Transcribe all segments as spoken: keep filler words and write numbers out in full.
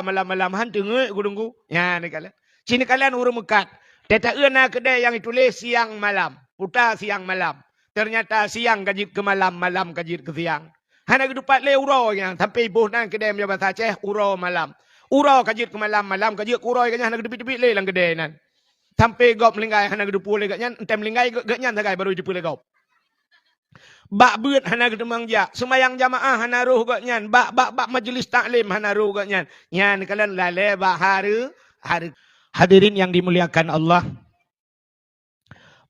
malam-malam, han teungeut gurungku. Nyan neukalon. Ci neukalon ureuëng meukat. Teuta na keudè nyang tuléh siang malam. Puta siang malam. Ternyata siang ka jeuet keu malam, malam ka jeuet keu siang. Hana geutupat lé uroe nyan, sampai boh nan keudè meunyoe basa Aceh, uroe malam. Uroe ka jeuet keu malam, malam ka jeuet keu uroe, gobnyan hana geuteubiet-teubiet lé lam keudè nan. Sampai gob meuninggai hana geuteupeue lé gobnyan, 'oh meuninggai gobnyan sagai baru jiteupeue lé gob. Bak beuet hana geuteumang jak, seumayang jamaah hana rhoh gobnyan, bak, bak, bak majeulis taklim hana rhoh gobnyan. Nyan kalon lalée bak hareu-, hareu-. Hadirin yang dimuliakan Allah,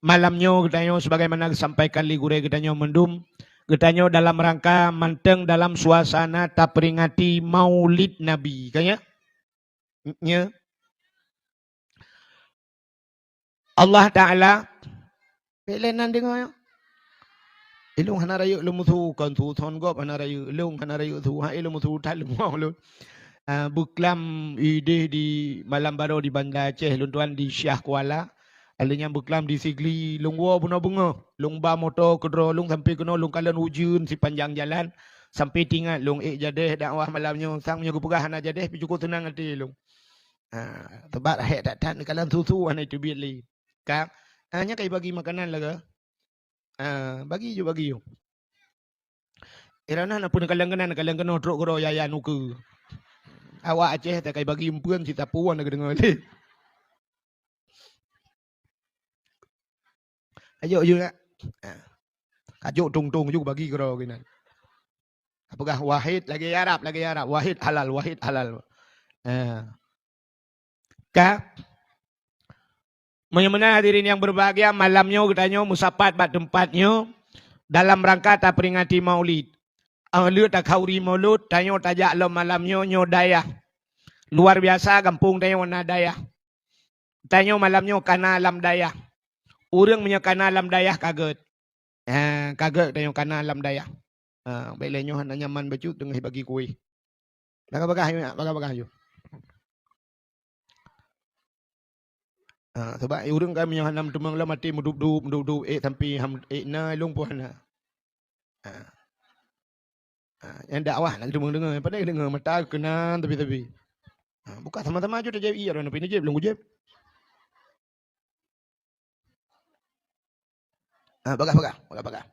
malam nyoe geutanyoe sebagaimana geusampaikan lé gurée geutanyoe mandum, geutanyoe dalam rangka mantong dalam suasana taperingati Maulid Nabi, kan ya? Nya. Allah Taala, peulenan deungoe. Ilung hana rayeuk lôn musu, kon su thon gob hana rayeuk, ilung hana rayeuk su, hai lôn musu that lôn. Ah, beuklam ideh di malam baroe di Banda Aceh, lôn tuan di Syiah Kuala. Alheuh nyan beuklam di Sigli, lôn woe bunoe beungoh, lôn ba moto keudroe lôn sampai keunoe lôn kalon ujeuen sipanjang jalan, sampai tingat lôn ék jadeh dakwah malam nyoe, sang nyoe geupeugah hana jadeh, pih cukôp seunang até lôn. Ha, teubak rahék that-that neukalon su-su hana teubiet lé. Ka, ha, nyan ka ibagi makanan lagée. Ha, bagi ju, bagi ju. Irana na pun kalon keunan, kalon keunoe trok keudroe yayan ukeue. Awak Aceh takai bagi empeuen sitapuan lagée deungoe lé. Ayo ju nak. Ha. Kajok tong-tong ju bagi keudroe keunan. Peugah wahid lagée Arab, lagée Arab. Wahid halal, wahid halal. Ha. Ka. Meunyoe meunan hadirin yang berbahagia, malam nyoe geutanyoe meusapat bak teumpat nyoe dalam rangka taperingati Maulid. Óh lheueh takhauri Maulud, tanyoe tajak lom malam nyoe, nyoe dayah. Luar biasa gampông tanyoe na dayah. Tanyoe malam nyoe kana lam dayah. Ureuëng meunyoe kana lam dayah ka gét. Ha, ka gét tanyoe kana lam dayah. Ha, bék lé nyoe hana nyaman bacut teungoh bagi kueh. Bagah-bagah yu, bagah-bagah yu. Ha, sebab ureuëng kan meunyoe hana meuteumong lom até meudup-dup, meudup-dup, ék sampai ham, ék na lôn pun hana. Ha. Ha, nyang dakwah nak teumong deungoe, padahai deungoe mata keunan tapi-tapi. Ha, buka sama-sama ju tajép iya droeneuh pih neujép lôn kujép. Ah, bagah, bagah, bagah, bagah.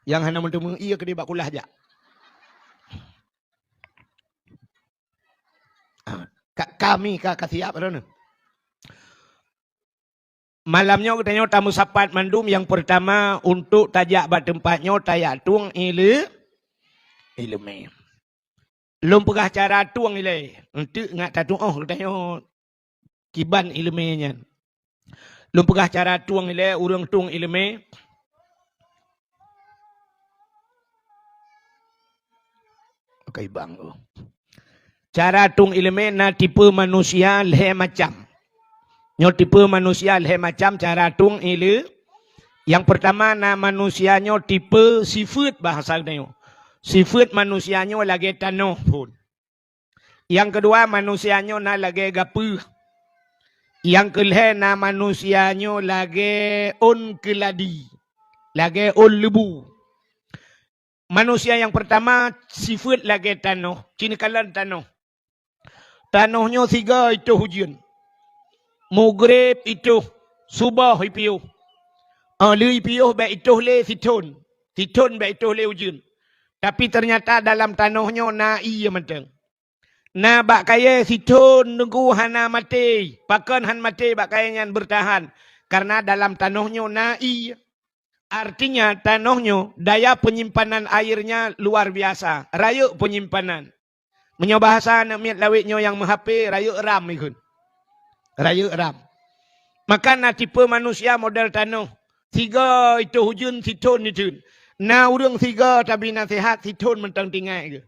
Nyang hana meuteumé ié keudéh bak kulah jak. Ah, ka, kami ka, ka siap droeneuh. Malam nyoe geutanyoe tameusapat mandum, nyang peurtama untuk tajak bak teumpat nyoe tajak tueng ile-, ileumé. Lôn peugah cara tueng ilée, eunteuk ngat tatuoh geutanyoe kiban ileumé nyan. Lôn peugah cara tueng ilée, ureuëng tueng ileumé. Oke, bang. Cara tueng ileumé na tipe manusia lhée macam. Nyoe tipe manusia lhée macam cara tueng ile-, nyang peurtama na manusia nyoe tipe sifeuet bahasa geutanyoe. Sifeuet manusia nyoe lagée tanoh phon. Nyang keudua manusia nyoe na lagée gapeuh. Nyang keulhée na manusia nyoe lagée ôn keuladi, lagée ôn leubu. Manusia nyang peurtama sifeuet lagée tanoh, ci neukalon tanoh. Tanoh nyoe sigoe itoh ujeuen. Mugreb itoh, suboh ipiôh. Óh lheueh ipiôh bék itoh lé sithon, sithon bék itoh lé ujeuen. Tapi teunyata dalam tanoh nyoe na ié mantong. Na bak kayée sithon teungku hana maté. Pakon han maté bak kayée nyan beurtahan? Kareuna dalam tanoh nyoe na ié. Artinya tanoh nyoe daya penyimpanan airnya luar biasa, rayeuk penyimpanan. Meunyoe bahasa aneuk miet lawét nyoe nyang meuhapé, rayeuk ram ikheun. Rayeuk ram. Maka na tipe manusia model tanoh, sigoe itoh ujeuen sithon iteun. Na ureuëng sigoe tabi naseuhat sithon mantong tinggai geuh.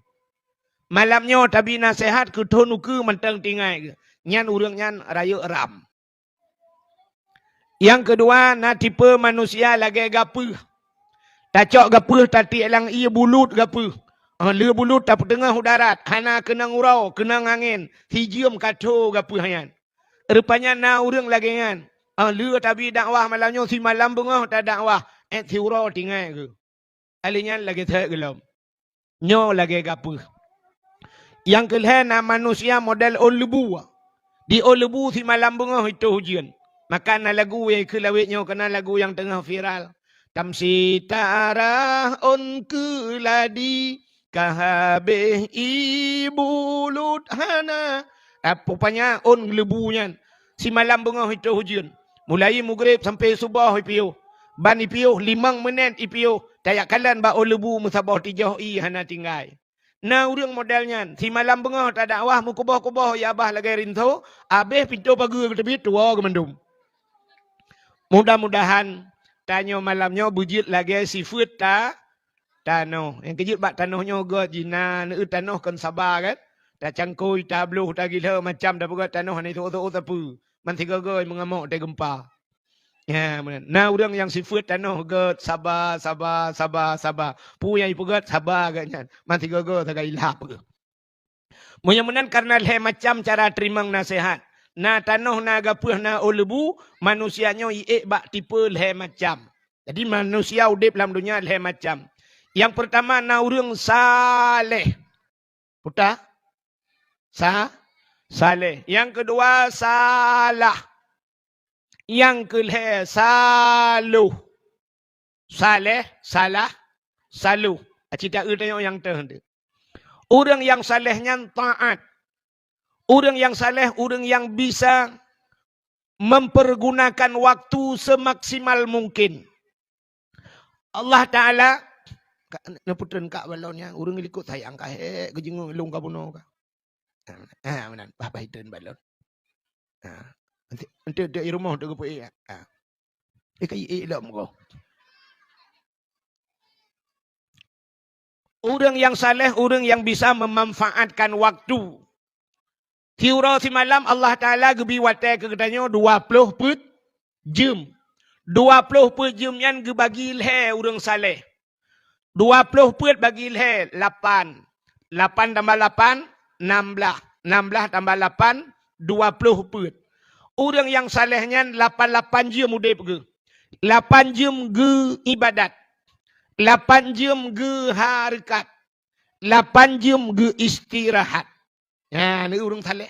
Malam nyoe tabi naseuhat keu thon ukeue mantong tinggai geuh. Nyan ureuëng nyan rayeuk ram. Nyang keudua na tipe manusia lagée gapeuh. Tacok gapeuh tatiek lam ié bulut gapeuh. Óh lheueh bulut tapeuteungoh u darat, hana keunong uroe, keunong angén, sijeuem ka tho gapeuh nyan. Rupanya na ureuëng lagée nyan. Óh lheueh tabi dakwah malam nyoe simalam beungoh tadakwah, ék siuroe tinggai geuh. Alheuh nyan lagée that gohlom. Nyoe lagée gapeuh. Nyang keulhèe na manusia model ôn leubu. Di ôn leubu simalam beungoh itôh ujeuen. Maka na lagu nyang keu lawét nyoe keunan lagu nyang teungoh viral. Tamsi tarah ôn keuladi, ka habéh ié bulut hana. Rupanya ôn leubu nyan. Simalam beungoh itôh ujeuen. Mulai mugreb sampoe suboh ipiôh. Ban ipiôh limong meunét ipiôh. Tajak kalon bak ôn leubu meusaboh tijoh ié hana tinggai. Na ureuëng model nyan, simalam beungoh tadakwah meukuboh-kuboh ya bah lagée rinso, abéh pintoe pageue geuteubiet tuwoe geumandum. Mudah-mudahan tanyoe malam nyoe beujeuet lagée sifeuet ta tanoh. Nyang keujeuet bak tanoh nyoe gét jih na neueu tanoh kon saba kan? Tacangkôi, tabloh, tagilho macam tapeugét tanoh hana teuôt-teuôt sapeue. Man sigoe-goe meungamok teugempa. Ya, meunan. Na ureuëng nyang sifeuet tanoh gét saba, saba, saba, saba. Peue nyang ipeugét saba gét nyan. Man sigoe-goe sagai ilap geuh. Meunyoe meunan kareuna lhée macam cara teurimong naseuhat. Na tanoh, na gapeuh, na ôn leubu, manusia nyoe iék bak tipe lhée macam. Jadi manusia udeb lam donya lhée macam. Nyang peurtama na ureuëng saleh. Puta? Sa? Saleh. Nyang keudua salah. Nyang keulhée saloh. Saleh, salah, saloh. Aci taeu tanyoe nyang teuh teuh. Ureuëng nyang saleh nyan taát. Ureuëng nyang saleh, ureuëng nyang bisa mempergunakan waktu semaksimal mungkin. Allah Taala ka, neupeutreun kak balon nyan, ureuëng likot sayang ka hék geujeungeuk lôn ka bunoe ka. Ah, meunan, bah, bah itreun balon. Ah, enti, enti, enti i rumoh teugeupeu ék. Ah. Ék ka ék lom ko. Ureuëng nyang saleh, ureuëng nyang bisa memanfaatkan waktu. Siuroe simalam Allah Taala geubi watée keu geutanyoe dua ploh peuet jeuem. Dua ploh peuet jeuem nyan geubagi lhée ureuëng saleh. Dua ploh peuet bagi lhée, lapan. Lapan tambah lapan, nam blaih. Nam blaih tambah lapan, dua ploh peuet. Ureuëng nyang saleh nyan lapan lapan jeuem udeb geuh. Lapan jeuem geu ibadat. Lapan jeuem geu hareukat. Lapan jeuem geu istirahat. Nyan ureuëng saleh.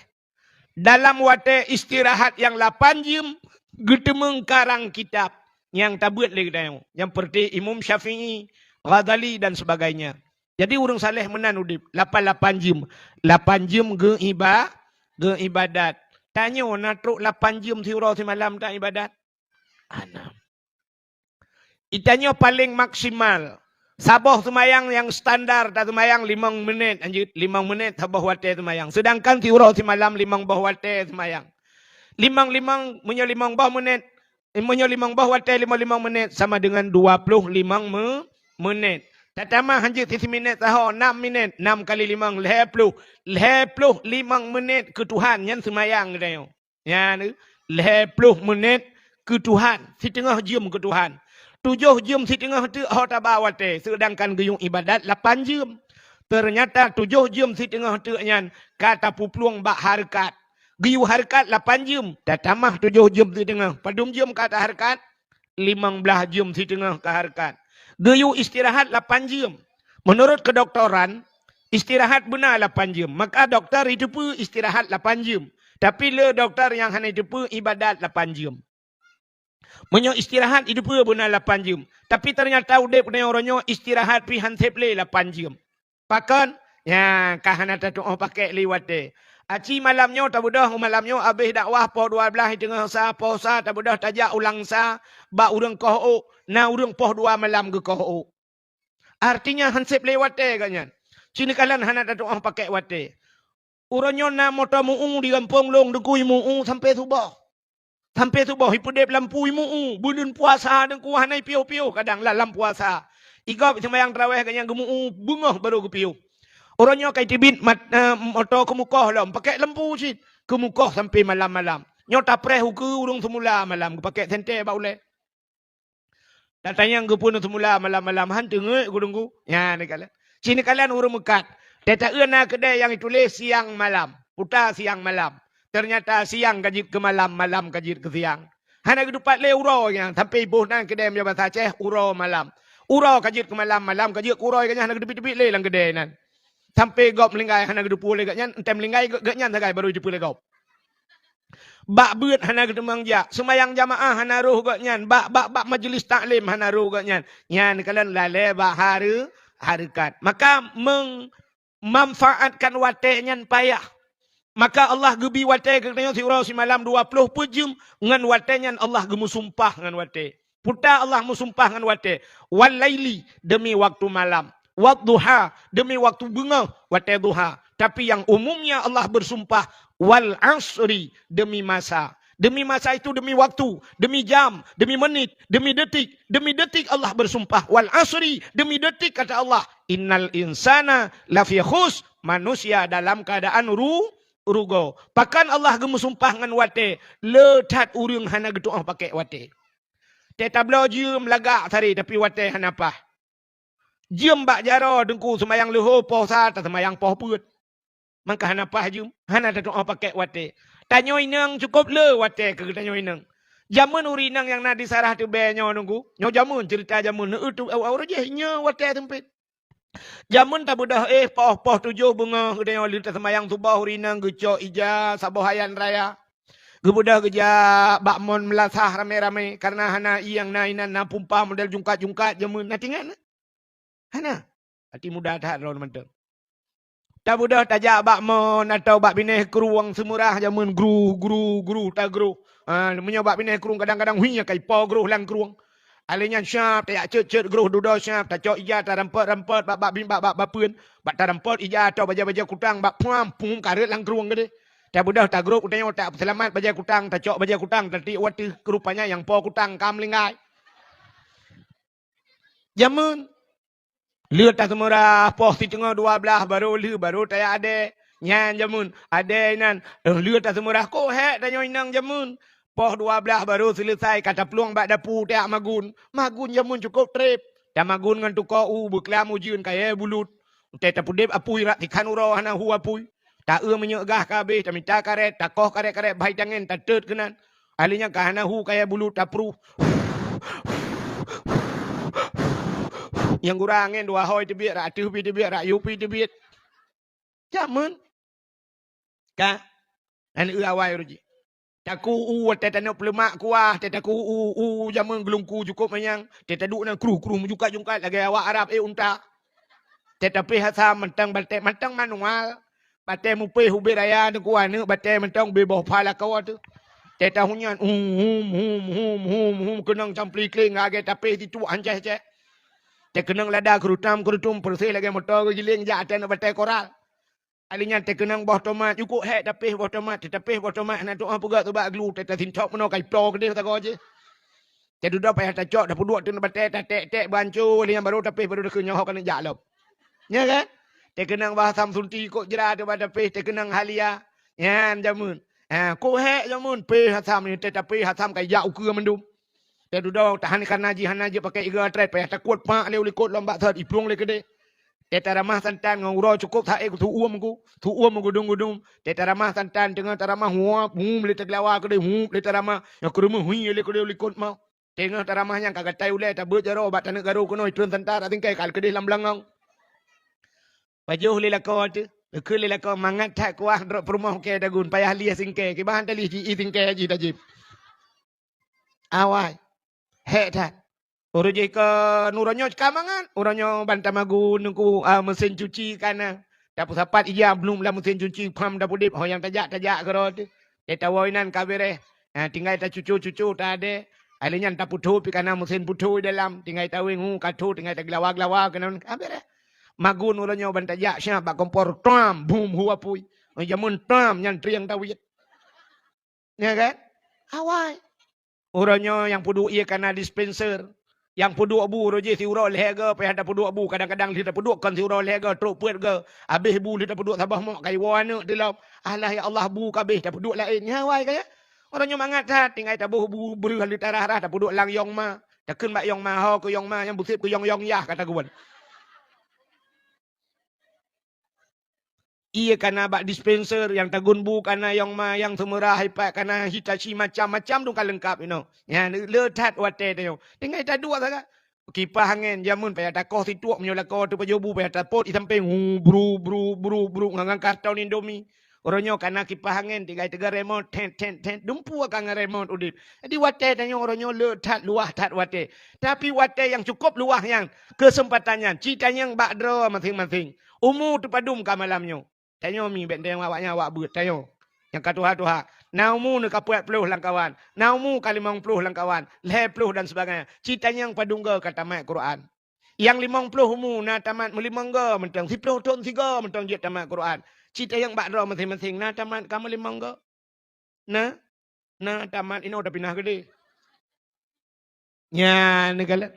Dalam watée istirahat nyang lapan jeuem, geuteumeung karang kitab nyang tabeuet lé geutanyoe, nyang peureuté Imam Syafi'i, Ghazali dan sebagainya. Jadi ureuëng saleh meunan udeb, lapan lapan jeuem. Lapan jeuem geu iba-, geu ibadat. Tanyoe na trok lapan jeuem siuroe simalam ta ibadat? Hana. Itanyoe paleng maksimal. Saboh seumayang nyang standar taseumayang limong meunét, lanjut limong meunét saboh watée seumayang. Seudangkan siuroe simalam limong boh watée seumayang. Limong-limong, meunyoe limong boh meunét, meunyoe limong boh watée limong-limong meunét sama dengan dua ploh limong me-, meunét. Tatamah lanjut sisi minét saho, nam minét, nam kali limong, lhée ploh. Lhée ploh limong meunét keu Tuhan nyan seumayang geutanyoe. Nyan, lhée ploh meunét keu Tuhan, siteungoh jeuem keu Tuhan. Tujoh jeuem siteungoh teuk ho taba watée, seudangkan geuyue ibadat lapan jeuem. Teunyata tujoh jeuem siteungoh teuk nyan ka tapeuplueng bak hareukat. Geuyue hareukat lapan jeuem, tatamah tujoh jeuem siteungoh. Padum jeuem ka tahareukat? Limong blaih jeuem siteungoh ka hareukat. Geuyue istirahat lapan jeuem. Meunurot keudoktoran, istirahat beuna lapan jeuem. Maka dokto jiteupeue istirahat lapan jeuem. Tapi le dokto nyang hana jiteupeue ibadat lapan jeuem. Meunyoe istirahat jiteupeue beuna lapan jeuem. Tapi teunyata udeb geutanyoe uroe nyoe istirahat pih han seb lé lapan jeuem. Pakon? Nyan, ka hana tatuoh pakek lé watée. Aci malam nyoe tabeudôh, malam nyoe abéh dakwah poh dua blaih teungoh sa, poh sa tabeudôh tajak u Langsa, bak ureuëng koh ôk, na ureuëng poh dua malam geukoh ôk. Artinya han seb lé watée geuh nyan. Ci neukalon hana tatuoh pakek watée. Uroe nyoe na moto meu-u di gampông lôn, dikui meu-u sampoe suboh. Sampoe suboh ipeudeb lampu imeu-u, buleuen puasa deungku hana ipiôh-piôh kadang lam, lam puasa. Igob seumayang taraweh gobnyan geumeu-u beungoh barô geupiôh. Uroe nyoe ka iteubiet mat-, eh, moto keumukoh lom, pakek lampu cit. Keumukoh sampoe malam-malam. Nyoe tapreh ukeue ureuëng seumula malam, geupakek senter bak ulée. Tatanyong geupeue seumula malam-malam han teungeut gurungku. Nyan neukalon. Ci neukalon ureuëng meukat. Teuta na keudée nyang ituléh siang malam. Puta siang malam. Teunyata siang ka jeuet keu malam, malam ka jeuet keu siang. Hana geutupat lé uroe nyan. Sampoe boh nan keudée meunyoe basa Aceh uroe malam. Uroe ka jeuet keu malam, malam ka jeuet keu uroe, gobnyan hana geuteubiet-teubiet lé lam keudée nan. Sampai gob meulinggai hana geuteupeue lé gobnyan, entée meulinggai gobnyan sagai baru jiteupeue lé gob. Bak beuet hana geuteumang jak, seumayang jamaah hana roh gobnyan, bak, bak, bak majeulis taklim hana roh gobnyan. Nyan kalon lalée bak hareu-, hareukat. Maka meng-, manfaatkan watée nyan payah. Maka Allah geubi watée keu geutanyoe siuroe simalam dua ploh peuet jeuem, ngon watée nyan Allah geumeusumpah ngon watée. Peue ta Allah meusumpah ngon watée, "Wal laili," demi waktu malam, "wad duha," demi waktu beungoh, watée duha. Tapi nyang umumnya Allah bersumpah, "Wal asri," demi masa. Demi masa itu, demi waktu, demi jam, demi menit, demi detik, demi detik Allah bersumpah. "Wal asri," demi detik, kata Allah, "innal insana lafi khus," manusia dalam keadaan ru-, rugoe. Pakon Allah geumeusumpah ngon watée, le that ureuëng hana geutuoh pakék watée. Teutabloe jeuem lagak sari, tapi watée hana paih. Jeuem bak jaroe Teungku, seumayang leuhô poh sa, taseumayang poh peuet. Mangka hana paih jeuem, hana tatuoh pakék watée. Tanyoe inong cukôp le watée keu tanyoe inong. Jameun ureuëng inong nyang na di Sarah Teubée nyoe Teungku, nyoe jameun, ceurita jameun, neueu tu awai jih nyoe watée seumpét. Jameun tabeudôh éh poh, poh tujoh beungoh geutanyoe lheueh taseumayang suboh ureuëng inong geucok ija saboh ayan raya. Geubeudôh geujak bak mon meulasah ramé-ramé, kareuna hana ié nyang na inan, na pumpah model jungkat-jungkat jameun, na teuingat na? Hana. Até muda that droe mantong. Tabeudôh tajak bak mon atawa bak binéh krueng Seumeurah jameun gruh, gruh, gruh, tagroh. Ha, meunyoe bak binéh krueng kadang-kadang hui ka ipo groh lam krueng. Alé nyan siab tajak cot-cot groh dudoe siab, tacok ija tarampot-rampot bak, bak, bak, bak, bak peuen, bak tarampot ija atawa bajée-bajée kutang bak puam, pum kareuet lam krueng keudeh. Tabeudôh tagrob u tanyoe tapeusalamat bajée kutang, tacok bajée kutang, tatiek u ateueh, rupanya nyang po kutang ka meulinggai. Jameun. Lheueh taseumeurah poh siteungoh dua blaih baru lheueh baru tajak adée. Nyan jameun, adée inan. Lheueh taseumeurah kok hék tanyoe inong jameun. Poh dua blaih baru seuleusai ka taplueng bak dapu tajak magun. Magun jameun cukôp treb. Tamagun ngon tukoe u beuklam ujeuen kayée bulut. Watée tapeudeb apui rab sikhan uroe hana hu apui. Ta-eu minyeuk gah ka habéh, tamita karét, takoh karét-karét bah itangen, tateut keunan. Ahli nyan ka hana hu kayée bulut tapruh. Nyang gura angén dua hôi teubiet, rab ateueh pi teubiet, rab yue pi teubiet. Jameun. Ka? Hana eu awai uroe jih. Taku u watée taneuk peuleumak kuah, tée taku u, u jameun geulungku cukôp manyang, tée taduek na kruh-kruh meujungkat-jungkat lagée awak Arab éh unta. Tée tapéh asam mantong batée, mantong manual. Batée mupéh ubé raya Teungku, aneuk batée mantong ubé boh pha lakoe teuh. Tée tahunyan, hum, hum, hum, hum, hum, hum, keunong campli kléng lagée tapéh situek hancéh-hancéh. Tée keunong lada keurutam-keurutum peureséh lagée moto geugiléng jak ateueh aneuk batée koral. Ahli nyan teukeunong boh tomat, cukôp hék tapéh boh tomat, teuh tapéh boh tomat hana tuoh peugah teuh bak glu, teuh tasintop meunoe ka iploe keudeh sagoe jih. Teuh dudoe payah tacok, tapeuduek teuk batée, taték-ték beuancô, ahli nyan baru tapéh, baru takheun nyoe ho keuneuk jak lom. Nya kan? Teukeunong boh asam sunti kok jra teuh bak tapéh, teukeunong halia. Nyan jameun. Ha, kok hék jameun, péh asam nyoe, teuh tapéh asam ka ijak ukeue mandum. Teuh dudoe tahan kana jih hana jeuet pakai iga trép, payah takuet pak lé u likot lom bak sot iplueng lé keudeh. Teuh taramah santan ngon uroe cukôp saék su uem ku, su uem meugudum-gudum. Teuh taramah santan teungoh taramah huap, hum lé taglawa keudeh, hup lé taramah, nyang keureumeung hui lé keudeh u likot mau. Teungoh taramah nyan ka gatai ulée tabeuet jaroe bak taneuk garo keunoe itreun santan rak singkée kal keudeh lam beulangong. Pajoh lé lakoe teuh, geukheun lé lakoe mangat that kuah droe peurumoh kée tagun, payah lieh singkée, kiban talih ji-i singkée jih tajieb. Awai. Hék that. Uroe jih keu uroe nyoe ka mangat. Uroe nyoe ban tamagun Teungku, a, meusén cuci kana. Tapeusapat ija blum lam meusén cuci, pham tapeudeb, ho nyang tajak-tajak keudroe teuh. Teuh tawoe inan ka béréh. A, tinggai tacuco-cuco ta adée. Ahli nyan tapeuthô pih kana meusén peuthô dalam. Tinggai taweng hu ka thô, tinggai taglawa-glawa keunan ka béréh. Magun uroe nyoe ban tajak siab bak kompor, tam, bum, hu apui. Jameun tam nyan trieng tawiet. Nya kan? Awai. Uroe nyoe nyang peuduek ié kana dispenser. Nyang peuduek bu uroe jih siuroe lhée goe, payah tapeuduek bu, kadang-kadang lheueh tapeuduek kon siuroe lhée goe, trok peuet goe. Habéh bu lheueh tapeuduek saboh mok, ka iwoe aneuk teuh lom. Alah ya Allah, bu ka habéh, tapeuduek laén. Nya awai ka ya. Uroe nyoe mangat that, tinggai taboh bu breueh lheueh tarah-rah, tapeuduek lam yong ma. Takheun bak yong ma, ho keu yong ma, nyang busép keu yong-yong yah, ka tagun. Ié kana bak dispenser, nyang tagun bu kana yong ma, nyang seumeurah ipat kana Hitachi macam-macam dong ka leungkap inoe. Nyan le that watée tanyoe. Tinggai taduek sagai. Kipah angén jameun payah takoh situek, meunyoe lakoe teuh pajoh bu payah tapot i sampéng, hu, bru, bru, bru, bru, ngon, ngon karton Indomie. Uroe nyoe kana kipah angén, tinggai teuga remote, tet, tet, tet, dumpeue ka ngon remote udeb. Jadi watée tanyoe uroe nyoe le that, luwah that watée. Tapi watée nyang cukôp luwah nyan, keuseumpatan nyan, ci tanyong bak droe maséng-maséng. Umu teupadum ka malam nyoe. Tanyoe mi bék tanyong awaknyan awak beuet, tanyoe. Nyang ka tuha-tuha, na umu neuka peuet ploh lamkawan, na umu ka limong ploh lamkawan, lhée ploh dan sebagainya. Ci tanyong padum goe ka tamat Quran. Nyang limong ploh umu na tamat meulimong goe mantong, siploh thon sigoe mantong jeuet tamat Quran. Ci tanyong bak droe maséng-maséng na tamat ka meulimong goe? Na? Na tamat inoe tapinah keudeh. Nyan neukalon.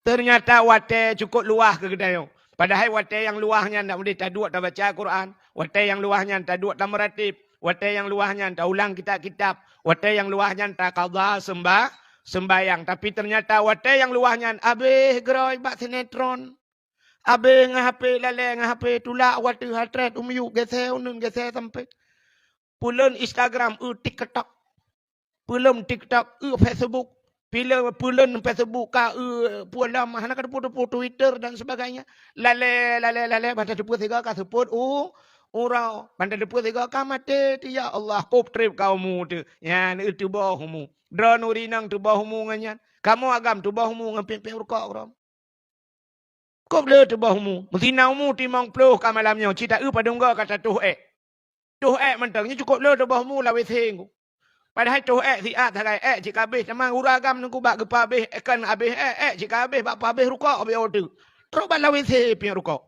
Teunyata watée cukôp luwah keu geutanyoe. Padahai watée nyang luwah nyan dak meudeh taduek tabaca Quran, watée nyang luwah nyan taduek tameuratéb, watée nyang luwah nyan taulang kitab-kitab, watée nyang luwah nyan takadha seumba-, seumbayang. Tapi teunyata watée nyang luwah nyan abéh geurôi bak sinetron. Abéh ngon H P, lalée ngon H P, tulak watée hatrét, u miyueb, geusée uneun, geusée sampét. Peulon Instagram, eu TikTok. Peulon TikTok, eu Facebook. Peulon, peulon Facebook ka, eu peue lom, hana ka teupeu-teupeu Twitter dan sebagainya. Lalée, lalée, lalée, ban tateupeue sigoe ka seupôt u uroe. Ban tateupeue sigoe ka maté teuh, ya Allah, kôb treb ka umu teuh. Nyan, eu teuboh umu. Droeneuh ureueng inong teuboh umu ngon nyan. Kamoe agam teuboh umu ngon piep-piep rukok droe. Kôb le teuboh umu. Meusina umu timong ploh ka malam nyoe, ci ta-eu padum goe ka tatoh ék. Toh ék mantong, nyoe cukôp le teuboh umu lam W C nyoe. Padahai toh ék siat sagai, ék cit ka abéh, teuma ureueng agam nungku bak geupeuabéh, ék kon abéh ék, ék cit ka abéh bak peuabéh rukok abéh oteuk. Trok bak lam W C piep rukok.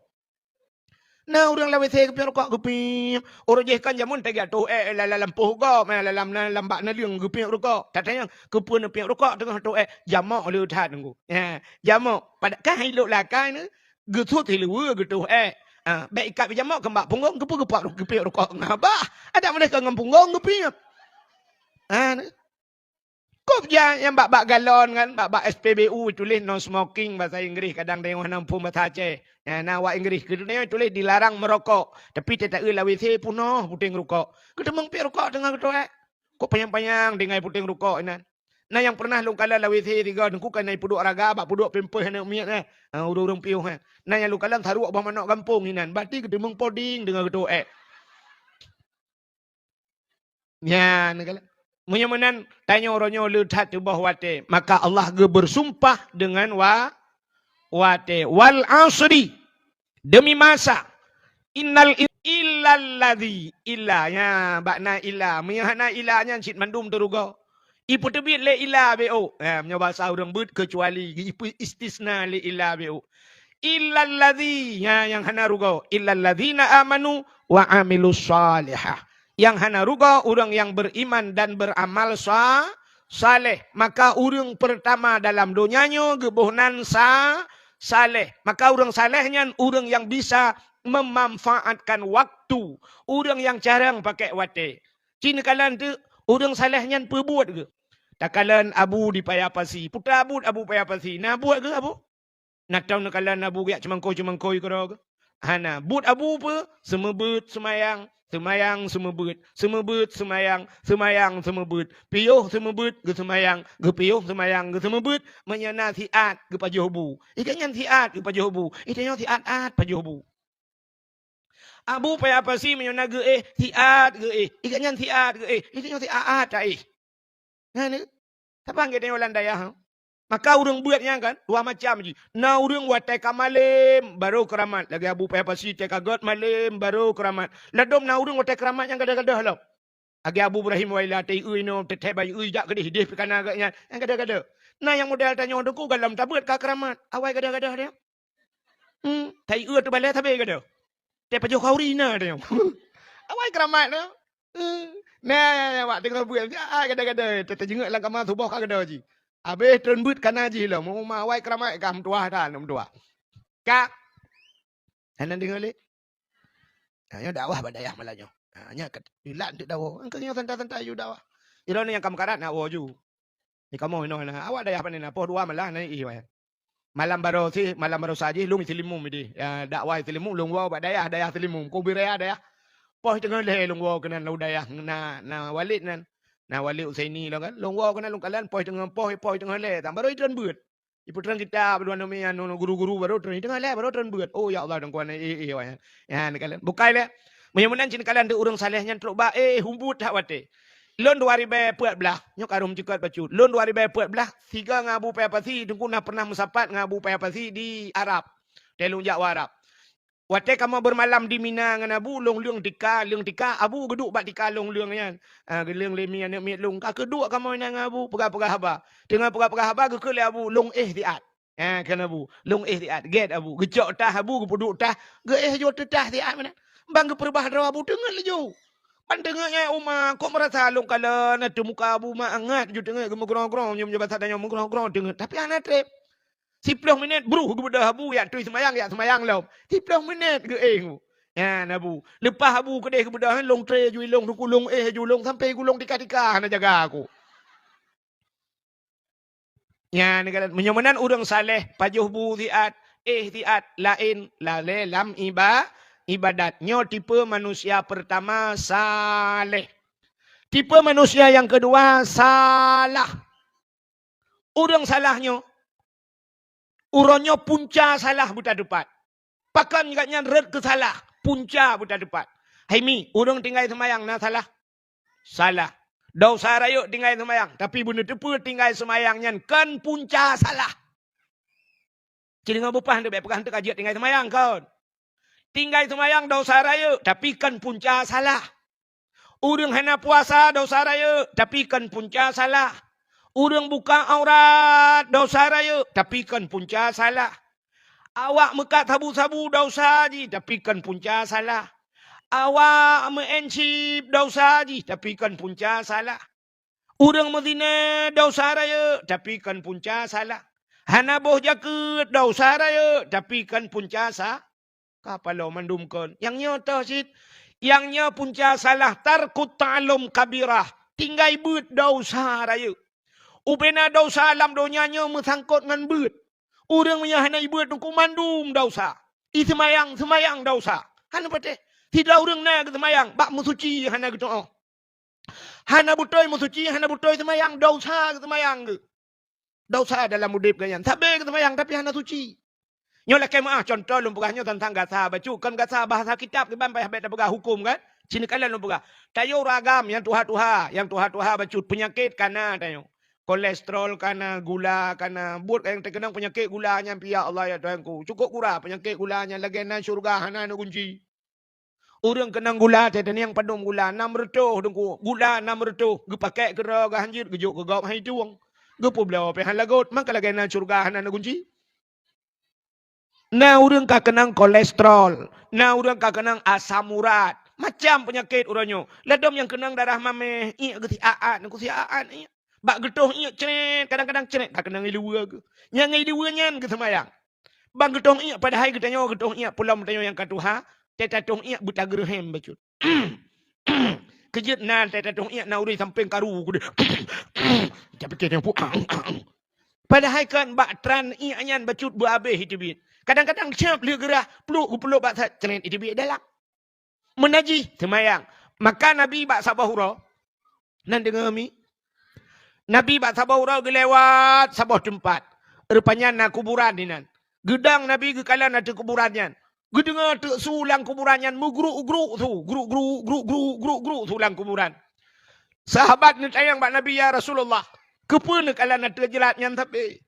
Na ureueng lam W C geupiep rukok, geupiep. Uroe jih kan jameun teuga toh ék lam, lam, lam poh gob, lam, lam, lam bak naleueng geupiep rukok. Tatanyong, keupeue neupiep rukok teungoh toh ék? Jamok le that nungku. Ya, jamok. Pada-, kan hai lok lakée nyoe, geusuet siluweue geutoh ék. Ha, bék ikat jamok keu bak punggong, keupeue geupap geupiep rukok ngon babah? Adak meudeh ka ngon punggong geupiep. Ha, nyoe. Kôb ja nyang bak-bak galon kan, bak-bak S P B U tuléh no smoking basa Inggréh, kadang tanyoe hana muphom basa Aceh. Nyan na awak Inggréh, keu tanyoe tuléh dilarang merokok, tapi teuta-eu lam W C peunoh puténg rukok. Geuteumeung piep rukok teungoh geutoh ék. Kôb panyang-panyang tinggai puténg rukok inan. Na nyang peureunah lôn kalon lam W C sigoe, teungku ka na ipeuduek raga, bak peuduek pampers aneuk miet, eh. Ha, ureueng-ureueng piôh, eh. Na nyang lôn kalon saruek boh manok gampông inan, bati geuteumeung poding teungoh geutoh ék. Nyan, kan? Meunyoe meunan, tanyoe uroe nyoe le that teuboh watée, maka Allah geubeursumpah deungon wa-, watée. "Wal asri," demi masa. "Innal in-," illal ladzi, illa. Nya, bak na illa. Meunyoe hana illa nyan cit mandum teurugoe. Ipeuteubiet lé illa B O. Ha, meunyoe basa ureueng beuet, keucuali, ipeu istisna lé illa B O. Illal ladzi, nya nyang hana rugoe. "Illal ladzina amanu wa amilus shalihah." Nyang hana rugoe ureueng nyang beriman dan beramal sa-, saleh. Maka ureueng peurtama dalam donya nyoe geuboh nan sa-, saleh. Maka ureueng saleh nyan ureueng nyang bisa memanfaatkan waktu. Ureueng nyang carông pakék watée. Ci neukalon teuk, ureueng saleh nyan peubuet geuh. Takalon abu di Paya Pasi. Peue ta buet abu Paya Pasi? Na buet geuh abu? Na tông neukalon abu geujak ceumangkôi-ceumangkôi keudroe geuh? Hana. Buet abu peue? Seumeubeuet seumayang, seumayang seumeubeuet, seumeubeuet seumayang, seumayang seumeubeuet, piôh seumeubeuet geuseumayang, geupiôh seumayang geuseumeubeuet, meunyoe na siat geupajoh bu. Ikat nyan siat geupajoh bu, ikat nyoe siat-at pajoh bu. Abu Paya Pasi meunyoe na geuéh, siat geuéh. Ikat nyan siat geuéh, ikat nyoe siat-at taéh. Nyan, saban geutanyoe lam dayah. Maka ureueng beuet nyan kan, dua macam jih. Na ureueng watée ka malém, barô keuramat. Lagée Abu Paya Pasi tée ka gét malém, barô keuramat. Ladôm na ureueng watée keuramat nyang gadôh-gadôh lom. Lagée Abu Ibrahim Waila, tée ieu inoe, teuthée bayeue jak keudeh, ideh pih kana gét nyan, nyang gadôh-gadôh. Na nyang model tanyoe teungku galom tabeuet ka keuramat. Awai gadôh-gadôh nyan. Hmm, tée ieu teubalée sabe gadôh. Tée pajoh khauri na tanyoe. Awai keuramat nyoe. Eh, na, na, na, wak teungoh beuet, ah, gadôh-gadôh, teuteujingeuk lam kama suboh ka gadôh jih. Abéh treun beuet kana jih lom, uma awai keuramat ka meutuwah that, meutuwah. Ka. Hana deungoe lé. Ha, nyoe dakwah bak dayah malam nyoe. Ha, nyoe kat-, ilat teuk dakwah. Engkau nyoe santai-santai yue dakwah. Droeneuh nyang ka meukarat na woe ju. Di kamoe inoe na. Awak dayah pane na, poh dua malah na ié wayang. Malam baroe si, malam baroe sa jih lôn Seulimeum ideh. Ya, dakwah Seulimeum, lôn woe bak dayah, dayah Seulimeum. Keu bri raya dayah. Poh teungoh lhée lôn woe keunan lam dayah na, na Walid nan. Na Walid Husaini lôn kan. Lôn woe keunan lôn kalon poh teungoh, poh, poh teungoh lhée. Tan baroe itreun beuet. Jipeutreun kitab dua nami anu guru-guru baru treun. Teungoh lé baru treun beuet. Oh ya Allah, dong kuan eh eh wah. Ya, neukalon. Bukai lé. Meunyoe meunan cit neukalon deuh ureuëng saleh nyan trok bak eh humbut that watée. Lôn dua ribée peuet blaih, nyoe ka rhom cukot bacut. Lôn dua ribée peuet blaih, sigoe ngon Abu Paya Pasi, teungku na pernah meusapat ngon Abu Paya Pasi di Arab. Teuh lôn jak u Arab. Watée kamoe beureumalam di Mina ngon Abu, lôn leueng tika, leueng tika, Abu geuduek bak tika lôn leueng nyan. Ah, geuleueng lé mi aneuëk miet lôn, "Ka keuduek kamoe inan ngon Abu, peugah-peugah haba." Teungoh peugah-peugah haba, geukheun lé Abu, "Lôn éh siat." Ah, kheun Abu, "Lôn éh siat." Gét Abu, geucok tah Abu, geupeuduek tah, geuéh jeuet teuh tah siat meunan. Ban geupeureubah droe Abu teungeut laju. Ban teungeut nyan uma, kok meurasa lôn kalon ateueh muka Abu mangat ju teungeut geumeugrong-grong, nyoe meunyoe basa tanyoe meugrong-grong teungeut. Tapi hana treb. Siploh minét bruh geubeudôh Abu, jak tui seumayang, jak seumayang lom. Siploh minét geuéh. Nyan Abu. Leupah Abu keudeh geubeudôh, lôn tré ju ilong, teungku lôn éh ju ilong, sampai gulong tika-tika hana jaga aku. Nyan, meunyoe meunan ureuëng saleh, pajoh bu siat, éh siat, laén lalée lam iba-, ibadat. Nyoe tipe manusia peurtama saleh. Tipe manusia nyang keudua salah. Ureuëng salah nyoe, uroe nyoe punca salah beutatupat. Pakon gobnyan rhot keu salah, punca beutatupat. Hai mi, ureuëng tinggai seumayang na salah? Salah. Desya rayeuk tinggai seumayang, tapi beuneuteupeu tinggai seumayang nyan kon punca salah. Ci deungoe beupah, hana bék peugah hana ka jeuet tinggai seumayang kon. Tinggai seumayang desya rayeuk, tapi kon punca salah. Ureuëng hana puasa desya rayeuk, tapi kon punca salah. Ureuëng buka aurat desya rayeuk, tapi kon punca salah. Awak meukat sabu-sabu desya jih, tapi kon punca salah. Awak meu'en cip desya jih, tapi kon punca salah. Ureuëng meuzina desya rayeuk, tapi kon punca salah. Hana boh jakeuet desya rayeuk, tapi kon punca sa-, ka paloe mandum kon. Nyang nyoe toh cit, nyang nyoe punca salah, tarkut ta'allum kabirah, tinggai beuet desya rayeuk. Ubena desya lam donya nyoe meusangkot ngon beuet. Ureuëng meunyoe hana ibeuet teungku mandum desya. Iseumayang, seumayang desya. Hana patéh. Sidroe ureuëng na geuseumayang, bak meusuci hana geutu'oh. Hana beutôi meusuci, hana beutôi seumayang, desya geuseumayang geuh. Desya dalam udeb geuh nyan. Sabe geuseumayang tapi hana suci. Nyoe lakée meuáh, cuntoh lôn peugah nyoe teuntang gasa bacut. Kon gasa bahasa kitab kiban payah bék tapeugah huköm kan? Ci neukalon lôn peugah. Tayue ureuëng agam nyang tuha-tuha, nyang tuha-tuha bacut, peunyakét kana tanyoe. Kolesterol kana, gula kana, buet nyang teukeunong peunyakét gula nyan pih ya Allah ya Tuhanku. Cukôp gura peunyakét gula nyan lagée nan syeuruga hana neugunci. Ureuëng keunong gula, teuh teuneuk padum gula, nam reutôh teungku. Gula nam reutôh, geupakék keudroe geuhanjeuet, geujok keu gob hai tueng. Geupeubloe pih han lagot, maka lagée nan syeuruga hana neugunci. Na ureuëng ka keunong kolesterol, na ureuëng ka keunong asam urat, macam peunyakét uroe nyoe. Ladôm nyang keunong darah maméh, iék geusiat-at, geusiat-at iék. Bak geutoh iék cret, kadang-kadang cret ka keunong ileue geuh. Nyang ileue nyan geuseumayang. Ban geutoh iék, padahai geutanyoe geutoh iék peulom tanyoe nyang ka tuha, teuh tatoh iék beutageureuhem bacut. Keujeuet na teuh tatoh iék na ureuëng sampéng karu keudeh. Tapike nyang pu-, padahai kan bak tran iék nyan bacut beuabéh iteubiet. Kadang-kadang siab lheueh geurah, pluek geupeulok bak that, cret iteubiet dalam. Meunajih seumayang. Maka Nabi bak saboh uroe, nan deungoe mi? Nabi bak saboh uroe geulewat saboh teumpat. Rupanya na kuburan dinan. Geudong Nabi geukalon ateueh kuburan nyan. Geudeungoe teuk su lam kuburan nyan meugruk-gruk su, gruk-gruk, gruk-gruk, gruk-gruk su lam kuburan. Sahabat neutanyong bak Nabi, "Ya Rasulullah, keupeue neukalon ateueh jrat nyan sabe?"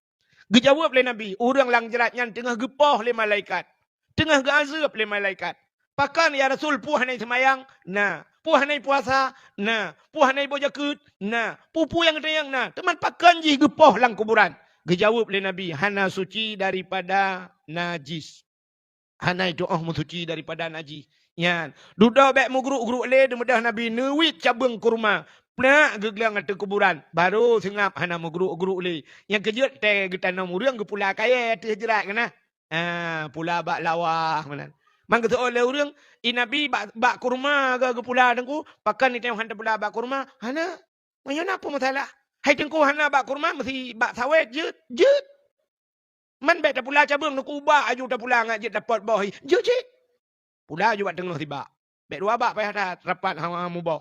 Geujaweueb lé Nabi, "Ureuëng lam jrat nyan teungoh geupoh lé malaikat, teungoh geuazeueb lé malaikat." "Pakon ya Rasul, peue hana seumayang?" "Na." "Peue hana puasa?" "Na." "Peue hana boh jakeuet?" "Na." "Peue-peue nyang teunyang na, teuma pakon jih geupoh lam kuburan?" Geujaweueb lé Nabi, "Hana suci daripada najis." Hana itu'oh meusuci daripada najih. Nyan, dudoe bék meugruk-gruk lé, deumeudah Nabi neuwiet cabeueng kurma, peunak geugleueng ateueh kuburan, barô seungab hana meugruk-gruk lé. Nyang keujeuet teuh geutanom ureuëng geupula kayée ateueh jrat keunan. Ha, pula bak lawah meunan. Man geuseuôt lé ureuëng, "I Nabi bak, bak kurma geu-, geupula teungku, pakon itém han teupula bak kurma?" "Hana." "Meunyoe na peue masalah?" "Hai teungku hana bak kurma, meusi bak sawét jeuet." "Jeuet." "Man bék tapula cabeueng, neukuba aju tapula ngat jeuet dapot boh hi." "Jeuet cit." Pula aju bak teungoh sibak. Bék dua bak payah that rapat hana muboh.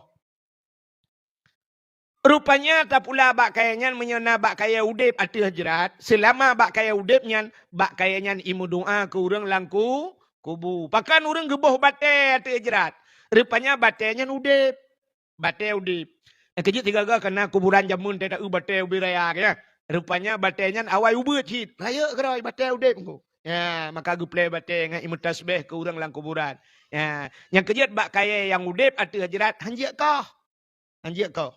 Rupanya tapula bak kayée nyan meunyoe na bak kayée udeb ateueh jrat, seulama bak kayée udeb nyan, bak kayée nyan imeudoá keu ureuëng lam ku-, kubu. Pakon ureuëng geuboh batée ateueh jrat, rupanya batée nyan udeb. Batée udeb. Nyang keujeuet sigaga kana kuburan jameun teuh taeu batée ubé raya, ya. Rupanya batée nyan awai ubeut cit. Rayeuk keudroe batée udeb engko. Ya, maka geuplée batée ngon imeutasbeh keu ureuëng lam kuburan. Ya, nyang keujeuet bak kayée nyang udeb ateueh jrat hanjeuet koh. Hanjeuet koh.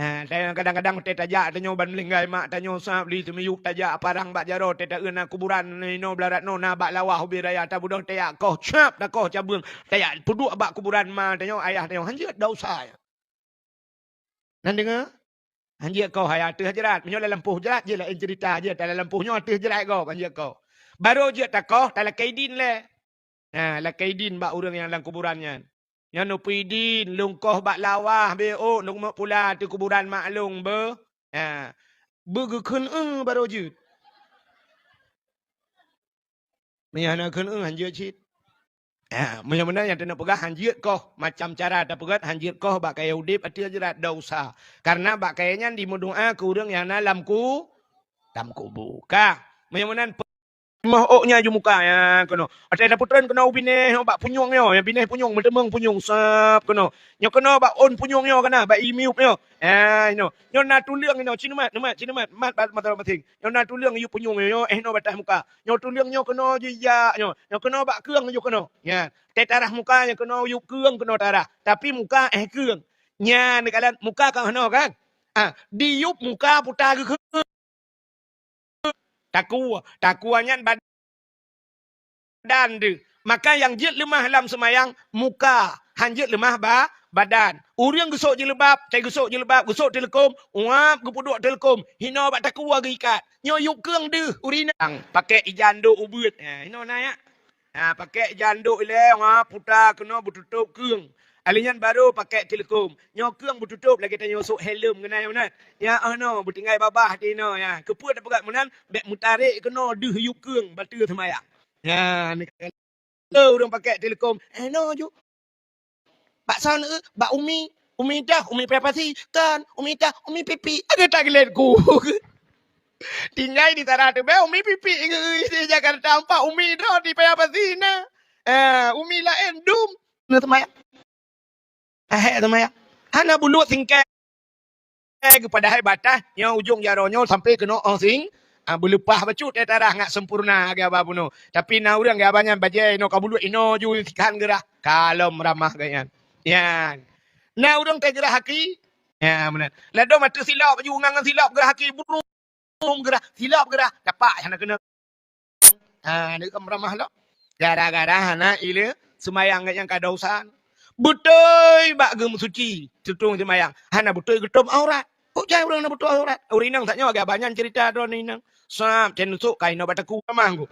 Ha, kadang-kadang teuh tajak tanyoe ban meulinggai mak tanyoe sab li teumiyueb tajak parang bak jaroe teuh taeu na kuburan inoe blah rat noe na bak lawah ubé raya tabeudôh tajak koh cap takoh cabeueng tajak peuduek bak kuburan ma tanyoe ayah tanyoe hanjeuet dosa. Nan deungoe? Hanjeuet koh hai ateueh jrat. Meunyoe lam lampôh jrat jih laén ceurita jih. Ata lam lampôh nyoe ateueh jrat gob hanjeuet koh. Barô jeuet takoh talakée idin lé. Ha, lakée idin bak ureuëng nyang lam kuburan nyan. Nyan neupeu idin lôn koh bak lawah bé ôk lôn meuek pula ateueh kuburan mak lôn beuh. Ha, beugeukheun eu barô jeuet. Meunyoe hana kheun eu hanjeuet cit. Ha, meunyoe meunan nyang teuneuk peugah hanjeuet koh, macam cara tapeugét hanjeuet koh bak kayée udeb ateueh jrat dosa. Karena bak kayée nyan dimeudoá keu ureuëng nyang na lam ku-, lam kubu. Ka. Meunyoe meunan pe-, moh ôk nyan ju muka ya keunoe. Até tapeutren keunoe u binéh bak punyueng nyoe, nyang binéh punyueng meuteumeung punyueng sab keunoe. Nyoe keunoe bak ôn punyueng nyoe kana bak imiup nyoe. Ha, inoe. Nyoe na tuleueng inoe, ci neumat, neumat, ci neumat, mat bak mata maséng. Nyoe na tuleueng yub punyueng nyoe, eh, nyoe bak taih muka. Nyoe tuleueng nyoe keunoe jijak nyoe. Nyoe keunoe bak keueng nyoe keunoe. Ya, teutarah muka nyoe keunoe yub keueng keunoe tarah. Tapi muka eh keueng. Nyan neukalon muka ka heunoe kan? Ah, diyub muka puta geukheun. Takue, takue nyan badan deuh. Maka nyang jeuet leumah lam seumayang muka, han jeuet leumah ba-, badan. Ureuëng geusok jilbab, tai geusok jilbab, geusok teuleukom, uap geupeuduek teuleukom, hinoe bak takue geuikat. Nyoe yub keueng deuh, ureuëng inong. Pakèk ija ndok ubeuet. Ha, hinoe na ya. Ha, pakèk ija ndok ilée, ha, puta keunoe beututôb keueng. Alèh nyan barô pakèk teuleukom. Nyoe keueng beututôb lagèe tanyoe sôk helm keunan nyan. Ya, oh no, beutinggai babah tinoe ya. Keupeue tapeugah meunan, bèk meutarek keunoe deuh yub keueng bateu seumayang. Ya, ni ureuëng pakèk teuleukom. Eh, no ju. Bak son, eh, bak Umi, Umi dah, Umi Prapati, kan, Umi dah, Umi Pipi. Ada tak gelet ku? Tinggai di Tara tu, beh, Umi Pipi, eh, di Jakarta empat, Umi dah di Prapati na. Eh, Umi laén dum. Na teuma ya. Eh, teuma ya. Hana buluek singkai. Eh, padahai bataih nyoe ujong jaroe nyoe sampai keunoe oh sing, ah, beuleupah bacut eh tarah ngat sempurna gaba bunoe. Tapi na ureuëng gaba nyan bajée inoe ka buluek inoe ju sikan geurah. Kalom ramah geuh nyan. Nyan. Na ureuëng teugeurah haki. Ya, meunan. Ladom ateueh silop baju ngan silop geurah haki burung geurah, silop geurah. Dapat hana kena. Ha, ni kan ramah lom. Gara-gara hana ile seumayang nyang ka dosa. Beutôi bak geumeusuci, tutong seumayang. Hana beutôi geutom aurat. Kok jai ureuëng na beutôi aurat? Ureuëng inong tanyoe agak banyak cerita droe inong. Sab cen nusuk kain na bataku mamah ngku.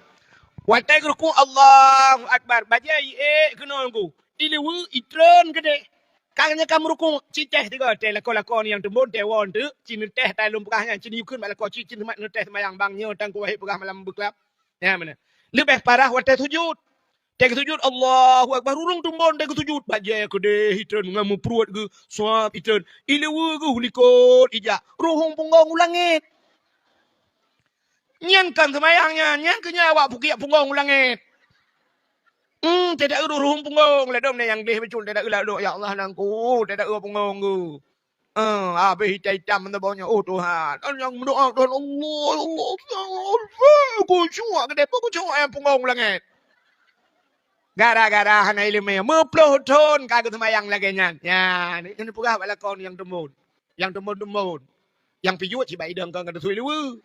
Watée geurukuk Allahu Akbar. Bajée iék keunoe ngku. Ileue itreun keudeh. Ka nyan ka meurukuk, citeh tiga teh lakoe-lakoe ni nyang teumbon teh won teuk, ci neuteh tai lôn peugah nyan, ci neuyukheun bak lakoe ci, ci neumat neuteh seumayang bang nyoe tangku wahé peugah malam beuklab. Nyan meunan. Leubeh parah watée sujud. Teh geusujud, Allahu Akbar, ureuëng teumbon teh geusujud. Bajée keudeh itreun ngon meupruet geuh, suab itreun. Ileue geuh likot ijak, ruhueng punggong u langét. Nyan kan seumayang nyan, nyan keuh nyan awak pukiak punggong u langét. Hmm, tidak ureuëng punggong, ladom na nyang gleh bacul, tidak ulah dok, ya Allah nangku, tidak ureuëng punggong tu. Eh, habéh hitam-hitam meunan bawah nyan, oh Tuhan. Dan nyang meudoa Tuhan, Allah, Allah, Allah, khusyuk geude, khusyuk nyang punggong u langét. Gara-gara hana iéleumé, meuploh thon ka geuseumayang lagée nyan. Nyan, ini peugah bak lakoe nyang teumbon. Nyang teumbon-teumbon. Nyang pijuet cit bak idong kon ka teusui luweue.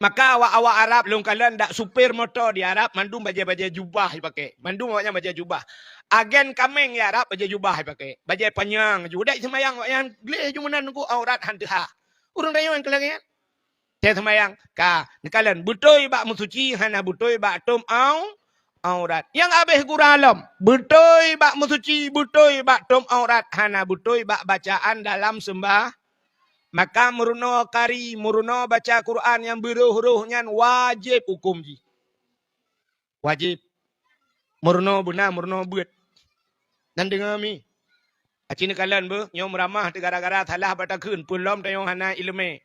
Maka awak-awak Arab lôn kalon dak supir moto di Arab mandum bajée-bajée jubah jipakée. Mandum awaknyan bajée jubah. Agen kaméng di Arab bajée jubah jipakée. Bajée panyang ju. Dak seumayang awaknyan gleh ju meunan nunggu aurat han teuhah. Ureuëng rayeuk nyang keulangét. Teuh seumayang ka neukalon beutôi bak meusuci hana beutôi bak tom au-, aurat. Nyang habéh gura lom, beutôi bak meusuci, beutôi bak tom aurat, hana beutôi bak bacaan dalam seumbah. Maka meurunoe kari, meurunoe baca Quran nyang beurôh-rôh nyan wajéb huköm jih. Wajéb. Meurunoe beuna, meurunoe beuet. Nan deungoe mi. Aci neukalon beuh, nyoe meuramah teuh gara-gara salah bak takheun, peulom tanyoe hana iéleumé.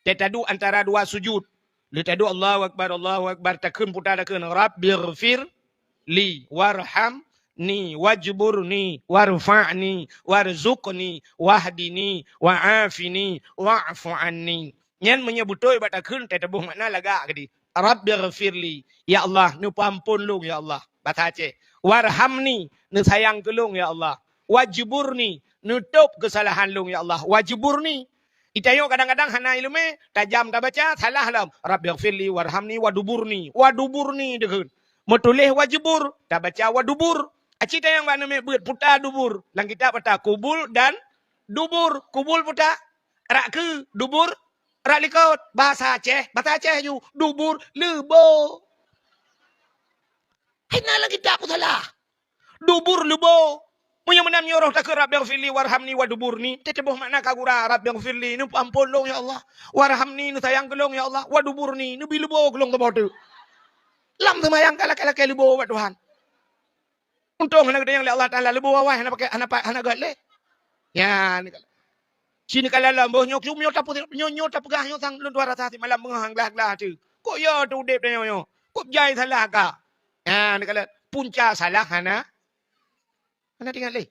Teuh taduek antara dua sujud. Lheueh taduek Allahu Akbar, Allahu Akbar, takheun puta takheun, "Rabbighfir li warhamni wajburni warfa'ni warzuqni wahdini wa'afini wa'fu anni." Nyan meunyoe beutôi bak takheun, teuh taboh makna lagak keudeh. "Rabbighfirli." Ya Allah, neupeuamphon lôn, ya Allah. Basa Aceh. "Warhamni," neusayang keu lôn, ya Allah. "Wajburni," neutôb keusalahan lôn, ya Allah. "Wajburni." Itanyoe kadang-kadang hana iéleumé, tajam tabaca, salah lom. "Rabbighfirli warhamni waduburni." Waduburni takheun. Meutuléh wajbur, tabaca wadubur. Aci tanyong bak neumé beuet puta dubur. Lam kitab ata kubul dan dubur. Kubul puta rak keue, dubur rak likot. Basa Aceh, basa Aceh ju, dubur leubo. Hai na lam kitab peusalah. Dubur leubo. Meunyoe meunan nyoe roh takheun, "Rabbighfirli warhamni waduburni." Teuh taboh makna ka gura, "Rabbighfirli," neupeuamphon lôn, ya Allah. "Warhamni," neusayang keu lôn, ya Allah. "Waduburni," neubi leubo keu lôn saboh teuk. Lam seumayang ka lakée-lakée leubo bak Tuhan. Untông hana geutanyong lé Allah Taala, leubo awai hana pakai, hana pa-, hana gét lé. Nyan. Sini ka lalom boh nyoe, nyoe tapeu-, nyoe, nyoe tapeugah nyoe sang lôn tuan rasa simalam beungoh glah-glah tu. Kok yo teu udép tanyoe nyoe? Kok jai salah ka? Ha, neukalon punca salah hana, hana teuingat lé.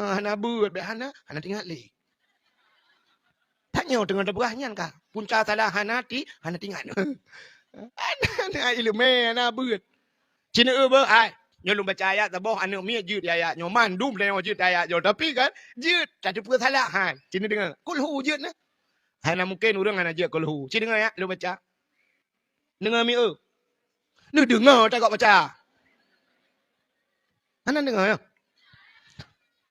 Ha, hana beuet, bèk hana, hana teuingat lé. Tanyoe teungoh tapeugah nyan ka. Punca salah hana ti-, hana teuingat. Hana, hana iéleumé, hana beuet. Cina eu beuh, hai. Nyoe lôn baca ayat saboh, aneuk miet jeuet ayat nyoe. Mandum tanyoe jeuet ayat nyoe. Tapi kan, jeuet, tateupeue salah, hai. Cina deungoe. Kulhu jeuet na. Hana mungken ureueng hana jeuet kulhu. Cina deungoe ya, lôn baca. Deungoe mieu. Neudeungoe takot baca. Hana deungoe ya.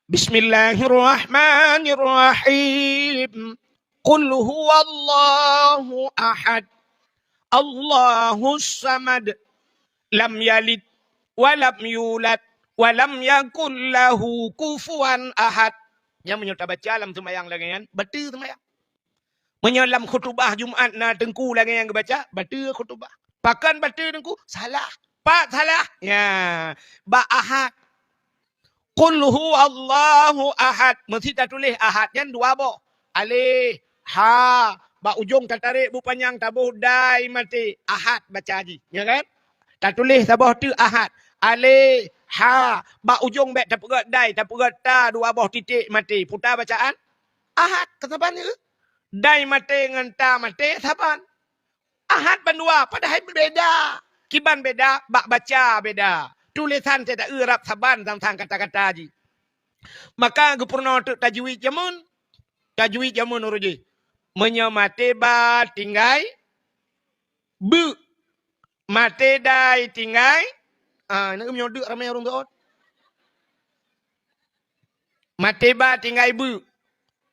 Bismillahirrahmanirrahim. Qul huwallahu ahad. Allahus samad. Lam yalid wa lam yulad wa lam yakul lahu kufuwan ahad. Nyan meunyoe tabaca lam seumayang lagèe nyan, bateue seumayang. Meunyoe lam khutubah Jumat na teungku lagèe nyang geubaca, bateue khutubah. Pakon bateue teungku? Salah. Pat salah? Ya, bak ahad. Qul huwallahu ahad. Meusti tatuléh ahad nyan dua boh. Alif, ha, bak ujong tatarek bu panyang taboh dai maté. Ahad baca jih, ya kan? Tatuléh saboh teuk ahad. Alif, ha, bak ujong bèk tapeugöt dai, tapeugöt ta dua boh titék maté. Peue ta bacaan? Ahad, keusaban nyoe. Dai maté ngon ta maté saban. Ahad bandua, padahai beda. Kiban beda, bak baca beda. Tulésan cit ta-eu rab saban sang-sang kata-kata jih. Maka geupeurunoe teuk tajwid jameun. Tajwid jameun uroe jih. Meunyoe maté ba tinggai beuk. Maté dai tinggai, ah, na meunyoe deuk ramé ureueng teuôt. Maté ba tinggai beuk.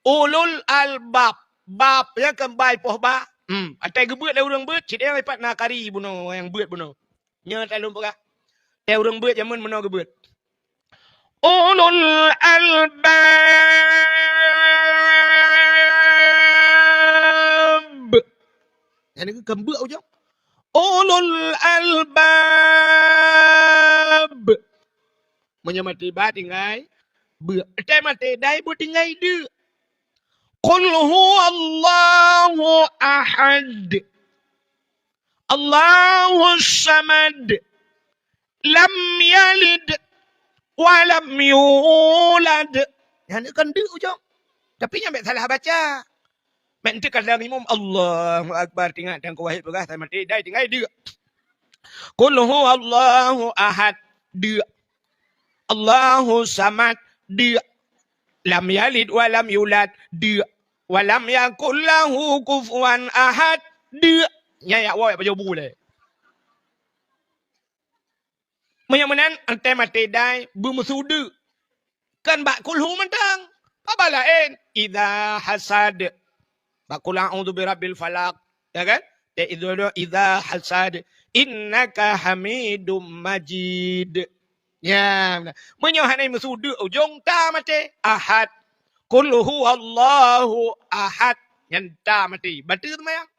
Ulul albab. Bab nyan kon bai poh ba. Hmm, atai geubeuet lé ureueng beuet, cit nyang ipat na kari bunoe nyang beuet bunoe. Nyoe ta lôn peugah. Atai ureueng beuet jameun bunoe geubeuet. Ulul albab. Nyan keuh kon beuk ujong. Ulul albab. Meunyoe maté ba tinggai beuk. Atai maté dai beuk tinggai deuk. Qul huwallahu ahad. Allahus samad. Lam yalid wa lam yulad. Nyan kon deuk ujong. Tapi nyan bèk salah baca. Bèk enteuk kadang imum, Allahu Akbar, teuingat dan kuwahid peugah, sama dai tinggai deuk. Qul huwallahu ahad, deuk. Allahu samad, deuk. Lam yalid wa lam yulad, deuk. Wa lam yakul lahu kufuwan ahad, deuk. Nyan yak woe yak pajoh bu lé. Meunyoe meunan, atai maté dai beumeusu deuk. Kon bak kulhu mantong. Bak laén, idza hasad. Bak qul a'udzu birabbil falaq. Ya kan? Ya, idza, idza hasad. Innaka hamidum majid. Ya, meunan. Meunyoe hana meusu deuk ujong ta maté. Ahad. Qul huwallahu ahad. Nyan ta maté. Bateue seumayang.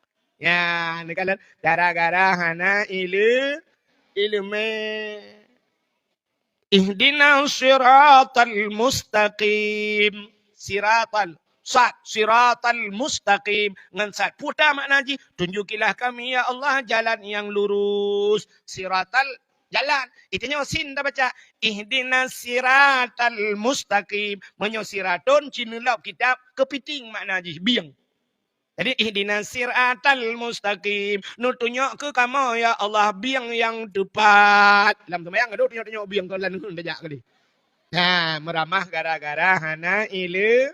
Ya, neukalon gara-gara hana ileu-, iéleumé. Ihdinas siratal mustaqim. Siratal, sad, siratal mustaqim. Ngon sad. Peue ta makna jih? Tunjukilah kami, ya Allah, jalan nyang lurus. Siratal, jalan. Itu nyoe sin tabaca. Ihdinas siratal mustaqim. Meunyoe siratun, ci neulop kitab, keupiting makna jih, bieng. Jadi, ihdinas siratal mustaqim. Neutunyok keu kamoe, ya Allah, bieng nyang teupat. Lam seumayang, aduh, tunyok-tunyok bieng, kon lam neuen tajak kali. Nah, meuramah gara-gara hana ile-,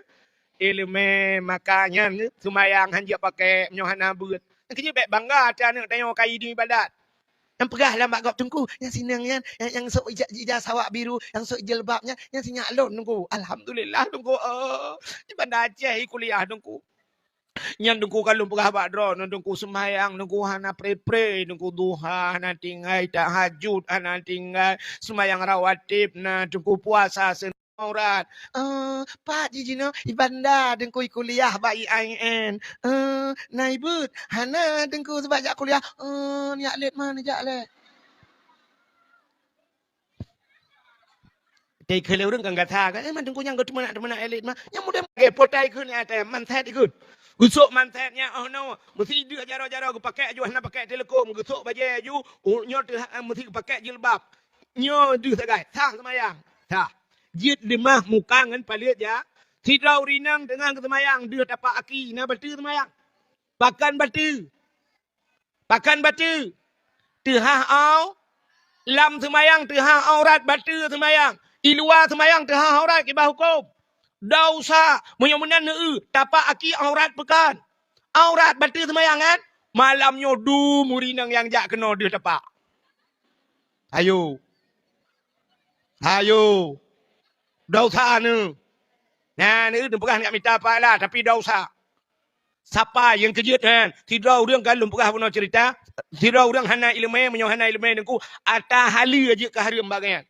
ileumé, maka nyan seumayang han jeuet pakai, meunyoe hana beuet. Keujeuet bék bangga até aneuk tanyoe ka idin ibadat. Nyang peugah lam bak gob, "Teungku, nyang sinong nyan, nyang, nyang sôk ija-, ija sawak biru, nyang sôk jilbab nyan, nyang sinyak lôn, Teungku." Alhamdulillah, Teungku, oh. Di Banda Aceh kuliah, Teungku. Nyan Teungku ka lôn peugah bak droeneuh, Teungku seumayang, Teungku hana pre-pre, Teungku duha hana tinggai, tahajud hana tinggai, seumayang rawatib na, Teungku puasa seunang aurat. Eh, pat jih jinoe, i Banda Teungku i kuliah bak I A I N. Eh, na ibeuet, hana Teungku sabab jak kuliah. Eh, nyak lét man jak lé. Teuka lé ureueng kan gata kan, eh, mandum nyang geuteumeunak-teumeunak elit mah. Nyang muda lagèe potai kheun até, mantet ikheun. Geusok mantet nyan, oh no, meusi deuh jaroe-jaroe geupakèk aju, hana pakèk teuleukom, geusok bajèe aju, oh, nyoe teuh, eh, meusi geupakèk jilbab. Nyoe deuh sagai, sah seumayang. Sah. Jeuet leumah muka ngon paleuet jak. Sidroe ureueng inong teungoh geuseumayang, deuh tapak aki, na bateue seumayang. Pakon bateue? Pakon bateue? Teuhah au-, lam seumayang teuhah aurat bateue seumayang. I luwa seumayang teuhah aurat kiban hukôm. Dosa. Meunyoe meunan neueu, tapak aki aurat pakon? Aurat bateue seumayang kan? Malam nyoe dum ureueng inong nyang jak keunoe deuh tapak. Ayo. Ayo. Dosa neueu. Nah, neueu neupeugah neujak mita pahala, tapi dosa. Sapa nyang keujeuet nyan? Sidroe ureueng kan lôn peugah bunoe ceurita, sidroe ureueng hana ileumèe, meunyoe hana ileumèe Teungku, ata haleue jeuet keu hareuem bak gobnyan.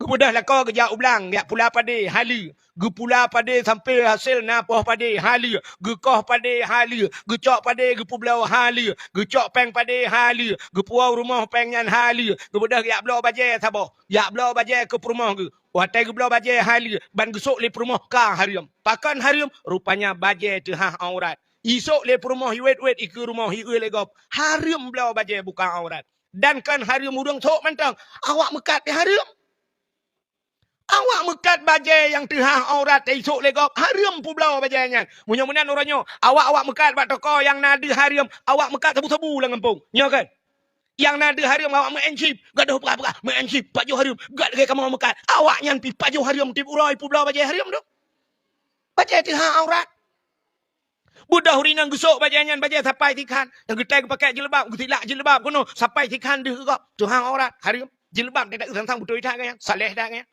Geubeudôh lakoe geujak u blang, jak pula padé, haleue. Geupula padé sampoe hasé na poh padé, haleue. Geukoh padé, haleue. Geucok padé, geupeubloe, haleue. Geucok péng padé, haleue. Geupuwoe rumoh péng nyan, haleue. Geubeudôh jak bloe bajèe saboh. Jak bloe bajèe keu peurumoh geuh. Watèe geubloe bajèe haleue, ban geusok lé peurumoh ka hareuem. Pakon hareuem? Rupanya bajèe teuhah aurat. Isok lé peurumoh iwèt-wèt ikeue rumoh, ieu lé gob. Hareuem bloe bajèe buka aurat. Dan kon hareuem ureueng sok mantong, awak meukat pih hareuem. Awak meukat bajèe nyang teuhah aurat isok lé gob, hareuem peubloe bajèe nyan. Meunyoe meunan uroe nyoe, awak-awak meukat bak toko nyang na deuh hareuem, awak meukat sabu-sabu lam gampông. Nyoe kan? Nyang na deuh hareuem awak meu'en chip, gadoh peugah-peugah, meu'en chip, pajoh hareuem, gat lagèe kamoe meukat. Awak nyan pih pajoh hareuem tiep uroe peubloe bajèe hareuem tu. Bajèe teuhah aurat. Beudôh ureueng inong geusok bajèe nyan, bajèe sapai sikhan. Nyang geutai geupakèk jilbab, geutilak jilbab keunoe, sapai sikhan deuh gob. Teuhah aurat, hareuem. Jilbab teutak sang-sang beutôi that gaya, saleh that gaya.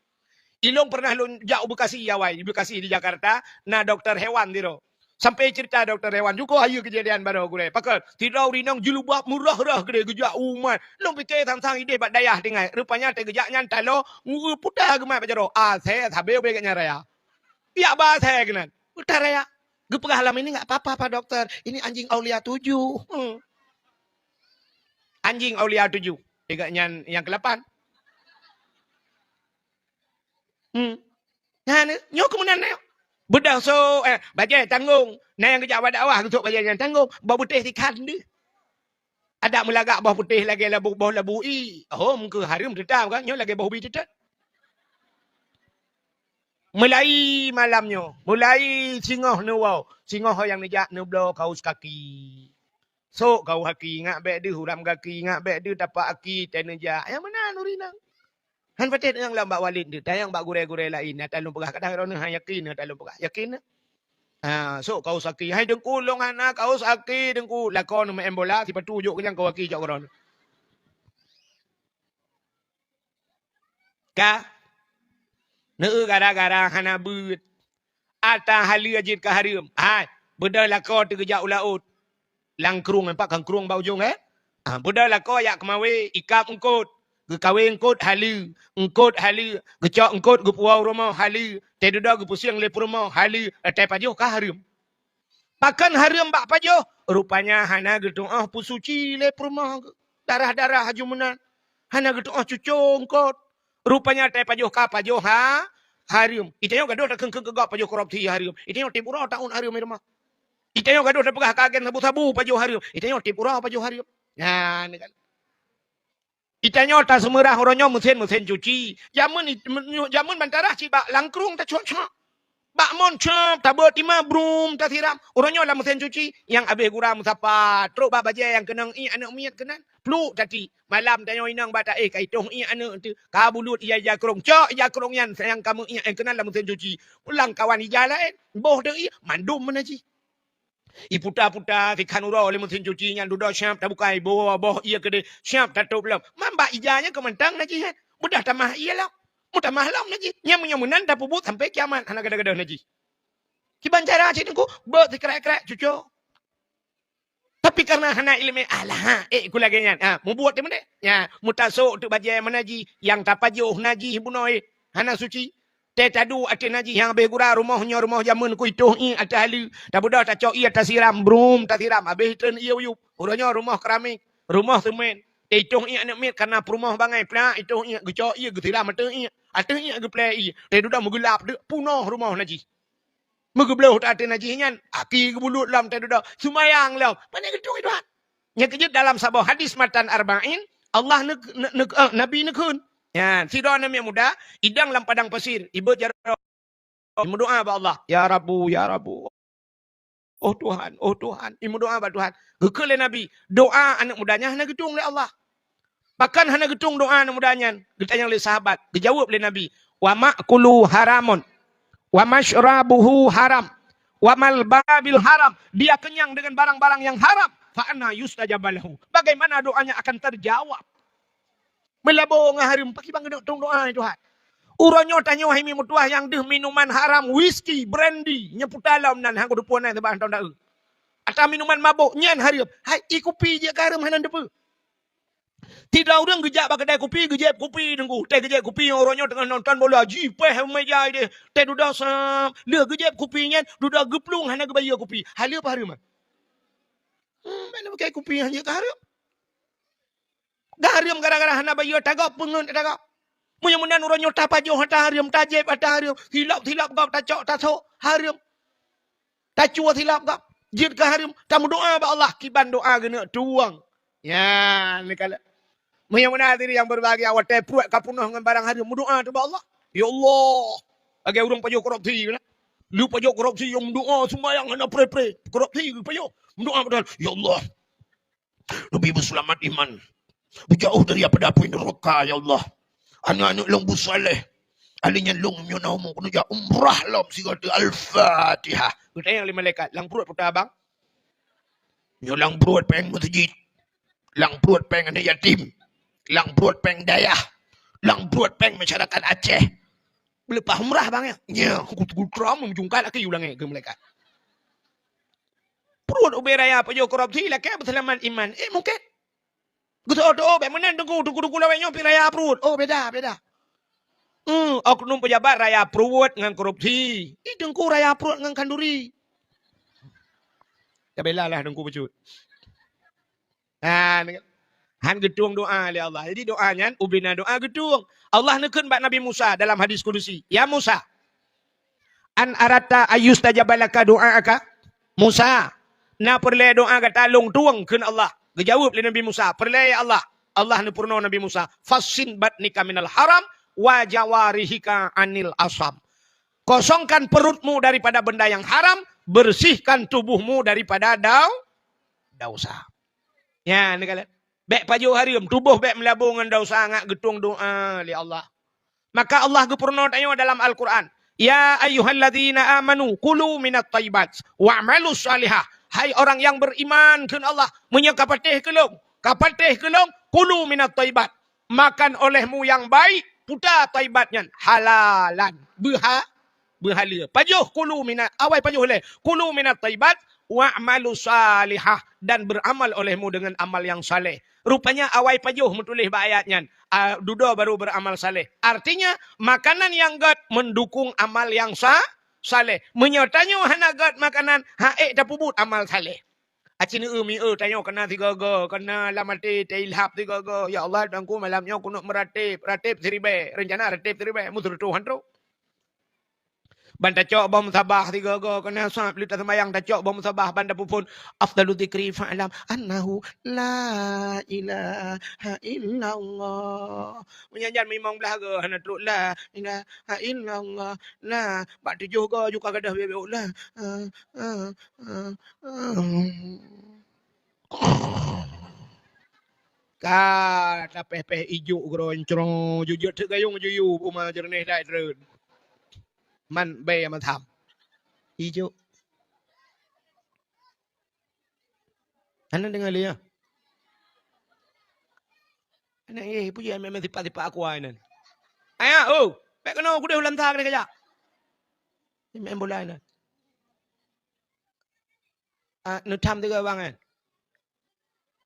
Ilôn pernah lôn jak u Bekasi awai, di Bekasi di Jakarta, na doktor hewan sidroe. Sampoe ceurita doktor hewan, jukôh hayeue keujadian baroe gurèe. Pakon, sidroe ureueng inong jilbab meurah-rah keudéh geujak u umat. Lôn pike sang-sang idéh bak dayah tinggai. Rupanya teugeujak nyan taloe, ngu-, puta geumat bak jaroe. Asèe sabé ubé gobnyan raya. Piak ba asèe keunan. Puta raya. Geupeugah lam ini, "Nggak apa-apa, Pak Dokter. Ini anjing Aulia tujuh." Hmm. Anjing Aulia tujuh. Tiga nyan nyang keulapan. Hmm. Nah, ni, nyoe keumudian nyoe. Beudôh sok, eh, bajèe tanggong. Na nyang geujak bak dakwah geusok bajèe nyan tanggong. Bak beutéh sikhan deuh. Adak meulagak boh putéh lagèe labu, boh labu ie. Hom keu hareuem teutab kan? Nyoe lagèe boh ubi teutab. Mulai malam nyoe, mulai singoh neuwoe, singoh nyang neujak neubloe kaos kaki. Sok kaos kaki, ingat bèk deuh uram kaki, ingat bèk deuh tapak aki, teuh neujak. Nyang meunan ureueng inong. Han patéh tanyong lom bak walid teuh, tanyong bak gurèe-gurèe laén. Nyang talôn peugah, kadang droeneuh han yakin, nyang talôn peugah. Yakin? Ha, sok kaos aki. Hai Teungku, lôn hana kaos aki, Teungku. Lakoe neuh meu'en bola, sipatu jok keu nyang kaos aki cok keudroe. Ka? Neueu gara-gara hana beuet. Ata haleue jeuet keu hareuem. Hai, beudôh lakoe teuh geujak u laôt. Lam krueng, nampak kan krueng bak ujong, eh? Ah, beudôh lakoe jak keumawé, ikab eungkôt. Geukawé eungkôt haleue, eungkôt haleue, geucok eungkôt geupuwoe u rumoh haleue, teuh dudoe geupeusieng lé peurumoh haleue, teuh pajoh ka hareuem. Pakon hareuem bak pajoh? Rupanya hana geutu'oh peusuci lé peurumoh geuh. Darah-darah aju meunan. Hana geutu'oh cuco eungkôt. Rupanya watèe pajoh ka pajoh ha, hareuem. Itanyoe gadoh takheun-kheun keu gob pajoh korupsi hareuem. Itanyoe tiep uroe taun hareuem di rumoh. Itanyoe gadoh tapeugah ka agen sabu-sabu pajoh hareuem. Itanyoe tiep uroe pajoh hareuem. Nyan kan. Itanyoe taseumeurah uroe nyoe meusén-meusén cuci. Jameun it-, jameun bantarah cit bak langkrueng tacok-cok. Bak mon cop, tabeuet tima brum tasiram. Uroe nyoe lam meusén cuci, nyang abéh gura meusapat. Trok bak bajèe nyang keunong iék aneuk miet keunan. Pluek tati. Malam tanyoe inong bak taéh ka itoh iék aneuk teuh. Ka bulut ija-ija krông. Cok ija krông nyan nyang ka meu iék keunan lam meusén cuci. Pulang kawan ija laén. Boh teuh iék, mandum meunajih. Iputa-puta sikhan uroe lé meusén cuci nyan dudoe siap tabukai boh-boh ié keudéh siap tatôb lom. Man bak ija nyan keu mantong najih nyan. Mudah tamah ié lom. Mutamah lom najih. Nyan meunyoe meunan tapeubuet sampai kiamat hana gadôh-gadôh najih. Kiban cara cit Teungku, beuet sikrek-krek cuco. Tapi karena hana ileumèe, alah, ék ku lagèe nyan. Ha, mubuet di meudeh. Ya, mutasok teuk bajèe meunajih, nyang tapajoh najih bunoe. Hana suci. Tée taduek ateueh najih nyang abéh gura rumoh nyoe rumoh jameun ku itoh ié ateueh aleue. Tabeudôh tacok ié tasiram, brum tasiram, abéh treun ié u yup. Uroe nyoe rumoh keramik, rumoh seumén. Tée itoh ié aneuk miet kana peurumoh bangai plak itoh ié geucok ié geusiram ateueh ié. Ateueh ié geuplè ié. Tée dudoe meugeulap deuk punoh rumoh najih. Meugeubloh that ateueh najih nyan, aki geubulut lom tée dudoe. Seumayang lom. Pane geutueng Tuhan. Nyang keujeuet dalam saboh hadis matan arba'in, Allah neuk-, neuk-, neuk-, eh, Nabi neukheun. Nyan, sidroe aneuk miet muda, idong lam padang pasir, ibeuet jaroe, imeudoá bak Allah, "Ya Rabbu, ya Rabbu." "Oh Tuhan, oh Tuhan," imeudoá bak Tuhan. Geukheun lé Nabi, doá aneuk muda nyan hana geutueng lé Allah. Pakon hana geutueng doá aneuk muda nyan? Geutanyong lé sahabat, geujaweueb lé Nabi, "Wa ma'kuluhu haramun, wa masyrabuhu haram, wa malbasuhu haram." Dia kenyang dengan barang-barang yang haram. "Fa anna yustajabu lahu?" Bagaimana doanya akan terjawab? Meulabô ngon hareuem, pakriban keuneuk tueng doá, "Ya Tuhan, uroe nyoe tanyoe hai meutuah nyang deuh minuman haram, whisky, brandy, nyang puta lom nan han kuteupue nan sabab han tom daeu. Atawa minuman mabôk, nyan hareuem. Hai, ié kupi jeuet ka hareuem hana teupeu." Sidroe ureueng geujak bak keudai kupi, geujép kupi Teungku. Tée geujép kupi, uroe nyoe teungoh nonton bola, jipéh u meja idéh. Tée dudoe sam, lheueh geujép kupi nyan, dudoe geuplueng hana geubayeue kupi. Haleue peue hareuem? Hmm, bèk na pakai kupi han jeuet ka hareuem. Ka hareuem gara-gara hana bayeue tagob, peungeut tagob. Meunyoe meunan uroe nyoe tapajoh ata hareuem, tajép ata hareuem, silop-silop gob tacok tasok hareuem. Tacue silop gob, jeuet ka hareuem, tameudoá bak Allah, kiban doá geuneuk tueng. Nyan, neukalon. Meunyoe meunan hadirin yang berbahagia, watée pruet ka peunoh ngon barang hareuem, meudoá teuk bak Allah. "Ya Allah," lagée ureueng pajoh korupsi, kan? Lheueh pajoh korupsi, nyang meudoá sumbayang hana pré-pré. Korupsi geupajoh. Meudoá padahai, "Ya Allah, neubi beuseulamat iman, beujauh daripada apui neuraka, ya Allah. Aneuk-aneuk lôn beusaléh. Akhé nyan lôn meunyoe na umu keuneuk jak umrah lom sigoe teuk." Al-Fatihah. Geutanyong lé malaikat, "Lam pruet peue teuk, Abang?" "Nyoe lam pruet péng meuseujid, lam pruet péng aneuk yatim, lam pruet péng dayah, lam pruet péng masyarakat Aceh." "Beuleupah umrah, Bang, ya?" "Nyoe, ku, ku, ku, meujungkat laki ulang, eh, keu malaikat." Pruet ubé raya pajoh korupsi, lakée beuseulamat iman. Eh, mungken. Geutoh-toh, bèk meunan Teungku, Teungku-Teungku lawét nyoe pih raya pruet. Oh, beda, beda. Hmm, oknum pejabat raya pruet ngon korupsi. Ih, Teungku raya pruet ngon khanduri. Tabela lah Teungku bacut. Ha, han geutueng doá lé Allah. Jadi doá nyan ubena doá geutueng. Allah neukheun bak Nabi Musa dalam hadis kudusi, "Ya Musa, an aratta ayyustajaba laka du'aaka?" "Musa, na peureulée doá gata lôn tueng?" kheun Allah. Geujaweueb lé Nabi Musa, "Peureulée, ya Allah." Allah neupeurunoe Nabi Musa, "Fassin batnika minal haram wa jawarihika anil asam." Kosongkan perutmu daripada benda yang haram, bersihkan tubuhmu daripada dau-, dosa. Nyan, neukalon. Bèk pajoh hareuem, tuboh bèk meulabô ngon dosa, ngat geutueng doá lé Allah. Maka Allah geupeurunoe tanyoe dalam Al-Qur'an, "Ya ayyuhalladzina amanu kulu minat thayyibat wa'malus shalihah." Hai orang yang beriman, kheun Allah, meunyoe ka patéh keu lôn, ka patéh keu lôn, kulu minat thayyibat. Makan olehmu yang baik, puta thayyibat nyan, halalan. Beuha-, beuhaleue. Pajoh kulu mina-, awai pajoh lé. Kulu minat thayyibat wa'malu shalihah, dan beramal olehmu dengan amal yang saleh. Rupanya awai pajoh meutuléh bak ayat nyan. A, dudoe baru beramal saleh. Artinya, makanan nyang gét mendukung amal nyang sa-, saleh. Meunyoe tanyoe hana gét makanan, han ék tapeubuet amal saleh. Aci neueu mieu tanyoe kana sigoe-goe, kana lam até tailhab sigoe-goe. Ya Allah, Tuhanku, malam nyoe kunut meurateb, rateb siribèe, reuncana rateb siribèe, meuseureutôh han trok. Ban tacok boh musabah sigoe-goe, kana sab lheueh taseumbahyang tacok boh musabah ban tapeuphon, "Afdalu dzikri fa'lam annahu la ilaha illallah." Meunyan jan limong blaih goe hana trok la ilaha illallah, la bak tujoh goe ju ka gadôh bèk-bèk la, eh, eh, eh, eh. Ka tapéh-péh ijôk keudroe cro, jujeuet teuk gayong juyue, uma jeureunéh that treun. Man bèe meutham. Ijôk. Hana deungoe lé nyoe. Hana, eh, peue jih meusipat-sipat aqua nyan. Ayah, oh, bèk keunoe kudeh u lansa keunoe kajak. Main bola nyan. Ah, neutham tiga bang kan?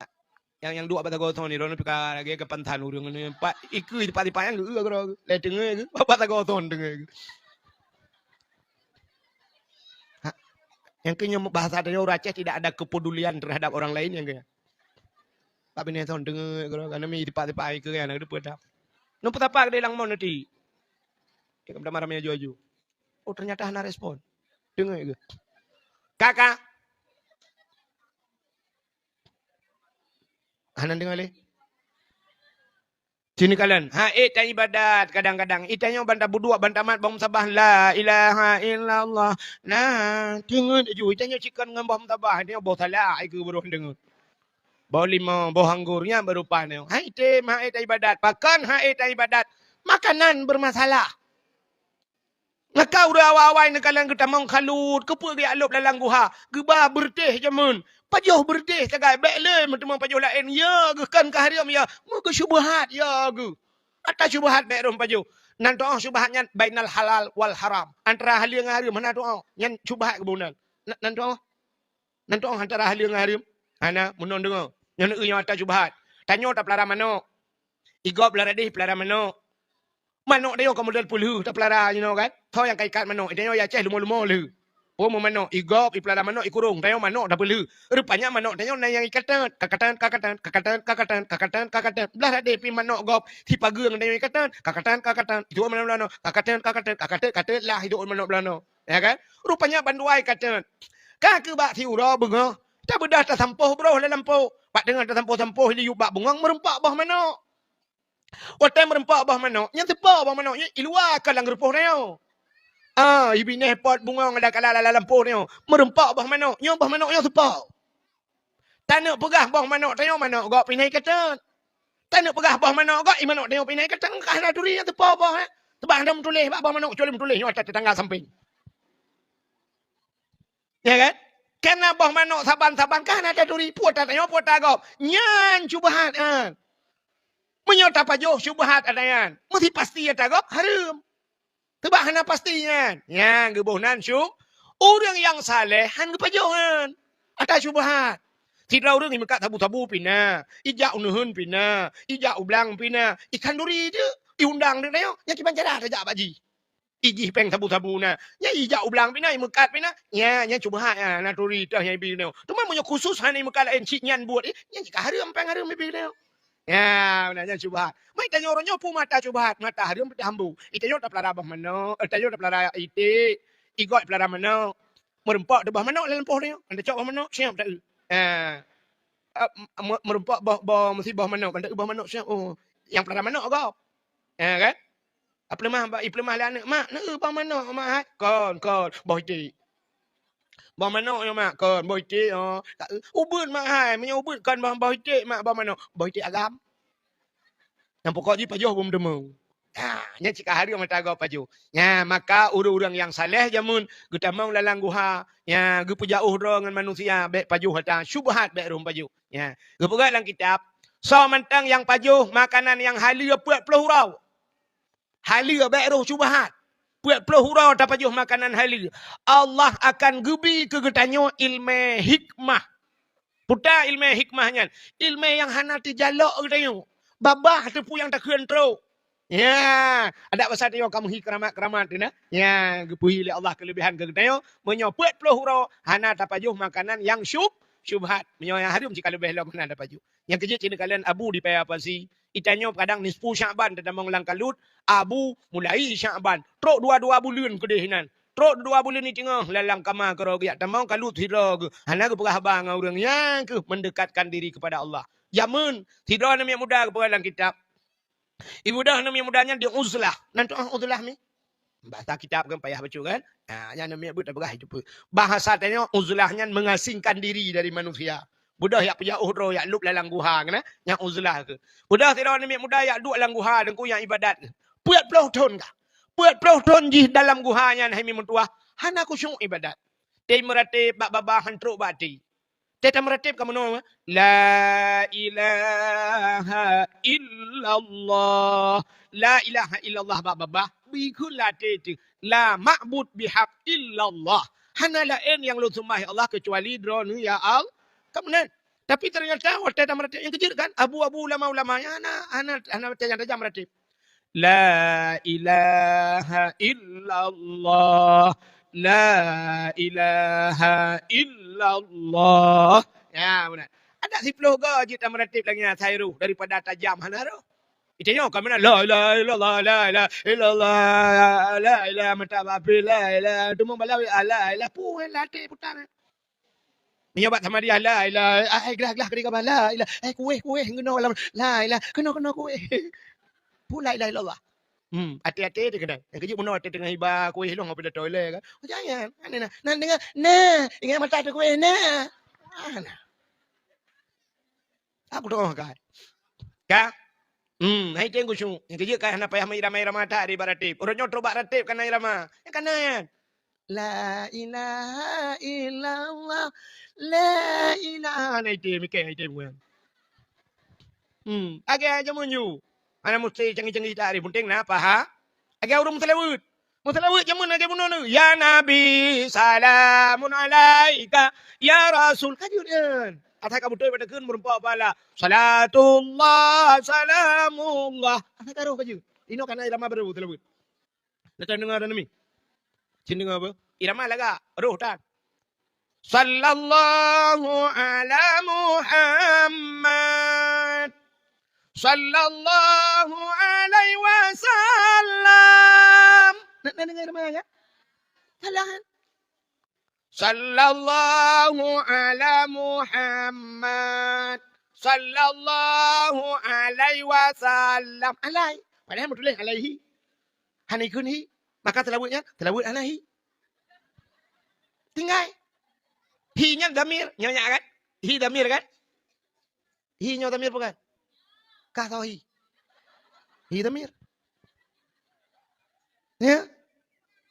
Ah, nyang, nyang duek bak sagoe thon ni, droeneuh pih ka lagèe keupantan ureueng ni, pat ikeue pat-pat nyang geu-, geu-, geu-, lé teungoh geu-, bak sagoe thon teungoh geu-. Ha, nyang keu nyoe bahasa tanyoe ureueng Aceh tidak ada kepedulian terhadap orang lain nyang keu nyan. Bak binéh thon teungoh geu-, geu-, karena mi tipak-tipak ikeue nyan, ada peue dah. Nyoe peutapa keudeh lam mon nanti. Dia ka meutamah ramé aju-aju. Oh, ternyata hana respon. Deungoe geu. Kaka. Hana deungoe lé. Sini kalian. Ha, eh, ta ibadat kadang-kadang. Itanyoe ban tabeuduek, ban tamat, ban musabah. La ilaha illallah. Nah, deungoe ju. Itanyoe cikon ngon boh musabah. Itanyoe boh salak, ikeue baroe deungoe. Boh limau, boh anggor, nyan baru paih nyoe. Hai tem, hai ta ibadat. Pakon hai ta ibadat? Makanan bermasalah. Maka ureueng awai-awai neukalon geutamong khalut, keupeue geujak lôb lam guha, geuba beureutéh jameun. Pajoh beureutéh sagai, bèk lé meuteumé pajoh laén, ya geuh kon ka hareuem ya, meugeusyubhat ya geuh. Ata syubhat bèk rhom pajoh. Nan tu'oh syubhat nyan bainal halal wal haram. Antara haleue ngon hareuem hana tu'oh. Nyan syubhat geuboh nan. Na-, nan tu'oh. Nan tu'oh antara haleue ngon hareuem. Hana, meunan deungoe. Nyan eu nyang ata syubhat. Tanyoe tapeulara manok. Igob lam radeh peulara manok. Manok tanyoe ka model peulheueh tapeulara jinoe kan. Tho nyang ka ikat manok, tanyoe i Aceh lumo-lumo lheueh. Oh, meumanok, igob, ipeulara manok, ikurong, tanyoe manok tapeulheueh. Rupanya manok tanyoe na nyang ikateut, kakateut, kakateut, kakateut, kakateut, kakateut, kakateut. Blah radeh pih manok gob, sipageue ngon tanyoe ikateut, kakateut, kakateut, itu manok beulanoe, kakateut, kakateut, kakateut, kakateut lah itu manok beulanoe. Ya kan? Rupanya bandua ikateut. Ka keuh bak siuroe beungoh, tabeudah tasampôh broh lam lampôh. Bak teungoh tasampôh-sampôh liyueb bak bungong meurumpok boh manok. Watèe meurumpok boh manok, nyan teupo boh manok nyan iluwa ka lam rupoh nyoe. Ah, ibinéh pot bungong ada kala lam lampôh nyoe. Meurumpok boh manok, nyoe boh manok nyoe teupo. Taneuk peugah boh manok tanyoe manok gob pih na ikateut. Taneuk peugah boh manok gob, i manok tanyoe pih na ikateut, ka hana turi nyan teupo boh, eh. Teubang hana meutuléh bak boh manok, kecuali meutuléh nyoe atas tetangga sampéng. Ya kan? Karena boh manok saban-saban ka hana taturi, peue ata tanyoe, peue ata gob. Nyan syubhat, ha. Meunyoe tapajoh syubhat ata nyan, meusti pasti ata gob hareuem. Teubang hana pasti nyan. Nyan geuboh nan syub-, ureueng nyang saleh han geupajoh nyan. Ata syubhat. Sidroe ureueng imeukat sabu-sabu pih na, ijak u neuheun pih na, ijak u blang pih na, ikhanduri teuk, iundang teuk tanyoe, nyan kiban cara tajak bak jih. Ijih péng sabu-sabu na. Nyan ijak u blang pih na, imeukat pih na. Nyan, nyan syubhat, nyan, na turi teuh nyan ibi nyoe. Teuma meunyoe khusus hana imeukat laén cit nyan buet, eh, nyan cit ka hareuem péng hareuem ibi nyoe. Nyan, meunan nyan syubhat. Mai tanyoe uroe nyoe peue mata syubhat, mata hareuem peutambu. Itanyoe tapeulara boh manok, eh, tanyoe tapeulara iték, igob peulara manok. Meurumpok teuh boh manok lam lampôh tanyoe. Kan tacok boh manok, siap taeu. Ah. Ah, me-, meurumpok boh, boh, meusi boh manok, kan taeu boh manok siap. Oh, nyang peulara manok gob. Ah, kan? Ipeuleumah ba-, ipeuleumah lé aneuk, "Mak, neueu boh manok, Mak, hai?" "Kon, kon, boh iték." "Boh manok nyoe, Mak?" "Kon, boh iték, oh." "Ka, eh, ubeuet, Mak, hai?" "Meunyoe ubeuet kon boh, boh iték, Mak, boh manok." "Boh iték agam." Nyang pokok jih pajoh beumeuteumeung. Ha, nyan cit ka hareuem ata gob pajoh. Nyan, maka ureueng-ureueng nyang saleh jameun geutamong lam guha, nyan geupeujaoh droe ngon manusia, bèk pajoh ata, syubhat bèk rhom pajoh. Nyan, geupeugah lam kitab, soe mantong nyang pajoh makanan nyang haleue peuet ploh uroe. Haleue bèk rhoh syubhat. Peuet ploh uroe tapajoh makanan haleue. Allah akan geubi keu geutanyoe ileumèe hikmah. Peue ta ileumèe hikmah nyan? Ileumèe nyang hana teujalok geutanyoe. Babah teupeu nyang takheun trok. Ya, adak basa tanyoe ka meuhi keuramat-keuramat teuh na. Ya, geupeuhi lé Allah keuleubehan keu geutanyoe. Meunyoe peuet ploh uroe hana tapajoh makanan nyang syub-, syubhat. Meunyoe nyang hareuem cit ka leubeh lom hana tapajoh. Nyang keujeuet cit neukalon Abu di Paya Pasi. Itanyoe kadang nisfu Sya'ban tatamong lam kalut, Abu mulai Sya'ban. Trok dua-dua buleuen keudeh inan. Trok dua buleuen i teungoh lam, lam kama keudroe geujak tamong kalut sidroe geuh. Hana geupeugah haba ngon ureueng, nyan keuh mendekatkan diri kepada Allah. Jameun, sidroe aneuk miet muda geupeugah lam kitab. Ibadah aneuk miet muda nyan di uzlah. Nan tu'oh uzlah mi? Bahasa kitab kan payah baca kan? Ha, nyan aneuk miet beuet tapeugah itu pun. Bahasa tanyoe uzlah nyan mengasingkan diri dari manusia. Beudôh yak peujaoh droe yak lôb lam guha keunan, nyan uzlah keuh. Beudôh sidroe aneuk miet muda yak duek lam guha teungku nyang ibadat keuh. Peuet ploh thon kah? Peuet ploh thon jih dalam guha nyan hai mi meutuwah, hana khusyuk ibadat. Teumeuratéb bak babah han trok bak até. Teuh tameuratéb ka meunoe, la ilaha illallah. La ilaha illallah bak babah, bikheun lam até teuh, la ma'bud bihaq illallah. Hana laén nyang lôn seumah ya Allah keucuali Droeneuh ya Allah. Ka meunan. Tapi teunyata watée tameuratéb nyang keujeuet kan, abu-abu ulama-ulama nyang hana, hana, hana tajam-tajam meuratéb. La ilaha illallah. La ilaha illallah. Ya, beuna. Adak siploh go jeuet tameuratéb lagée nyan asai roh daripada tajam hana roh. Itanyoe ka meunan la ilaha illallah, la ilaha illallah, la ilaha mata bapi, la ilaha teuma balawi, la ilaha pu, la até putang. Meunyoe bak samadiyah, la ilaha, ai glah-glah keudéh gabah, la ilaha, ai kueh-kueh ngeunoe lam, la ilaha, keunoe-keunoe kueh. Pu la ilaha illallah. Hmm, até-até teuh keudang. Nyang keujeuet bunoe até teungoh iba kueh lôn ngon pidato ilée kan. Jangan, aneh nah. Nah, deungoe, nah, ingat mata teuh kueh, nah. Ah, nah. Aku tengok kan. Ka? Hmm, hai teng khusyuk. Nyang keujeuet ka hana payah meuirama-irama that di bak ratéb. Ureueng nyoe trok bak ratéb ka na irama. Nyang ka na nyan. La ilaha illallah. La ilaha. Nah, itu mikir, itu bukan. Hmm, agak aja munyu. Ana mesti canggih-canggih tak hari penting na paha. Agak urung meuseulaweuet. Meuseulaweuet jameun lagée bunoe nyoe. Ya Nabi, salamun alaika. Ya Rasul, ka jeuet nyan. Asai ka beutôi pada kheun meureumpok pahala. Salatullah, salamullah. Asai ka roh ka jeuet. Inoe ka na irama baru seulaweuet. Neutang deungoe dah nami. Cin deungoe apa? Irama lagak, roh tan. Sallallahu ala Muhammad. Sallallahu alaihi wasallam. Nak, nak dengar mana ya? Salah kan? Sallallahu ala Muhammad. Sallallahu alaihi wasallam. Alai. Padahal meutuléh alaihi. Hana ikun hi. Maka seulaweuet nyan, seulaweuet hana hi. Tinggai. Hi nyan dhamir, nyoe nyan kan? Hi dhamir kan? Hi nyoe dhamir bukan? Kah tau hi? Hi dhamir. Ya?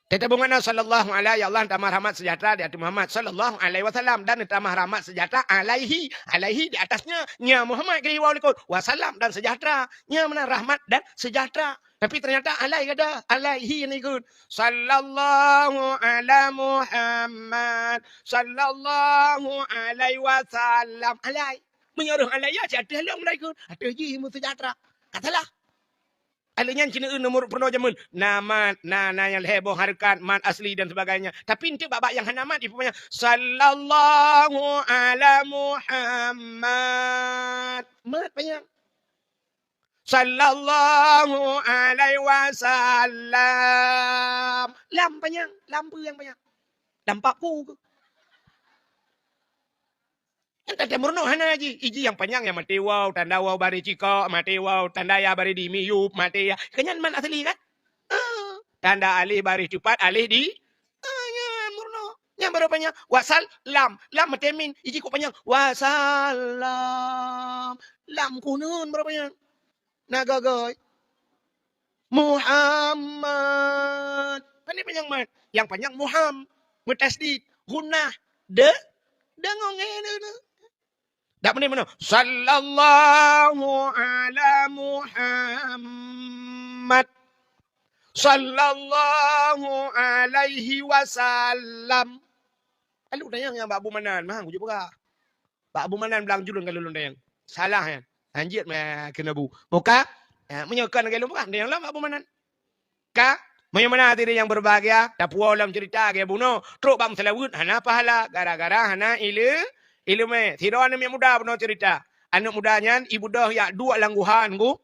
Teutabong ana sallallahu alaihi, ya Allah, tamah rahmat sejahtera di atas Muhammad sallallahu alaihi wasallam dan tamah rahmat sejahtera alaihi, alaihi di atasnya, nya Muhammad kiri waw likot, wasallam dan sejahtera, nya mana rahmat dan sejahtera. Tapi ternyata alai kada, alaihi yang ikut. Sallallahu ala Muhammad, sallallahu alaihi wasallam. Alai. Meunyoe roh alai ya, cit ateueh lom mulai ikut. Ateueh jih meusejahtera. Ka salah. Alai nyan cina nomor peunoh jameun. Na mat, na, na nyang lhée boh harekat, mat asli dan sebagainya. Tapi enteuk bak-bak nyang hana mat, ipeupanyang, sallallahu ala Muhammad. Mat panyang. Sallallahu alaihi wasallam. Lam panyang, lam peue nyang panyang? Lam paku ke? Kan tanda meurunoe hana ji. Iji nyang panyang nyang maté waw, tanda waw baréh cikok, maté waw, tanda ya baréh di miyup, maté ya. Kan nyan mat asli kan? Ah, tanda alif baréh cupat, alif di. Ah, nyan meurunoe. Nyan baru panyang. Wasal, lam. Lam maté min. Iji kok panyang. Wasallam. Lam kunun baru panyang. Na gagoi. Muhammad. Pandai panyang mat. Nyang panyang Muham. Meutasdid. Gunnah. De. Deungon ngene. Dak meunan meunan. Sallallahu ala Muhammad. Sallallahu alaihi wasallam. Lalu tanyong nyang bak Abu Manan, mah kujok peugah. Bak Abu Manan blang julun ka lôn tanyong. Salah nyan. Hanjeuet mah keuneuk bu. Muka, eh, meunyoe kon lagée lôn peugah, tanyong lom bak Abu Manan. Ka, meunyoe meunan hadirin yang berbahagia, tapuwoe lom cerita lagée bunoe, trok bak meuseulaweuet hana pahala gara-gara hana ile-, Ileumèe, sidroe aneuk miet muda bunoe cerita. Aneuk muda nyan ibeudôh jak duek lam guha nunggu.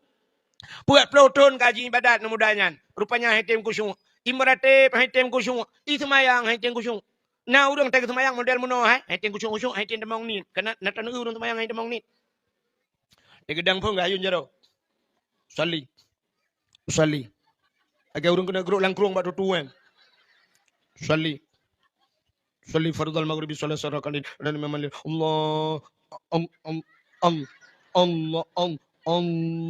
Peuet ploh thon ka jiibadat aneuk muda nyan. Rupanya han item khusyuk. Imeuratéb han item khusyuk. Iseumayang han item khusyuk. Na ureueng teuka seumayang model meunoe hai, han item khusyuk-khusyuk, han item tamong niet. Keunan na taneuk ureueng seumayang han item tamong niet. Di geudang phon gayun jaroe. Usalli. Usalli. Lagèe ureueng keuneuk geurok lam krueng bak tutoe kan. Usalli. Usalli fardhal maghribi tsalatsa rak'atin. Dan imam mandi. Allah. Am, am, am, Allah, am, Allah.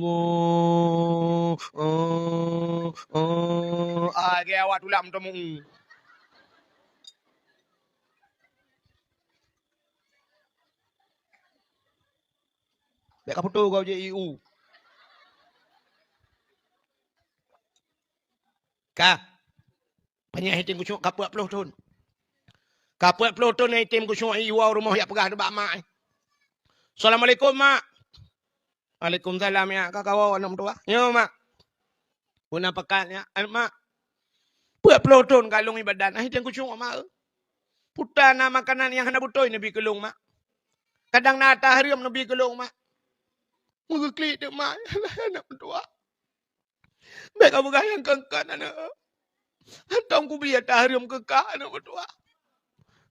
Ah, ah, ah. Ah, lagèe awak tulak meuteumeu. Bèk ka putôh gob jih ié u. Ka. Panyang han item khusyuk ka peuet ploh thon. Ka peuet ploh thon han item khusyuk iwoe u rumoh jak peugah nibak mak. Assalamualaikum, Mak. Waalaikumsalam, ya. Ka kawoe aneuk meutuwah. Nyo, Mak. Peue na pakat, ya? Aneuk mak. Peuet ploh thon ka lôn ibadat, han item khusyuk, Mak. Peue na makanan nyang hana beutôi neubi keu lôn, Mak. Kadang na ata hareuem neubi keu lôn, Mak. Meugeuklik teuk, Mak. Aneuk meutuwah. Bèk kapeugah nyang kon-kon, aneuk. Hantom kubi ata hareuem keu kah, aneuk meutuwah.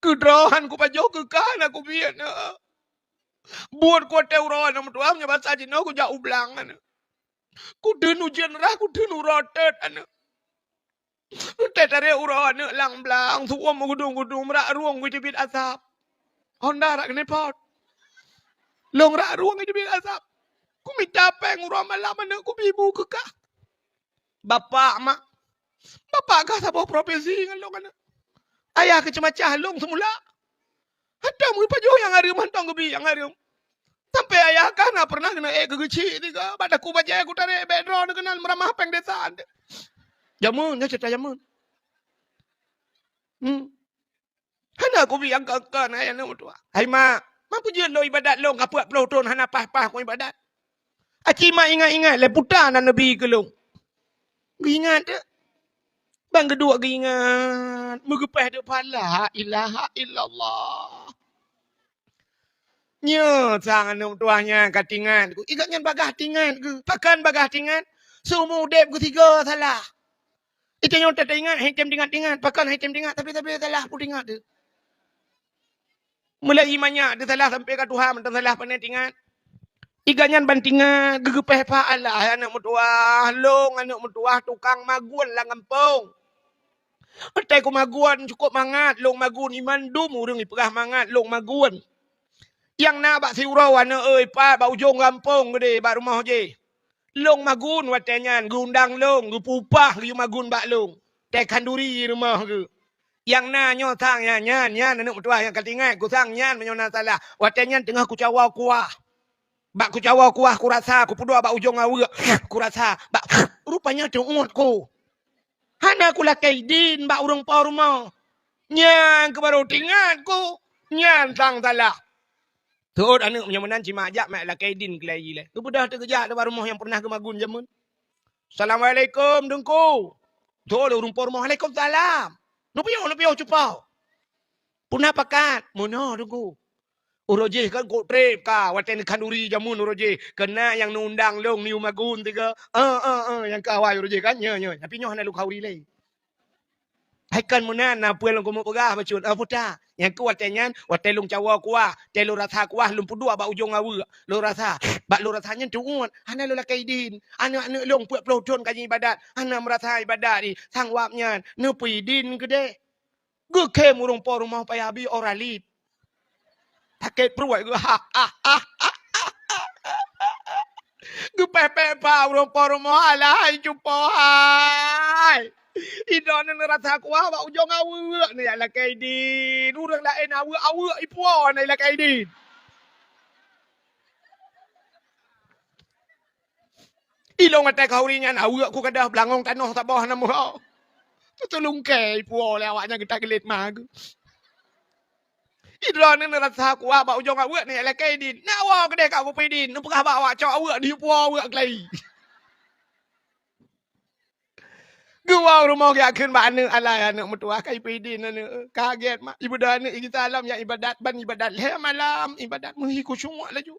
Keudroe han kupajoh keu kah, hana kubi, aneuk. Buet kuwoe teuh uroe, aneuk meutuwah, meunyoe basa jinoe kujak u blang, aneuk. Kudeun ujeuen rhah, kudeun uroe teut, aneuk. Watèe tarek uroe aneuk lam blang, su'uem meugudong-gudong, brat rueng geuteubiet asap. Honda rot keuneuk pot. Lôn rot rueng geuteubiet asap. Kumita pèng uroe malam aneuk kubi bu keu kah. Bapak, mak. Bapak kah saboh profesi ngon lôn aneuk. Ayah keuh ceumacah lôn seumula. Hantom geupajoh nyang hareuem, hantom geubi nyang hareuem. Sampai ayah kah na pernah keuneuk ék keu geuchik tiga, bak daku bajèe kutarek bèk droeneuh keunan meuramah péng desa. Jameun, nyan cerita jameun. Hmm. Hana kubi angka-angka na aneuk meutuwah. Hai mak, mak peue jeuet lôn ibadat lôn ka peuet ploh thon hana paih-paih keu ibadat. Aci mak ingat-ingat lé peue na neubi keu lôn. Geuingat teuk. Ban geuduek geuingat, meugeupèh teuk phala, la ilaha illallah. Nyoe sang aneuk meutuwah nyan ka teuingat ku. Igat nyan bagaih teuingat ku. Pakon bagaih teuingat? Seumu udép geusigoe salah. Itanyoe teuingat, han item teuingat-ingat. Pakon han item teuingat? Tapi-tapi salah pun teuingat tu. Mulai manyak teusalah sampai ka tuha mantong salah pandai teuingat. Igat nyan ban teuingat geugeupèh pahala hai aneuk meutuwah, lôn aneuk meutuwah tukang magun lam gampông. Watèe kumagun cukôp mangat lôn magun, i mandum ureueng ipeugah mangat lôn magun. Nyang na bak siuroe aneuk oi pat bak ujong gampông geudeh bak rumoh jih. Lôn magun watèe nyan geuundang lôn, geupeu upah geuyue magun bak lôn. Tée khanduri rumoh geuh. Nyang na nyoe sang nyan, nyan, nyan aneuk meutuwah nyang ka teuingat ku sang nyan meunyoe na salah. Watèe nyan teungoh kucawoe kuah. Bak kucawoe kuah kurasa, kupeuduek bak ujong aweuek. Kurasa, bak rupanya teuôt ku. Hana kulakée idin bak ureueng po rumoh. Nyan keuh baru teuingat ku. Nyan sang salah. Teuôt aneuk meunyoe meunan cit mak jak mak lakée idin keulai jih lé. Geubeudôh teuh geujak bak rumoh nyang pernah geumagun jameun. "Assalamualaikum, Teungku." Teuôt lé ureueng po rumoh, "Waalaikumsalam. Neupiôh, neupiôh cupo." "Peue na pakat?" "Meunoe, Teungku. Uroe jih kan kok trép ka, watée neukhanduri jameun uroe jih. Keunan nyang neuundang lôn neuyue magun tiga." "Eh, eh, eh, nyang keu awai uroe jih kan? Nyoe, nyoe. Tapi nyoe hana lôn khanduri lé." "Hai kon meunan na peue lôn keumeung peugah bacut, eh, puta. Nyang keu watée nyan, watée lôn cawoe kuah, tée lôn rasa kuah lôn peuduek bak ujong aweuek. Lôn rasa, bak lôn rasa nyan teuôt, hana lôn lakée idin. Aneuk-aneuk lôn peuet ploh thon ka jiibadat, hana meurasa ibadat jih. Sang wab nyan, neupeue idin keudeh." Geukhem ureueng po rumoh payah bi Oralid. Sakét pruet geuh. Geupéh-péh pa ureueng po rumoh, "Alah hai cupo hai. Idroeneuh neurasa kuah bak ujong aweuek neujak lakée idin. Ureueng laén aweuek-aweuek ipuwoe neujak lakée idin." Ilôn watée khanduri nyan aweuek ku gadôh beulangong tanoh saboh na meuho. Teutulung kée ipuwoe lé awak nyan geutak geulet ma geuh. Idroeneuh neurasa kuah bak ujong aweuek neujak lakée idin. Neuwoe keudeh ka kupeue idin, neupeugah bak awak cok aweuek neuyue puwoe aweuek keulai. Geuwoe rumoh geujak kheun bak aneuk, alai aneuk meutuwah ka ipeudin aneuk. Kaget mak, ibeudôh aneuk igisa lom jak ibadat, ban ibadat lhèe malam, ibadat meuhi khusyuk laju.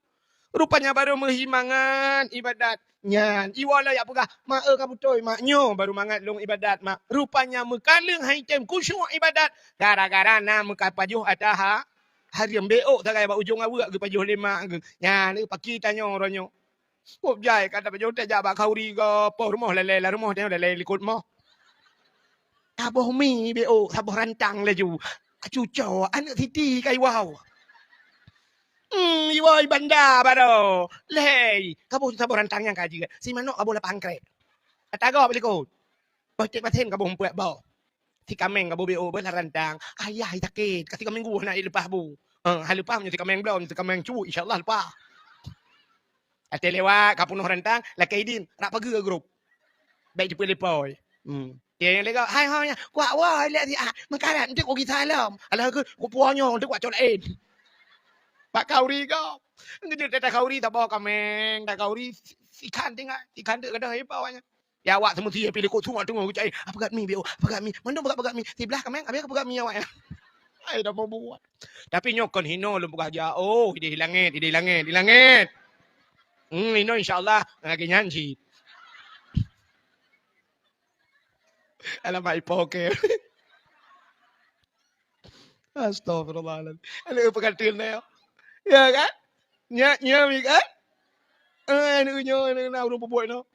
Rupanya barô meuhi mangat ibadat. Nyan, iwoe lom jak peugah, "Mak, eu ka beutôi, Mak, nyoe barô mangat lôn ibadat, Mak." Rupanya meukaleueng han item khusyuk ibadat, gara-gara na meukapajoh ata ha-, hareuem. Bèk ôk sagai bak ujong aweuek geupajoh lé mak geuh. Nyan, eu paki tanyoe uroe nyoe. Seb jai ka tapajoh tajak bak khauri gob, poh rumoh lalè lam rumoh, tanyoe lalè likot moh. Saboh mi bèk ôk, saboh rantang laju. Cuco, aneuk siti ka iwoe. Hmm, iwoe banda baroe. Lhèe, kaboh saboh rantang nyang ka jeuet. Si manok kaboh lapan krek. Ata gob likot. Boh cit pasen kaboh empat boh. Si kaméng kaboh bèk ôk, boh lam rantang. Ayah sakét, ka tiga minggu hana ileupah bu. Ha, hai leupah meunyoe si kaméng bloe, si kaméng cuwuk, insya Allah leupah. Até lewat, ka peunoh rantang, lakèe idin, rab pageue grup. Bèk jipeuleupoi. Hmm. Dia nyang lego, "Hai, hai, kuat woe, lé si ah, meukarat, enteuk ku gisa lom. Alah, ku, ku puwoe nyoe, enteuk kuat cok laén." Bak khauri gob. Ngeujeuet ata khauri, saboh kaméng, ata khauri, si-, sikhan tinggai, sikhan teuk gadôh ié bak awaknyan. Ya, awak seumuti pih likot, semua teungoh geucai, "Apa gat mi, bèk ôk, apa gat mi?" Mandum peugah, "Apa gat mi?" Siblah kaméng, abéh ka peugah mi awaknyan. Hai, dah mau buat. Tapi nyoe kon hino lôn peugah jak, oh, idéh langét, idéh langét, idéh langét. Hmm, hino insya Allah, lagèe nyan cit. Alamak, ipoh ke. Astagfirullahaladzim. Aneuk peukateun na, ya. Ya kan? Nyak, nyak, mi kan? Eh, aneuk nyoe, aneuk na ureueng peubuet nyoe.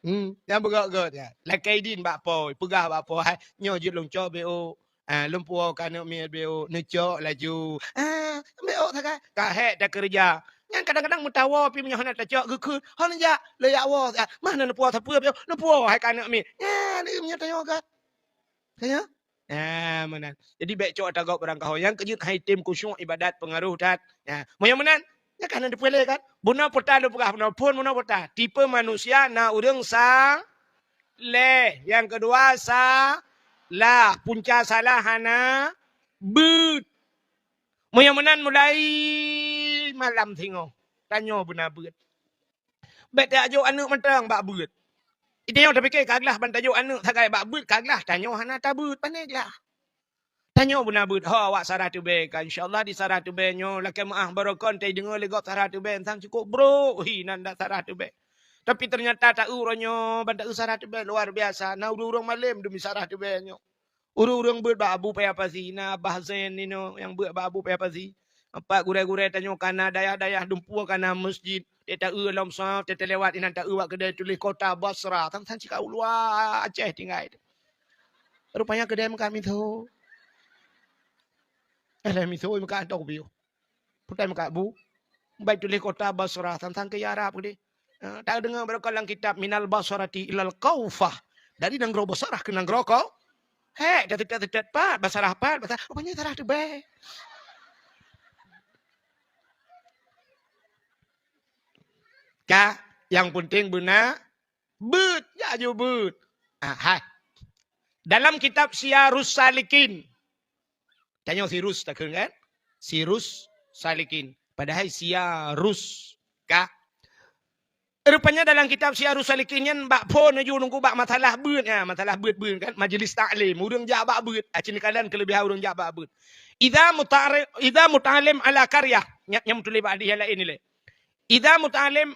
Hmm, nyang beugöt-göt nyan. Lakèe idin bak po, peugah bak po, "Hai, nyoe jeuet lôn cok bèk ôk. Ah, lôn puwoe keu aneuk miet bèk ôk, neucok laju." Ah, bèk ôk sagai. Ka hék takeureuja. Nyan kadang-kadang meutawoe pih meunyoe hana tacok geukheun, "Hana jak, lôn jak woe." Ah, mah na neupuwoe sapeue bèk ôk, neupuwoe hai keu aneuk miet. Nyan, meunyoe tanyoe göt. Ka nyo? Ah, meunan. Jadi, bèk cok ata gob barangkaho. Nyang keujeuet hai tem khusyuk ibadat peungaroh that. Ah, meunyoe meunan, nyan ka hana teupeulé kan? Bunoe peue ta lôn peugah bunoe, phôn bunoe peue ta. Tipe manusia na ureueng saleh. Nyang keudua salah. Punca salah hana beuet. Meunyoe meunan mulai malam singoh, tanyoe beuna beuet. Bèk tajok aneuk mantong bak beuet. Tanyoe tapike ka glah ban tajok aneuk sagai bak beuet ka glah, tanyoe hana tabeuet, pane glah. Tanyoe beuna beuet, ho awak Sarah Teubèe ka, insya Allah di Sarah Teubèe nyoe lakèe meu'ah barokon teudeungö lé gob Sarah Teubèe sang cukôp brok hi nan dak Sarah Teubèe. Tapi ternyata taeu uroe nyoe ban taeu Sarah Teubèe luar biasa, na ureueng-ureueng malem demi Sarah Teubèe nyoe. Ureueng-ureueng beuet bak Abu Paya Pasi, na Abah Zain ninoe nyang beuet bak Abu Paya Pasi. Pat gurèe-gurèe tanyoe ka na dayah-dayah dumpeue ka na masjid, teuh taeu lom saf, teuh talewat inan taeu bak keudè tuléh kota Basra, sang-sang cit ka u luwa Aceh tinggai. Rupanya keudè meukat miseue. Eh, lheuh miseue meukat hantom kupiôh. Putai meukat bu. Bai tuléh kota Basra, sang-sang keu Arab keudéh. Eh, tadeungö barokon lam kitab, "Minal Basrati ilal Kaufah." Dari nanggroe Basrah keu nanggroe Kau-, hék, dah teutet-teutet pat, Basrah pat, Basrah, rupanya Sarah Teubèe. Ka, nyang penting beuna beuet, jak aju beuet. Ah, hai. Dalam kitab Siyarus Salikin. Tanyoe Sirus takheun kan? Sirus Salikin. Padahai Siyarus. Ka. Rupanya dalam kitab Siyarus Salikin nyan bak phon aju nunggu bak masalah beuet, ya, masalah beuet-beuet kan, majlis taklim, ureueng jak bak beuet, ah, ceuneukala keulebihan ureueng jak bak beuet. Idza muta'ari-, idza muta'allim ala qaryah, nya, nyang tuléh bak hadis nyang laén ilèe. Idza muta'allim,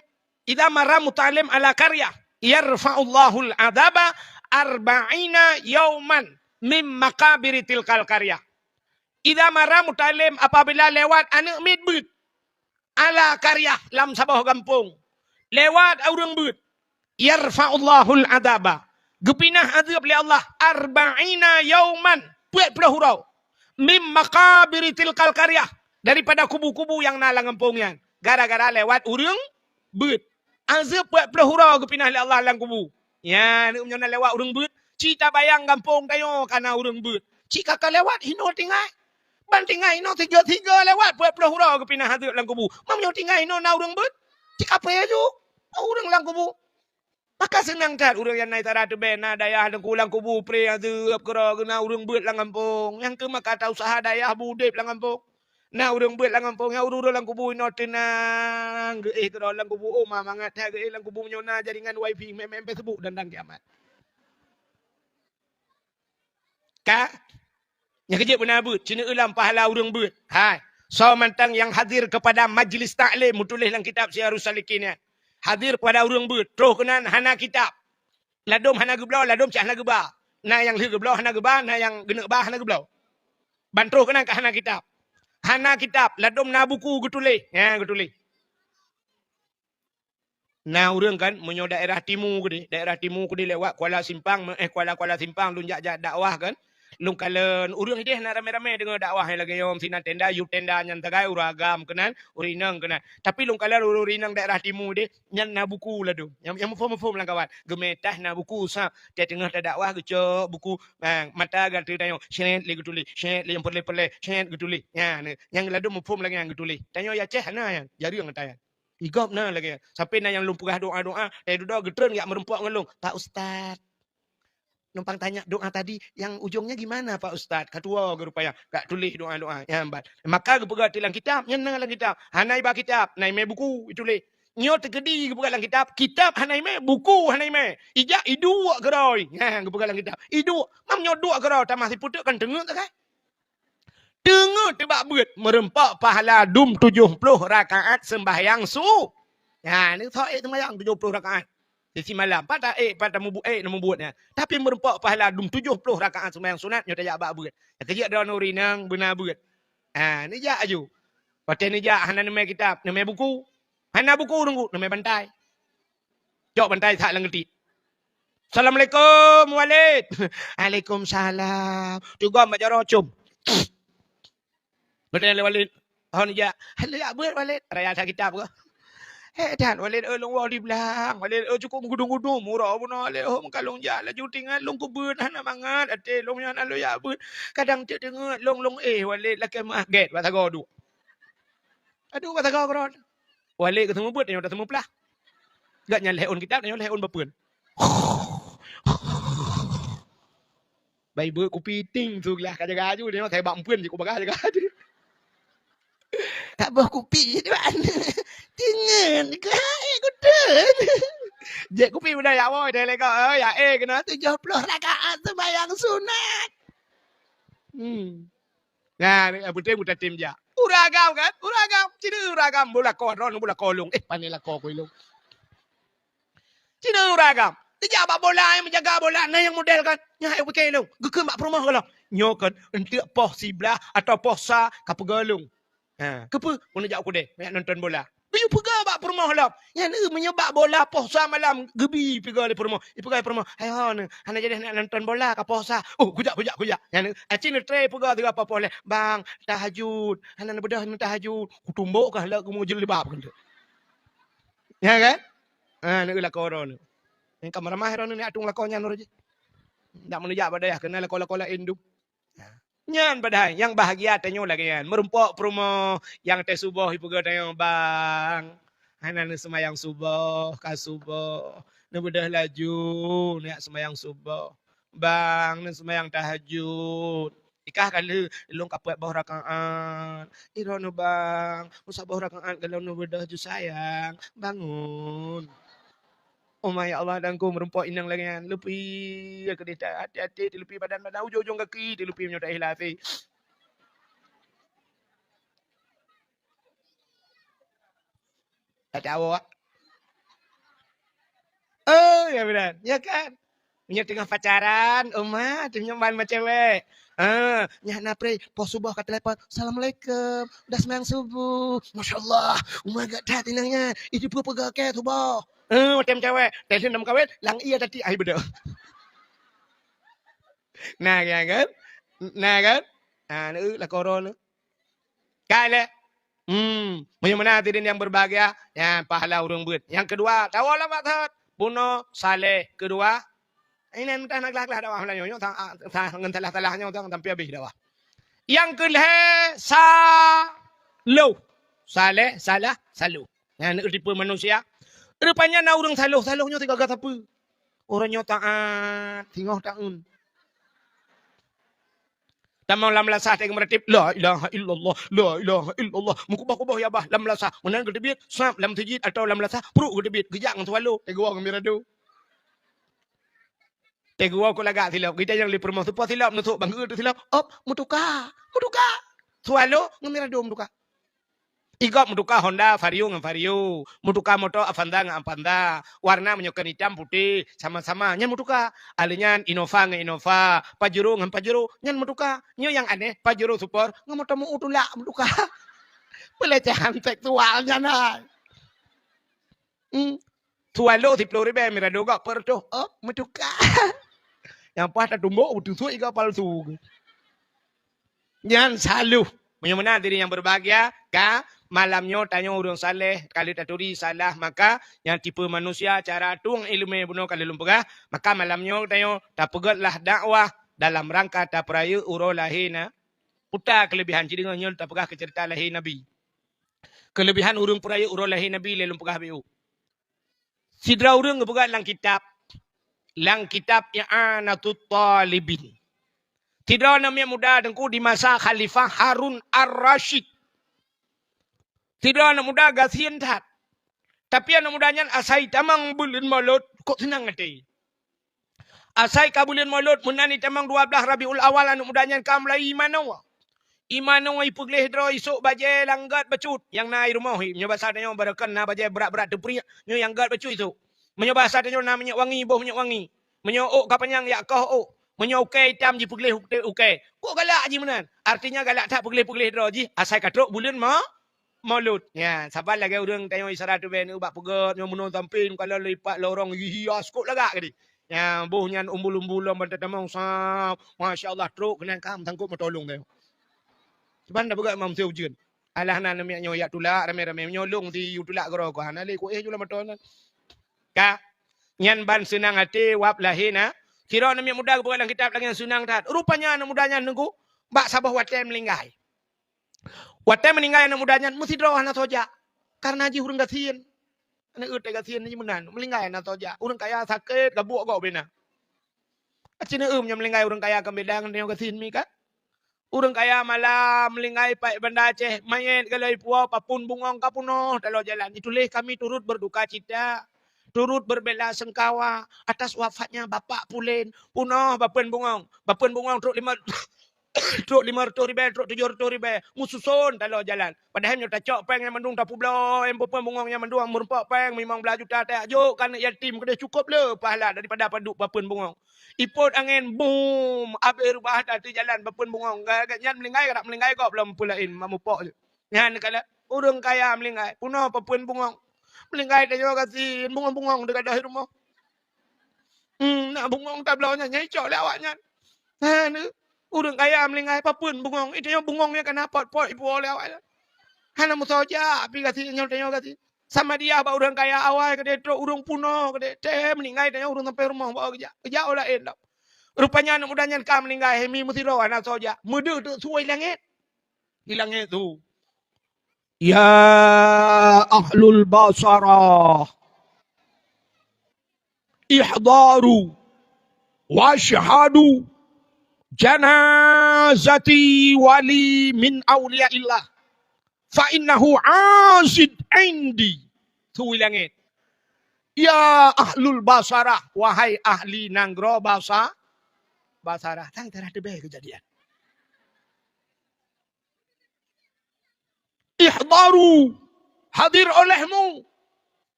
idza marra muta'allim ala qaryah, yarfa'ullahul adzaba arba'ina yauman min maqabiri tilkal qaryah. Idza marra muta'allim, apabila lewat aneuk miet beuet, ala qaryah, lam saboh gampông, lewat ureueng beuet, yarfa'ullahul adzaba, geupinah azeueb lé Allah, arba'ina yauman, peuet ploh uroe, mim maqabiri tilkal qaryah, daripada kubu-kubu nyang na lam gampông nyan, gara-gara lewat ureueng beuet. Azeueb peuet ploh uroe geupinah lé Allah lam kubu. Nyan, meunyoe na lewat ureueng beuet, cit tabayang gampông tanyoe ka na ureueng beuet. Cit ka ka lewat, hinoe tinggai. Ban tinggai hinoe sigoe-sigoe lewat, peuet ploh uroe geupinah azeueb lam kubu. Meunyoe tinggai hinoe na ureueng beuet, cit ka peue aju ureueng lam kubu. Maka seunang that ureueng nyang na Sarah Teubèe, na dayah lam ku-, lam kubu, preh azeueb keudroe, na ureueng beuet lam gampông. Nyang keu maka ta usaha dayah beu udép lam gampông. Na ureueng beuet lam gampông, nyang ureueng-ureueng lam kubu inoe teunang, geuéh keudroe lam kubu, oh, ma mangat that geuéh lam kubu meunyoe na jaringan wifi, meu'èn Facebook dan, dan kiamat. Ka? Nyang keujeuet beuna beuet, cina ulam pahala ureuëng beuet. Hai, soe mantong nyang hadir kepada majlis taklim, meutuléh lam kitab Siyarus Salikin nyan. Hadir kepada ureuëng beuet, troh keunan hana kitab. Ladôm hana geubloe, ladôm cit hana geuba. Na nyang lheueh geubloe hana geuba, na nyang geuneuk ba hana geubloe. Ban troh keunan ka hana kitab. Hana kitab, ladôm na buku geutuléh. Nyan geutuléh. Na ureuëng kan, meunyoe daerah timu keudeh, daerah timu keudeh lewat Kuala Simpang, eh, Kuala, Kuala Simpang, lôn jak, jak dakwah kan. Lôn kalon ureuëng ideh na ramé-ramé deungoe dakwah nyang lagée nyoe, sinan tenda, yub tenda nyan sagai, ureuëng agam keunan, ureuëng inong keunan. Tapi lôn kalon ureuëng inong daerah timu deh, nyan na buku ladôm. Nyang, nyang muphom-muphom lam kawan. Geumeh tah na buku sab, teungoh tadakwah geucok buku, ah, mata gata tanyoe, syet lé geutuléh, syet lé nyang peureulée-peureulée, syet geutuléh. Nyan, nyang ladôm muphom lagée nyan geutuléh. Tanyoe ya ceh na nyan, jareueng ata nyan. Igop na lagée nyan. Sampai na nyang lôn peugah doa-doa, eh, dudoe geutreun jak meureumpok ngon lôn, "Pak Ustaz, numpang tanya doa tadi yang ujungnya gimana, Pak Ustaz?" Ka tuwoe geuh rupanya, ka tuléh doa-doa nyan ban. Maka geupeugah tilang kitab, nyan na lam kitab. Hana iba kitab, na imé buku ituléh. Nyoe teukeudi geupeugah lam kitab, kitab hana imé, buku hana imé. Ijak iduek keudroe. Nyan geupeugah lam kitab. Iduek, mam nyoe duek keudroe, tamah sipeuteuk kan teungeut sagai. Teungeut teuh bak beuet, meureumpok pahala dum tujoh ploh rakaat seumbahyang su. Nyan, ni tho ék seumbahyang tujoh ploh rakaat. Sisi malam, pat ta ék, pat ta mubu-, ék na mubuet nyan. Tapi meureumpok pahala dum tujoh ploh rakaat seumbahyang sunat nyoe tajak bak beuet. Nyang keujeuet droeneuh ureuëng inong beuna beuet. Ha, neujak aju. Watée neujak hana neumé kitab, neumé buku. Hana buku teungku, neumé bantai. Cok bantai that lam geutik. "Assalamualaikum, Walid." "Waalaikumsalam." Teugom bak jaroe com. Geutanyong lé Walid, "Hon jak?" "Hana jak beuet, Walid." Raya that kitab ke? "Hé that, Walid, eh, lôn woe di blang. Walid, eh, cukôp meugudum-gudum, uroe bunoe, Walid, oh, meukalon jak laju tingat lôn keubeuet hana mangat até lôn nyan, hana lôn jak beuet. Kadang teuk teungeut lôn, lôn éh, Walid, lakée meuah." Gét, bak sagoe duek. Aduh, bak sagoe keudroe. Walid geuseumeubeuet, nyoe dah seumeuplah. Gak nyan lhée ôn kitab, nyoe lhée ôn bapeuen. Bai beuet kupi ting su glah ka jaga aju, nyoe sai bak meupeuen jih ku bagah jaga aju. Ka boh kupi tu kan. Tingeun ka, eh, kuteun. Jek kupi udah ya boy, dah lego, eh, ya, eh, kena tujoh ploh rakaat sembahyang sunat. Hmm. Nah, ni yang penting mutatim jak. Ureuëng agam kan? Ureuëng agam. Cina ureuëng agam. Bola ko, ron bola ko lông. Eh, pandai lako ko ilông. Cina ureuëng agam. Tijak bak bola, yang menjaga bola. Nah, yang model kan? Nyang hai pike ilông. Geukheun bak peurumoh kalau. Nyoe kan, enteuk poh siblah atau poh sa ka peugah lông. Ha, keupeue? Keuneuk jak u keudè, jak nonton bola. Geuyue peugah bak peurumoh lom. Nyan, eh, meunyoe bak bola poh sa malam, geubi peugah lé peurumoh. Ipeugah lé peurumoh, "Hai ho, neuh, hana jadi nak nonton bola ka poh sa." "Oh, kujak, kujak, kujak." Nyan, eh, aci neutré peugah tiga poh lé, "Bang, tahajud. Hana neubeudôh neutahajud." Kutumbok kah lak keumu jilbab keuneuk. Ya kan? Ha, neuh lakoe droeneuh. Nyang ka meuramah droeneuh ni atong lakoe nyan roh jih. Ndak meunijak bak dayah, keuneuk lakoe-lakoe laén dum. Nyan padahai nyang bahagia tanyoe lagée nyan. Meurumpok peurumoh nyang teusuboh ipeugah tanyoe, "Bang, hana neuseumayang suboh, ka suboh. Neubeudôh laju, neujak seumayang suboh. Bang, neuseumayang tahajud." Ikah ka lheueh, "Lôn ka peuet boh rakaat." "Iroh neuh, Bang, meusaboh rakaat gohlom neubeudôh ju sayang. Bangun." Oh, ma ya Allah, dangku meurumpok inong lagée nyan. Lupi keudeh ta-, hati-hati, tilupi badan-badan, ujong-ujong gaki, tilupi meunyoe ta-ikhlas. Tak tahu, ah. Oh, ya benar. Ya kan? Meunyoe teungoh pacaran, uma, teungoh ban macewek. Ah, nyak na pre, poh suboh ka telepon. "Assalamualaikum, udah seumayang subuh." Masya Allah, uma gak that inong nyan. Itu pun peugah ke suboh. Eh, macam cewek. Tadi nama kawin, lang iya tadi ai bedo. Nah, ya kan? Nah, kan? Ah, nak lakoe droeneuh. Ka lé. Hmm, meunyoe meunan hadirin yang berbahagia, ya, pahala ureuëng beuet. Yang kedua, tawoe lam maksud. Bunoe saleh. Kedua, ini entah nak gelah-gelah dakwah Meulayu nyoe, sa-, sa-, ngon salah-salah nyoe, sampai habéh dakwah. Yang keulhée, saloh. Saleh, salah, saloh. Nyan tipe manusia. Rupanya na ureuëng saloh, saloh nyoe sigaga sapeue? Ureuëng nyoe taat, singoh taun. Tamong lam melasah teuka meuratéb, "La ilaha illallah, la ilaha illallah." Meukuboh-kuboh ya bah lam melasah. Meunan geuteubiet, sab lam sijid atau lam melasah, pruet geuteubiet, geujak ngon swallow, teugoe ngon mirado. Teuguwoe keu lagak silop. Geutanyoe lé peurumoh, "Soe po silop neusok bangkeue teuh silop?" "Op, meutuka, meutuka. Swallow ngon Mirado meutuka." Igob meutuka Honda Vario ngon Vario, meutuka moto Avanza ngon Avanza, warna meunyoe kon itam putéh, sama-sama nyan meutuka. Alèh nyan Innova ngon Innova, Pajero ngon Pajero, nyan meutuka. Nyoe nyang aneh, Pajero Sport ngon moto meu tulak meutuka. Pelecehan seksual nyan hai. Hmm. Swallow siplôh ribèe, Mirado gob peuet reutôh, oh, meutuka. Nyang paih tatumbok, beuteusut igob palsu. Nyan salah. Meunyoe meunan hadirin yang berbahagia, ka malam nyoe tanyoe ureueng saleh, ka lheueh taturi salah, maka nyang tipe manusia cara tueng ileumèe bunoe ka lheueh lôn peugah, maka malam nyoe tanyoe tapeugötlah dakwah dalam rangka tapeurayeuk uroe lahé na-, puta keuleubehan. Ci deungö nyoe tapeugah keu ceurita lahé Nabi. Keuleubehan ureueng peurayeuk uroe lahé Nabi lé lôn peugah beu. Sidroe ureueng geupeugah lam kitab, lam kitab I'anatut Talibin. Sidroe aneuk miet muda teungku di masa Khalifah Harun Ar-Rasyid. Sidroe aneuk muda gasien that. Tapi aneuk muda nyan asai tamong buleuen Molot, kok seunang até. Asai ka buleuen Molot, meunan itamong dua blaih Rabiul Awal, aneuk muda nyan ka mulai imanoe. Imanoe, ipeugleh droe, isôk bajèe lam gèt bacut nyang na i rumoh. Meunyoe basa tanyoe barokon na bajèe brat-brat teupriek, nyoe nyang gèt bacut isôk. Meunyoe basa tanyoe na minyeuk wangi, boh minyeuk wangi. Meunyoe ôk ka panyang, jak koh ôk. Meunyoe ukèe itam, jipeugleh ukèe, ukèe. Kok galak jih meunan? Artinya galak that peugleh-peugleh droe jih asai ka trok buleuen Mo-, Molot. Nyan, saban lagèe ureueng tanyoe Isra teuh bèe, bak peugöt nyoe meunoe sampéng, kalon lipat lorong, hias, kok lagak gadih. Nyan, boh nyan umbul-umbul lom ban tatamong, sa-, masya Allah, trok keunan ka meusangkot moto lôn tanyoe. Saban tapeugöt manusia ujeuen. Alah na aneuk miet nyoe jak tulak ramè-ramè, nyoe lôn si yue tulak keudroe, hana lé kuéh ju lam moto nyan. Ka, nyan ban seunang até wab lahé na. Sidroe aneuk miet muda geupeugah lam kitab lagèe nyan seunang that. Rupanya aneuk muda nyan teungku bak saboh watèe meuninggai. Watèe meuninggai aneuk muda nyan, meusidroe hana soe jak, kareuna jih ureueng gasien. Aneuk eu teuh gasien jih meunan, meuninggai hana soe jak. Ureueng kaya sakét, gabuek gob bina. Aci neueu nyoe meuninggai ureueng kaya kon beda ngon tanyoe gasien mi kan? Ureueng kaya malam meuninggai pat Banda Aceh, manyét galai puwoe, papeuen bungöng ka peunoh taloe jalan. Dituléh, "Kami turut berduka cita, turut berbela sungkawa atas wafatnya Bapak Pulen." Peunoh papeuen bungöng. Papeuen bungöng trok lima, trok lima reutôh ribèe, trok tujoh reutôh ribèe. Meususon taloe jalan. Padahai meunyoe tacok pèng nyan mandum, tapubloe papeuen bungöng nyan mandum, meureumpok pèng limong blaih juta, tajak jok keu aneuk yatim keudéh, cukôp le pahala daripada padub papeuen bungöng. Ipot angén, bum, abéh reubah that di jalan papeuen bungöng. Gét nyan meuninggai, ka meuninggai gob lom peue laén, mak mupok jih. Nyan kala ureueng kaya meuninggai, peunoh papeuen bungöng. Meuninggai tanyoe gasien, bungöng-bungöng teuh gadôh di rumoh. Hmm, na bungöng tabloe nyan, nyan icok lé awaknyan. Ha, ni, ureueng kaya meuninggai, papeuen bungöng. Tanyoe bungöng nyan ka na pot-pot ipuwoe lé awaknyan. Hana meusoe jak pih gasien nyoe, tanyoe gasien. Sama dia bak ureueng kaya awai keudéh, trok ureueng peunoh keudéh. Teuh meuninggai, tanyoe ureueng sampoe rumoh bawa geujak. Geujak u laén lom. Rupanya aneuk muda nyan ka meuninggai, mi meusidroe hana soe jak. Meudeuh teuk su i langét. Di langét su. Ya ahlul Basarah, ihdaru wasyhadu janazati wali min auliyaillah. Fa innahu azid indi. Su i langét. Ya ahlul Basarah, wahai ahli nanggroe Basa-, Basarah. Tan tarah teubèe keujadian. Ihdaru, hadir olehmu.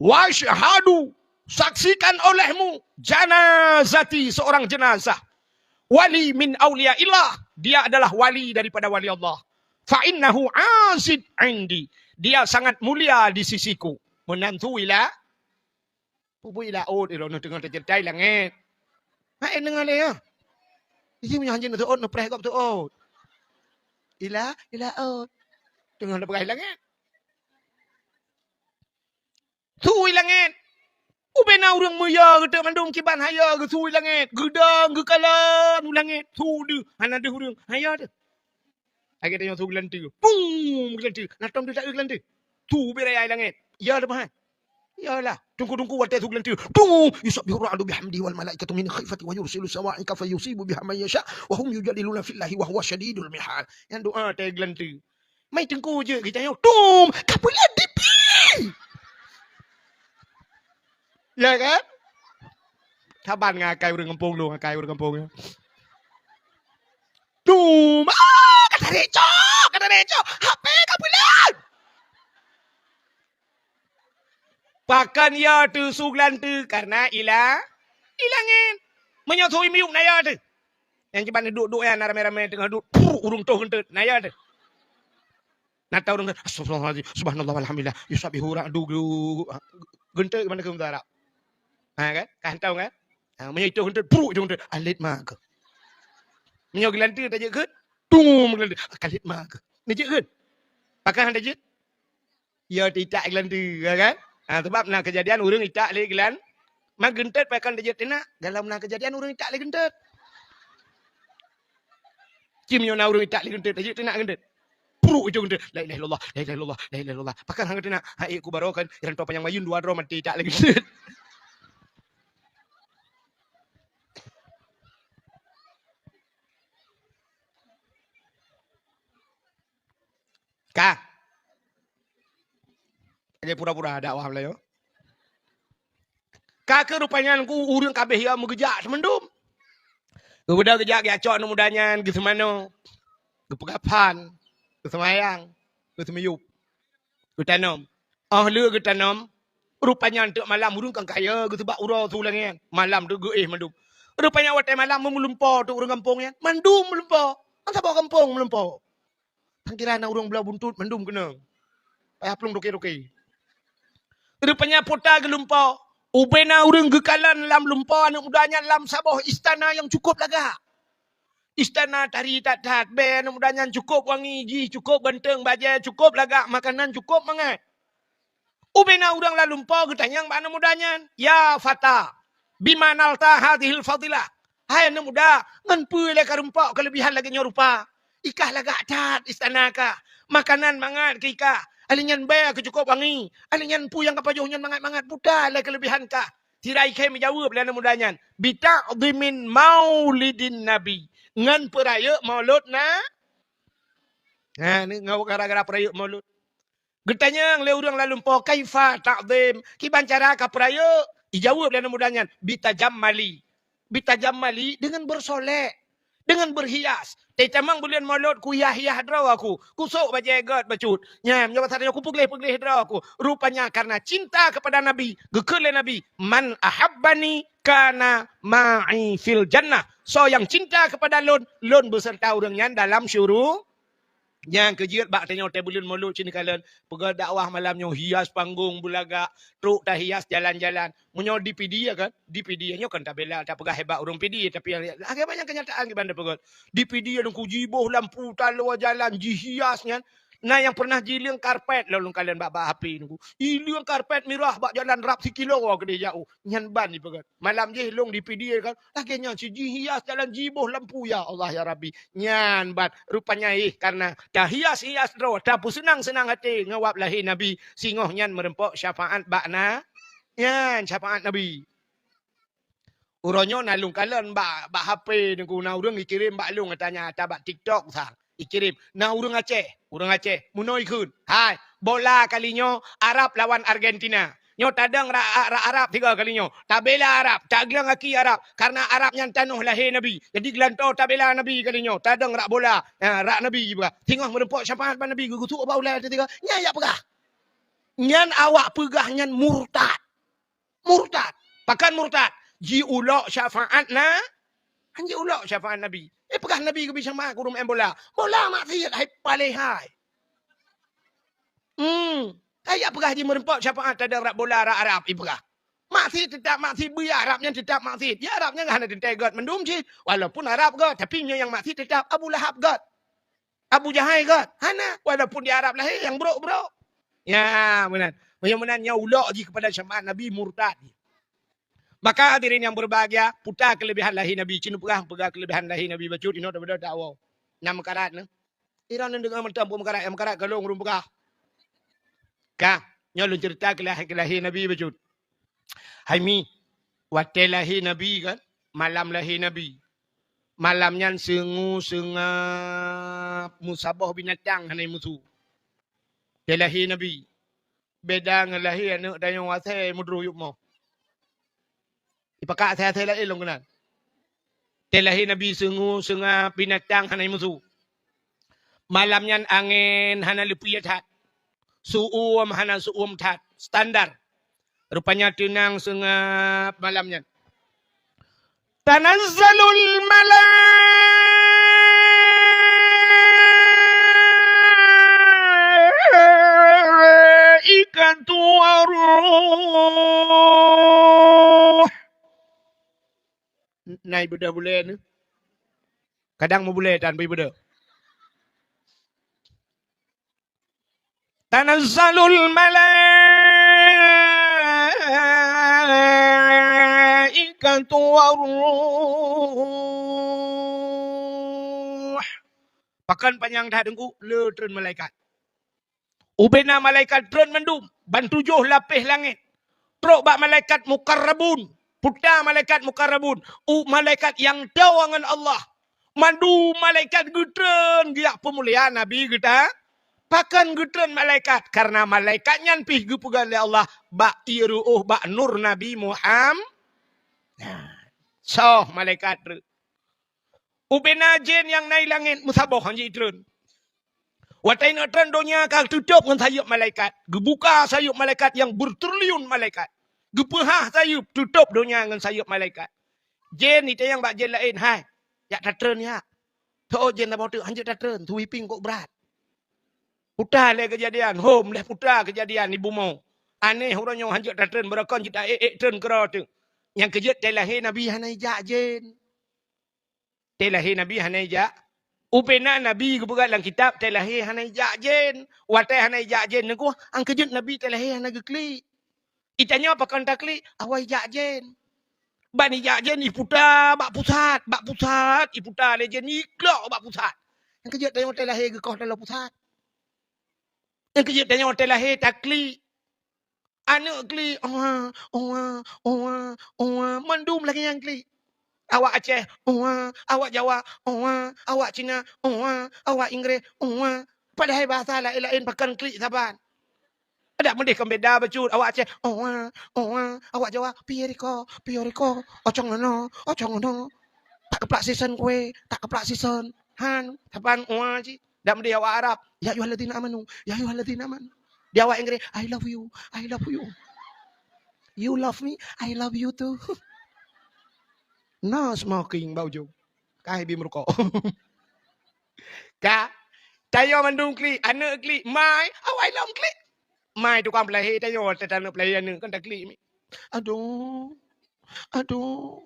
Wasyhadu, saksikan olehmu. Janazati, seorang jenazah. Wali min auliyaillah, dia adalah wali daripada wali Allah. Fa innahu azid indi, dia sangat mulia di sisiku. Meunan su i la-, peue i laôt, droeneuh teungoh teuceurita i langét. Hai, deungö lé, ya. Isi meunyoe hanjeuet neuseuôt, neupreh gob seuôt. I la-, i laôt. Teungoh neupeugah i langét. Su i langét. Ubena ureueng meuyo geuteuk mandum kiban hayo geusu i langét. Geudong, geukalon u langét. Su deuh, hana deuh ureueng. Hayo deuh. Lagèe tanyoe su geulanteue. Pum, geulanteue. Na tom teutak geulanteue. Su ubé raya i langét. Ya teuh meuhan. Yalah. Teungku-teungku watèe su geulanteue. Tung, yusabbihu ra'du bihamdihi wal malaikatu min khifati wa yursilu sawa'iqa fa yusibu biha man yasha wa hum yujadiluna fillahi wa huwa syadidul mihal. Nyan doa teuh geulanteue. Mai teungku jeuet geutanyoe, tum, ka peuleuet di pi. Ya kan? Saban ngon akai ureuëng gampông lôn, akai ureuëng gampông nyoe. Dum, ah, ka tarék cok, ka tarék cok. H P ka peuleueh. Pakon ya teuh su geulanteue, karena ila, ilangét. Meunyoe su miyueb na ya teuh. Nyang kiban duek-duek nyan na ramé-ramé teungoh duek, pru, ureuëng toh geunteut, na ya teuh. Na tau ureuëng, "Astagfirullahaladzim, subhanallah walhamdulillah, yusabbihu ra'du gu-," geunteut kiban keu meudarab. Ha kan? Ka hantom kan? Ha, meunyoe itoh geunteut, pru, itoh geunteut, alet ma keuh. Meunyoe geulanteue tajeuet keuh, tum geulanteue, kalet ma keuh. Neujeuet keuh. Pakon hana jeuet? Ya, itak geulanteue, ya kan? Ha, sebab na keujadian ureuëng itak lé geulan-, ma geunteut pakon tajeuet teunak, dalam na keujadian ureuëng itak lé geunteut. Cim nyoe na ureuëng itak lé geunteut, tajeuet teunak geunteut. Pru itoh geunteut, la ilaha illallah, la ilaha illallah, la ilaha illallah. Pakon hana teunak, hai kubaroe kan, iranto panyang mayun dua droe maté itak lé geunteut. Ka. Lagée pura-pura dakwah meulayeue. Ka keuh rupanya ku ureuëng kabeh ya meugeujak seumandum. Geubeudôh geujak geujak cok aneuk muda nyan geuseumanoe, geupeugah phan, geuseumayang, geuseumiyueb, geutanom. Óh lheueh geutanom, rupanya teuk malam ureuëng kan kaya geuseubak uroe su langét. Malam teuk geuéh mandum. Rupanya watée malam meulumpo teuk ureuëng gampông nyan, mandum meulumpo. Kan saboh gampông meulumpo. Pangkiran na ureuëng blah buntut mandum keunong. Payah plueng toke-toke. Rupanya puta geulumpo. Ubena ureuëng geukalon lam lumpo aneuk muda nyan lam saboh istana nyang cukup lagak. Istana tari that-that, bée aneuk muda nyan cukup wangi, jih cukup ganteng, bajée cukup lagak, makanan cukup mangat. Ubena ureuëng lam lumpo geutanyong bak aneuk muda nyan, "Ya fata, bima nalta hadhil fadilah?" Hai aneuk muda, ngon peue lé ka rumpok keuleubihan lagée nyoe rupa? Ikah lagak that istana kah, makanan mangat keu ikah, alinyan bée keu cukup wangi, alinyan peue nyang ka pajoh nyan mangat-mangat, puta lé keuleubihan kah. Sira ikhém jaweueb lé aneuk muda nyan, "Bita'dhimin maulidin nabi," ngon peurayeuk maulud na. Ha, ni ngon gara-gara peurayeuk maulud. Geutanyong lé ureuëng lam lumpo, "Kaifa ta'dhim?" Kiban cara ka peurayeuk? Ijaweueb lé aneuk muda nyan, "Bitajammali." Bitajammali, deungon beusolek, deungon beuhias. Teutamong buleuen Molot kuhias-hias droe aku, kusok bajée gét bacut. Nyan, nyoe basa tanyoe kupeugleh-peugleh droe aku. Rupanya karena cinta kepada Nabi, geukheun lé Nabi, "Man ahabbani kana ma'i fil jannah." Soe nyang cinta kepada lôn, lôn beuseureuta ureuëng nyan dalam syuru-, Nyang keujeuet bak tanyoe teuh buleuen Molot cit neukalon, peugah dakwah malam nyoe hias panggong beulagak, trok tahias jalan-jalan. Meunyoe D P D ya kan, D P D nyoe kan tabela tapeugah hebat ureuëng P D, tapi lagée banyak kenyataan kiban tapeugah. D P D nyoe kujiboh lampu taloe jalan jihias nyan. Na nyang pernah jileueng karpet lôn kalon bak, bak H P nunggu. Ileueng karpet mirah bak jalan rab sikilo keudeh jak. Nyan ban jipeugah. Malam jih lôn D P D kan, lagée nyan cit jihias jalan jiboh lampu, ya Allah ya Rabbi. Nyan ban rupanya ih karena tahias-hias droe, tapeuseunang-seunang até ngon wab lahé Nabi, singoh nyan meureumpok syafaat bak na-, nyan syafaat Nabi. Uroe nyoe na lôn kalon bak, bak H P nunggu na ureuëng ikirém bak lôn, tanya ata bak TikTok sa. Ikirém. Na ureuëng Aceh, ureuëng Aceh. Meunoe ikheun. Hai, bola kali nyoe Arab lawan Argentina. Nyoe tadong rak, rak Arab tiga kali nyoe. Tabela Arab, tagleueng aki Arab. Karena Arab nyan tanoh lahé Nabi. Jadi geulantoe tabela Nabi kali nyoe. Tadong rak bola. Ha, rak Nabi jipeugah. Singoh meureumpok syafaat bak Nabi geugusuk bak ulée tiga. Nyan jak peugah. Nyan awak peugah nyan murtad. Murtad. Pakon murtad? Jiulok syafaat na-, han jiulok syafaat Nabi. Eh, peugah Nabi geubri syafaat keu ureuëng maén bola. Bola maksiet hai paléh hai. Hmm. Hai jak peugah jimeureumpok syafaat tadong rak bola rak Arab ipeugah. Maksiet teutap maksiet, beu ya Arab nyan teutap maksiet. Ya Arab nyan hana teuntée gét mandum cit. Walaupun Arab gét, tapi nyoe nyang maksiet teutap Abu Lahab gét. Abu Jahai gét? Hana, walaupun di Arab lahé nyang brok-brok. Ya, meunan. Meunyoe meunan nyoe ulok jih kepada syafaat Nabi murtad. Maka hadirin yang berbahagia, puta kelebihan lahé Nabi. Cit neupeugah, peugah kelebihan lahé Nabi bacut, inoe daripada dakwa. Nyang meukarat nyoe. Iran nyoe deungoe mantong peue meukarat, nyang meukarat ka lôn ureuëng peugah. Ka, nyoe lôn cerita keu lahé, keu lahé Nabi bacut. Hai Mi, watée lahé Nabi kan, malam lahé Nabi. Malam nyan seungue seungab, meusaboh binatang hana musu. Watée lahé Nabi, beda ngon lahé aneuëk tanyoe asai meudroh yup moh. Pakak asai-asai laén lom keunan. Watèe lahé Nabi seungue, seungab, binatang hana musoh. Malam nyan angén hana leupie that. Seu-uem hana seu-uem that. Standar. Rupanya teunang seungab malam nyan. Tanazzalul malaikatu waruh. Na ibeudôh bulèe nyoe. Kadang meubulèe tan ibeudôh. Tanazzalul malaikatu waruh. Pakon panyang that Teungku, le treun malaikat. Ubena malaikat treun mandum, ban tujoh lapéh langét. Trok bak malaikat mukarrabun, puta malaikat mukarrabun, u malaikat nyang toe ngon Allah. Mandum malaikat geutreun geujak peumulia Nabi geuta. Pakon geutreun malaikat? Karena malaikat nyan pih geupeugah lé Allah bak ié ru'uh bak nur Nabi Muhammad. Nah, soh malaikat treun. Ubena jén nyang na i langét meusaboh han jitreun. Watèe neuk treun donya ka teutôb ngon sayeuep malaikat. Geubuka sayeuep malaikat nyang beutriliun malaikat. Geupeuhah sayeuep, teutôb donya ngon sayeuep malaikat. Jén itanyong bak jén laén, "Hai, jak tatreun jak." "Tho jén saboh teuk, hanjeuet tatreun, sweeping kok brat." Puta lé keujadian, hom lé puta keujadian di bumoe. Aneh uroe nyoe hanjeuet tatreun, beurokon jeuet ta-ék-ék treun keudroe teuk. Nyang keujeuet watèe lahé Nabi hana ijak jén. Watèe lahé Nabi hana ijak. Ubena Nabi geupeugah lam kitab watèe lahé hana ijak jén. Watèe hana ijak jén Teungku, nyang keujeuet Nabi watèe lahé hana geuklik. Itanyoe pakon taklik, awai jak jén. Ban ijak jén iputa bak pusat, bak pusat iputa lé jén iklok bak pusat. Nyang keujeuet tanyoe watèe lahé geukoh taloe pusat. Nyang keujeuet tanyoe watèe lahé taklik. Aneuk klik, "Owa, owa, owa, owa," mandum lagèe nyang klik. Awak Aceh, "Owa," awak Jawa, "Owa," awak Cina, "Owa," awak Inggréh, "Owa." Padahai bahasa laén-laén pakon klik saban. Adak meudeh kon beda bacut, awak Aceh, "Owa, owa," awak Jawa, "Piye riko, piye riko, ocong nono, ocong nono." Tak keuplak sison kue, tak keuplak sison. Han, saban owa cit. Dak meudeh awak Arab, "Ya ayyuhalladzina amanu, ya ayyuhalladzina amanu." Di awak Inggréh, "I love you, I love you. You love me, I love you too." No smoking bak ujong. Ka hai bi meurukok. Ka, tanyoe mandum klik, aneuk klik, mai, awai lom klik. Mai tukang peulahé tanyoe, tataneuk peulahé aneuk kan taklik mi. Aduh. Aduh.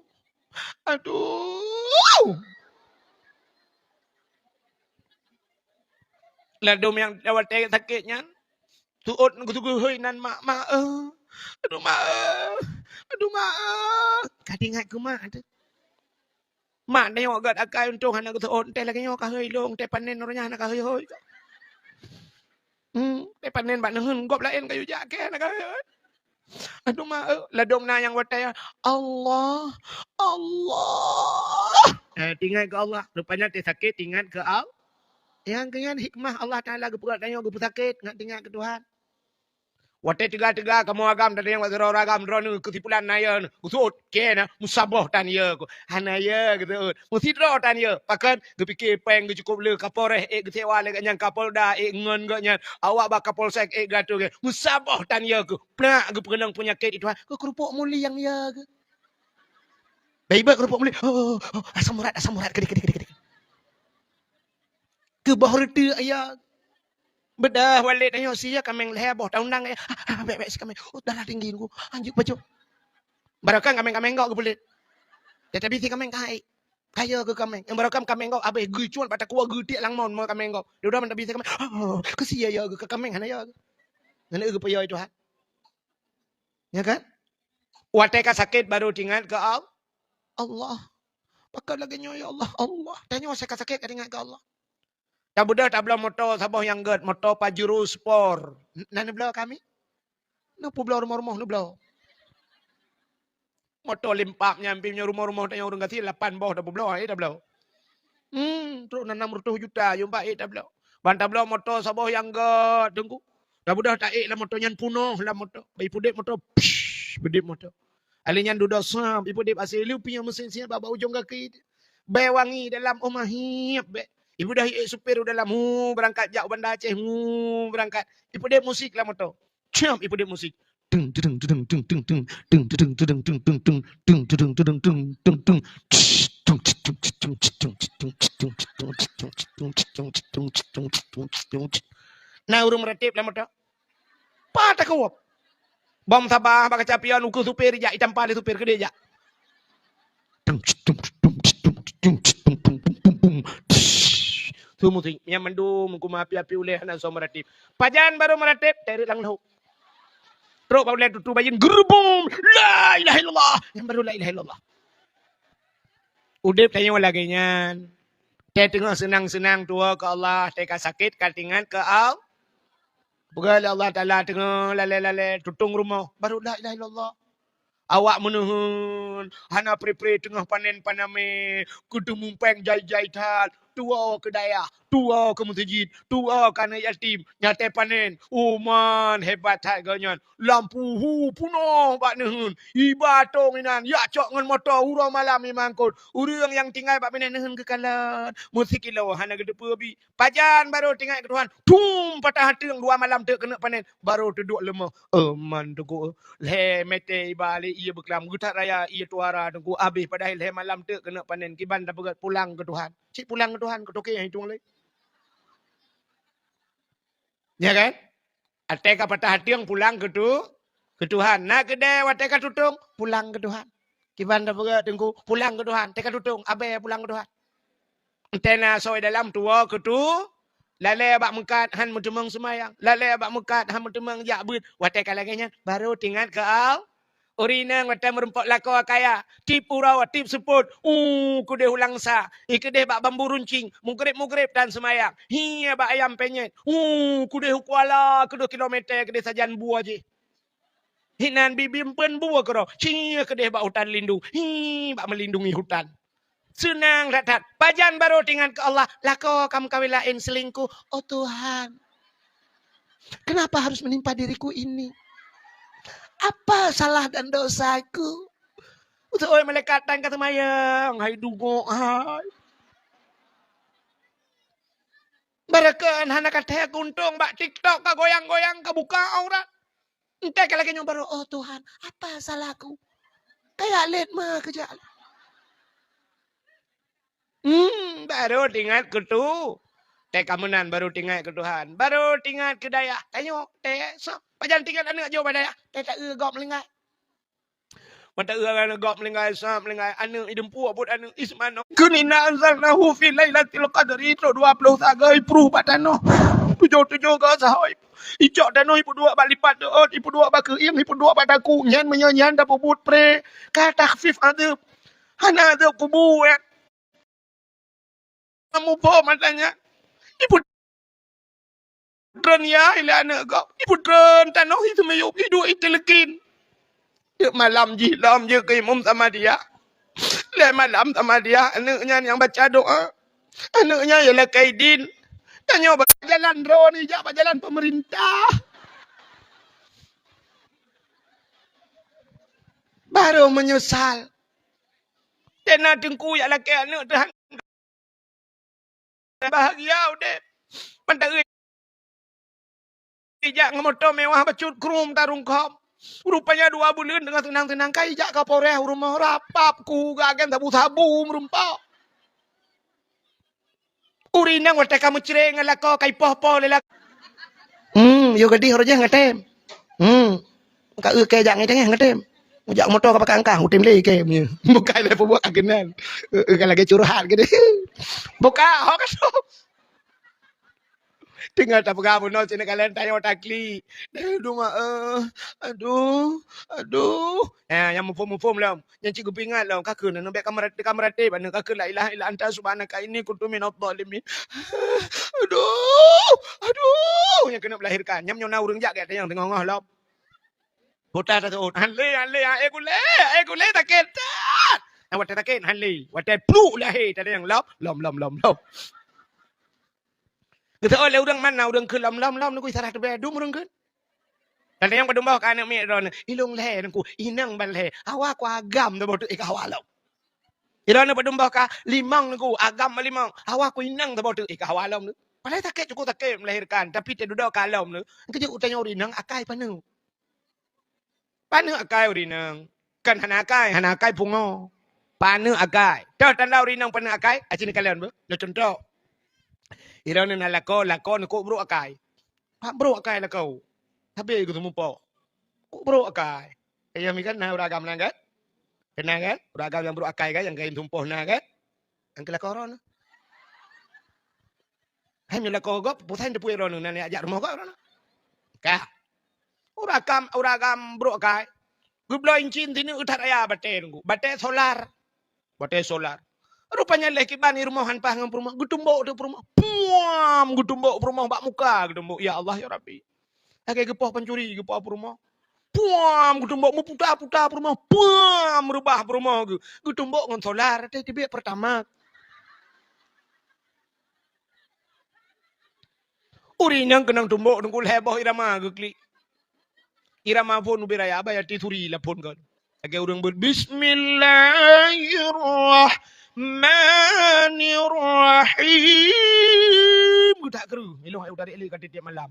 Aduh. Ladôm nyang watèe sakét nyan, seuôt geuteuguhôi nan mak, "Mak, eh. Aduh, mak, eh. Aduh, mak, eh." Ka teuingat keu mak teuh. Mak nyoe gèt akai untông hana geuseuôt, enteh lagèe nyoe ka hôi lông, enteh panen uroe nyan hana ka hôi-hôi. Hmm, enteh panen bak neuheun gob laén kayue jak kèe hana ka hôi-hôi. Aduh, mak, eh, ladôm na nyang watèe, "Allah, Allah." Eh, teuingat keu Allah. Rupanya teuh sakét, teuingat keu Allah. Nyang keu nyan hikmah Allah Taala geupeugah tanyoe geupeusakét, ngat teuingat keu Tuhan. Watèe teuga-teuga kamoe agam, tadayang bak sidroe agam, droeneuh keusipulan na yö, geuseuôt kèe na, meusaboh tan yö ku. Hana yö geuseuôt. Meusidroe tan yö. Pakon? Geupike pèng geucukôp le Kapolres, ék geusewa lé gobnyan Kapolda, ék ngon gobnyan. Awak bak Kapolsek, ék geuatô gobnyan. Meusaboh tan yö ku. Plak geupeukeunong peunyakét itu ha. Keu keurupuk muliang yö ku. Baik-baik keurupuk muliang. Oh, oh, oh, asam urat, asam urat. Keudéh, keudéh, keudéh, keudéh. Keu boh reuteuek yö. Beudôh walét tanyoe sie kaméng lhèe boh taundang yö. Ah, ah, bèk, bèk si kaméng. Oh, darah tinggi ku. Anjut bacut. Barokon kaméng-kaméng gok geupeulét. Tetapi si kaméng ka hai. Ka yö keu kaméng. Nyang barokon kaméng gok abéh geucuan bak takue geutiek lam mon mo kaméng gok. Dudoe mantong bisi kaméng. Oh, keu sie yö keu kaméng hana yö. Ngon eu geupeuyö Tuhan. Ya kan? Watèe ka sakét baru teuingat keu Al-, Allah. Pakon lagèe nyoe ya Allah, Allah. Tanyoe asai ka sakét ka teuingat keu Allah. Tabeudôh tabloe moto saboh nyang gèt, moto Pajero Sport. N-, na neubloe kami? Neupubloe rumoh-rumoh neubloe. Moto limpab nyan pih meunyoe rumoh-rumoh tanyoe ureueng gasien lapan boh tapeubloe, eh, tabloe. Hmm, trok na nam reutôh juta, yum bak ék tabloe. Ban tabloe moto saboh nyang gèt Teungku. Tabeudôh taék lam moto nyan punoh lam moto. Bak ipudép moto, psh, beudép moto. Alèh nyan dudoe sab, ipeuudép asèe leupieng meusiet-siet bak, bak ujong gaki. Bèe wangi dalam, oh, mahiep bèe. Ipeudah ék supir u dalam, hu, beurangkat jak u Banda Aceh, hu, beurangkat. Ipeuudép musik lam moto. Ciam, ipeuudép musik. Teng, teng, teng. Na ureueng meuratép lam moto. Pat takeuwöb. Bom saban bak kaca pion, ukeue supir jak, itampa lé supir keudéh jak. Su musik, nyan mandum kuma api-api ulèe hana soe meuratép. Pajan barô meuratép, teureuk lam lhok. Trok bak ulèe tutu bayeuen, geurubum, la ilaha illallah. Nyan barô la ilaha illallah. Udép tanyoe lagèe nyan. Teuh teungoh seunang-seunang tuwoe keu Allah, teuh ka sakét ka teuingat keu Al-, peugah lé Allah Taala teungoh lalèe-lalèe tutong rumoh, barô la ilaha illallah. Awak meuneuheun, hana pre-pre teungoh panen panamé, keuteumupeng jai-jai that, tuwoe keu dayah, tuwoe keu meuseujid, tuwoe keu aneuk yatim, nyang teuh panen. Uman, hebat that geuh nyan. Lampu hu peunoh bak neuheun. Iba tông inan, jak cok ngon moto uroe malam imangkot. Ureueng nyang tinggai bak binéh neuheun geukalon. Meusikilo hana geuteupeue bi. Pajan barô teuingat keu Tuhan. Thum, patah ateueng, dua malam teuk keuneuk panen. Barô teuduek leumoh. Euman teungku. Lhèe mètè iba lé ié beuklam. Geuthat raya ié tuara teungku. Abéh padahai lhèe malam teuk keuneuk panen. Kiban tapeugah pulang keu Tuhan. Cit pulang keu Tuhan, keu toke nyang itong lé. Ya kan? Watèe ka patah ateueng pulang keu tu, keu Tuhan. Na keudè watèe ka tutong, pulang keu Tuhan. Kiban tapeugah teungku, pulang keu Tuhan. Watèe ka tutong, abèe pulang keu Tuhan. Entèh na soe dalam tuwoe keu tu, lalèe bak meukat han meuteumeung seumayang, lalèe bak meukat han meuteumeung jak beuet. Watèe ka lagèe nyan, barô teuingat keu Al-, Ureueng inong watèe meurumpok lakoe kaya, tiep uroe, tiep seupôt, u keudéh u Langsa, i keudéh bak Bambu Runcing, mugreb-mugreb tan seumayang, hi bak Ayam Penyet, u keudéh u Kuala, keudéh kilomètè, keudéh sajan bue jih. Hinan bibim peuen bue keudroe, hi keudéh bak hutan lindu, hi bak meulindungi hutan. Seunang that-that. Pajan barô teuingat keu Allah, lakoe ka meukawen laén, selingkuh. Oh Tuhan, kenapa harus menimpa diriku ini? Apa salah dan dosaku? Utai malaikat tan ka seumayang, hai dungok hai. Barokon hana ka thèe keuntông bak TikTok ka goyang-goyang ka buka aurat. Entèh ka lagèe nyoe barô, "Oh Tuhan, apa salahku?" Kaya lét ma keujak. Hmm, barô teuingat keu tu. Teuh ka meunan barô teuingat keu Tuhan. Barô teuingat keu dayah. Tanyoe, teuh, soe? Pajan teuingat aneuk jih bak dayah. Teuh ta-eu gob meulinggai. Mata eu aneuk gob meulinggai, sa meulinggai, aneuk ideumpuk buet aneuk Isman. Kheun inna anzalnahu fi lailatul qadri, trok dua ploh sagai pruh bak tanoh. Tujoh-tujoh ga sahoe. Icok tanoh ipeuduek bak lipat deuot, ipeuduek bak keuieng, ipeuduek bak takue. Nyan meunyoe nyan tapeubuet pré, ka takhfif adeueb. Hana adeueb kubu, eh. Muphom mata nyan. Ipeudreun ya ilèe aneuk gob. Ipeudreun tanoh, iteumiyueb, iduek, iteleukin. Teuk malam jih lom jeuet keu imum Samadiyah. Lhèe malam Samadiyah, aneuk nyan nyang baca doa. Aneuk nyan ya lakèe idin. Tanyoe bak jalan droeneuh, jak bak jalan peumeurintah. Barô meunyeusal. Teuh na teungku jak lakèe aneuk teuh bahagia udép. Mantong jak ngon moto mewah bacut krum tarungkôm. Rupanya dua buleuen teungoh seunang-seunang ka ijak ka Polres u rumoh rapap ku gagen sabu-sabu meurumpok. Ureueng inong watèe ka meucré ngon lakoe ka ipoh-poh lé lakoe. Hmm, yo gadih roh jih ngatém. Hmm. Ka eu kèe jak ngai tengah ngatém. Jak moto ka pakai angkah, utém lé kèe punya. Bukai lé peubuet keunan. Eu, eu, ka lagèe curhat gadih. Buka, ho ka tu. Tinggal tapeugah bunoe sini kalian tayo takli. Aduh, ma, eh, aduh, aduh. Eh, nyang muphom-muphom lom. Nyang cit geupeuingat lom, ka kheun aneuk bèk ka meurate-, ka meuratéb aneuk, ka kheun la ilaha illa anta subhanaka inni kuntu minadh dhalimin. Aduh, aduh, nyang keuneuk meulahirkan. Nyam nyoe na ureueng jak gèt nyang teungoh-ngoh lom. Bota ta seuôt, "Han lé, han lé, han, eh, kulé, eh, kulé, sakét that." Nyang watèe sakét, han lé. Watèe pluk lahé, ta nyang lom, lom, lom, lom, lom. Geuseuôt lé ureueng mana ureueng kheun lom, lom, lom, nunggu sarah teubèe dum ureueng kheun. Tanyong padum boh ka aneuk miet droeneuh, ilong lhèe nangku, inong ban lhèe. Hawa ku agam saboh teuk, eh, ka hawa lom. Ilong padum boh ka limong nangku, agam ban limong. Hawa ku inong saboh teuk, eh, ka hawa lom. Padahai sakét, cukup sakét melahirkan, tapi teududoe ka lom. Keujeuet utanyong ureueng inong akai paneuk. Paneuk akai ureueng inong. Kan hana akai, hana akai pungo. Paneuk akai. Toh tanda ureueng inong paneuk akai? Aci neukalon beuh. Lôn cuntoh. Ilong na lakoe, lakoe neukok brok akai. Pat brok akai lakoe. Sabe geuteumeupoh. Kok brok akai. Kayém kan na ureueng agam na kan? Kena kan? Ureueng agam nyang brok akai kan, nyang kayém teumeupoh na kan? Nyang keu lakoe droeneuh. Hai meunyoe lakoe gob, peue sajan teupeue droeneuh, na jak rumoh gob droeneuh. Ka. Ureueng agam, ureueng agam brok akai. Geubloe incin sineuk that raya batèe nangku. Batèe solar. Batèe solar. Rupanya lheuh kiban i rumoh han paih ngon peurumoh. Geutumbok teuk peurumoh. Puam! Geutumbok peurumoh bak muka geutumbok. Ya Allah, ya Rabbi. Lagèe geupoh pancuri, geupoh peurumoh. Puam! Geutumbok meuputa-puta peurumoh. Puam! Reubah peurumoh geuh. Geutumbok ngon solar, teuh teubiet Pertamax. Ureueng inong keunong tumbok teungku lhèe boh irama geuklik. Irama phôn ubé raya, aba yati suri lam phôn kon. Lagèe ureueng beuet, "Bismillahirrahmanirrahim." Geutak kreueh, ilong ayue tarék lé ka tiep-tiep malam.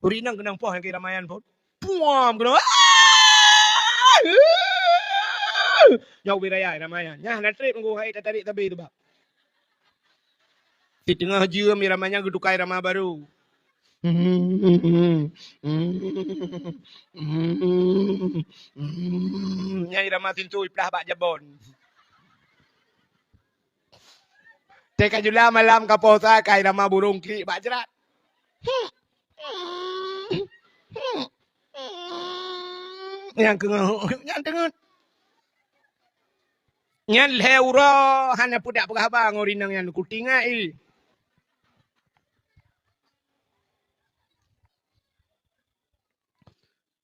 Ureueng inong keunong poh nyang keu irama nyan phôn. Puam keunong. Nyoe ubé raya irama nyan. Nyan hana trép nangku hai tatarék sabe teubak. Siteungoh jeuem irama nyan geutuka irama barô. Nyan irama sinto iplah bak jabon. Teuka jula malam ka poh sa ka irama burông klik bak jrat. Nyang keungoh, nyang teungeut. Nyan lhèe uroe hana peudak peugah haba ngon ureueng inong nyan, kutinggai i.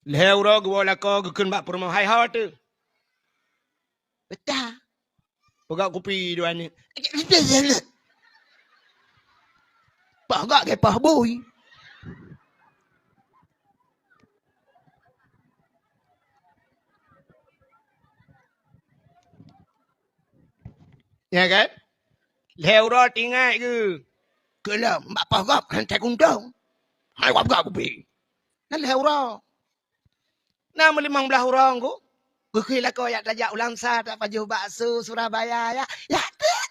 Lhèe uroe geuwoe lakoe geukheun bak peurumoh, "Hai ho teuh." Peugah kupi dua ni. Peugah ke pah bui. Ya kan? Lhèe uroe tinggai geuh. Keu lom, bak poh gob, han that kuntong. Hai wab gob kupi. Nyan lhèe uroe. Na meulimong blaih uroe nangku. Geukheun lakoe jak tajak u Langsa, tapajoh bakso Surabaya, ya. Ya, teuh.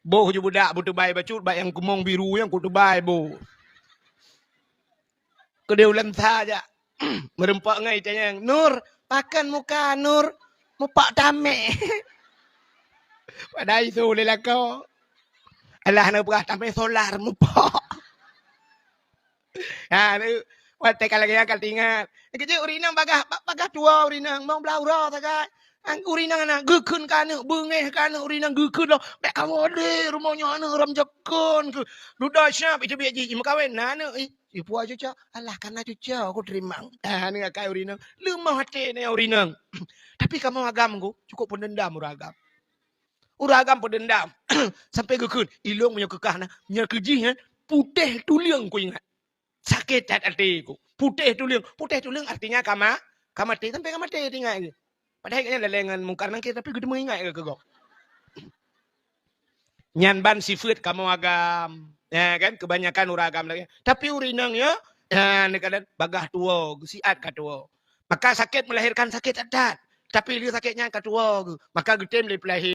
Boh ju budak beuteubai bacut bak nyang keumong biru nyang kuteubai boh. Keudeh u Langsa jak. Meureumpok ngon itanyong, "Nur, pakon muka Nur mupok tamè?" Padahai su lé lakoe. Alah na peugah tamè solar mupok. Ha, tu, watèe ka lagèe nyan ka teuingat. Keujeuet ureueng inong bagaih, ba-, bagaih tuwoe ureueng inong, limong blaih uroe sagai. An-, ureueng inong na geukheun keu aneuk, beungèh keu aneuk ureueng inong geukheun lom. Bèk kamoe lé rumoh nyoe aneuk ram jakon keuh. Dudoe siap iteubiet jih, jimeukawen na aneuk, ih, ipuwoe cucoe. Alah, kana cucoe kuteurimong. Ah, aneuk akai ureueng inong. Leumoh até nyan ureueng inong. Tapi kamoe agam ku, cukup peudendam ureueng agam. Ureueng agam peudendam. Sampai geukheun, ilong meunyoe keu kah na, meunyoe keu jih nyan, putéh tuleueng kuingat. Sakét that até ku. Putéh tuleueng. Putéh tuleueng artinya ka ma-, ka maté. Sampai ka maté teuingat geuh. Padahai gobnyan lalè ngon Mungkar Nangkir, tapi geuteumé ingat geuh keu gob. Nyan ban sifeuet kamoe agam. Ya kan? Keubanyakan ureueng agam lagèe. Tapi ureueng inong nyoe, ya, neukalon bagaih tuwoe, geusiat ka tuwoe. Maka sakét melahirkan sakét that-that. Tapi lé sakét nyan ka tuwoe geuh. Maka geutem lé peulahé.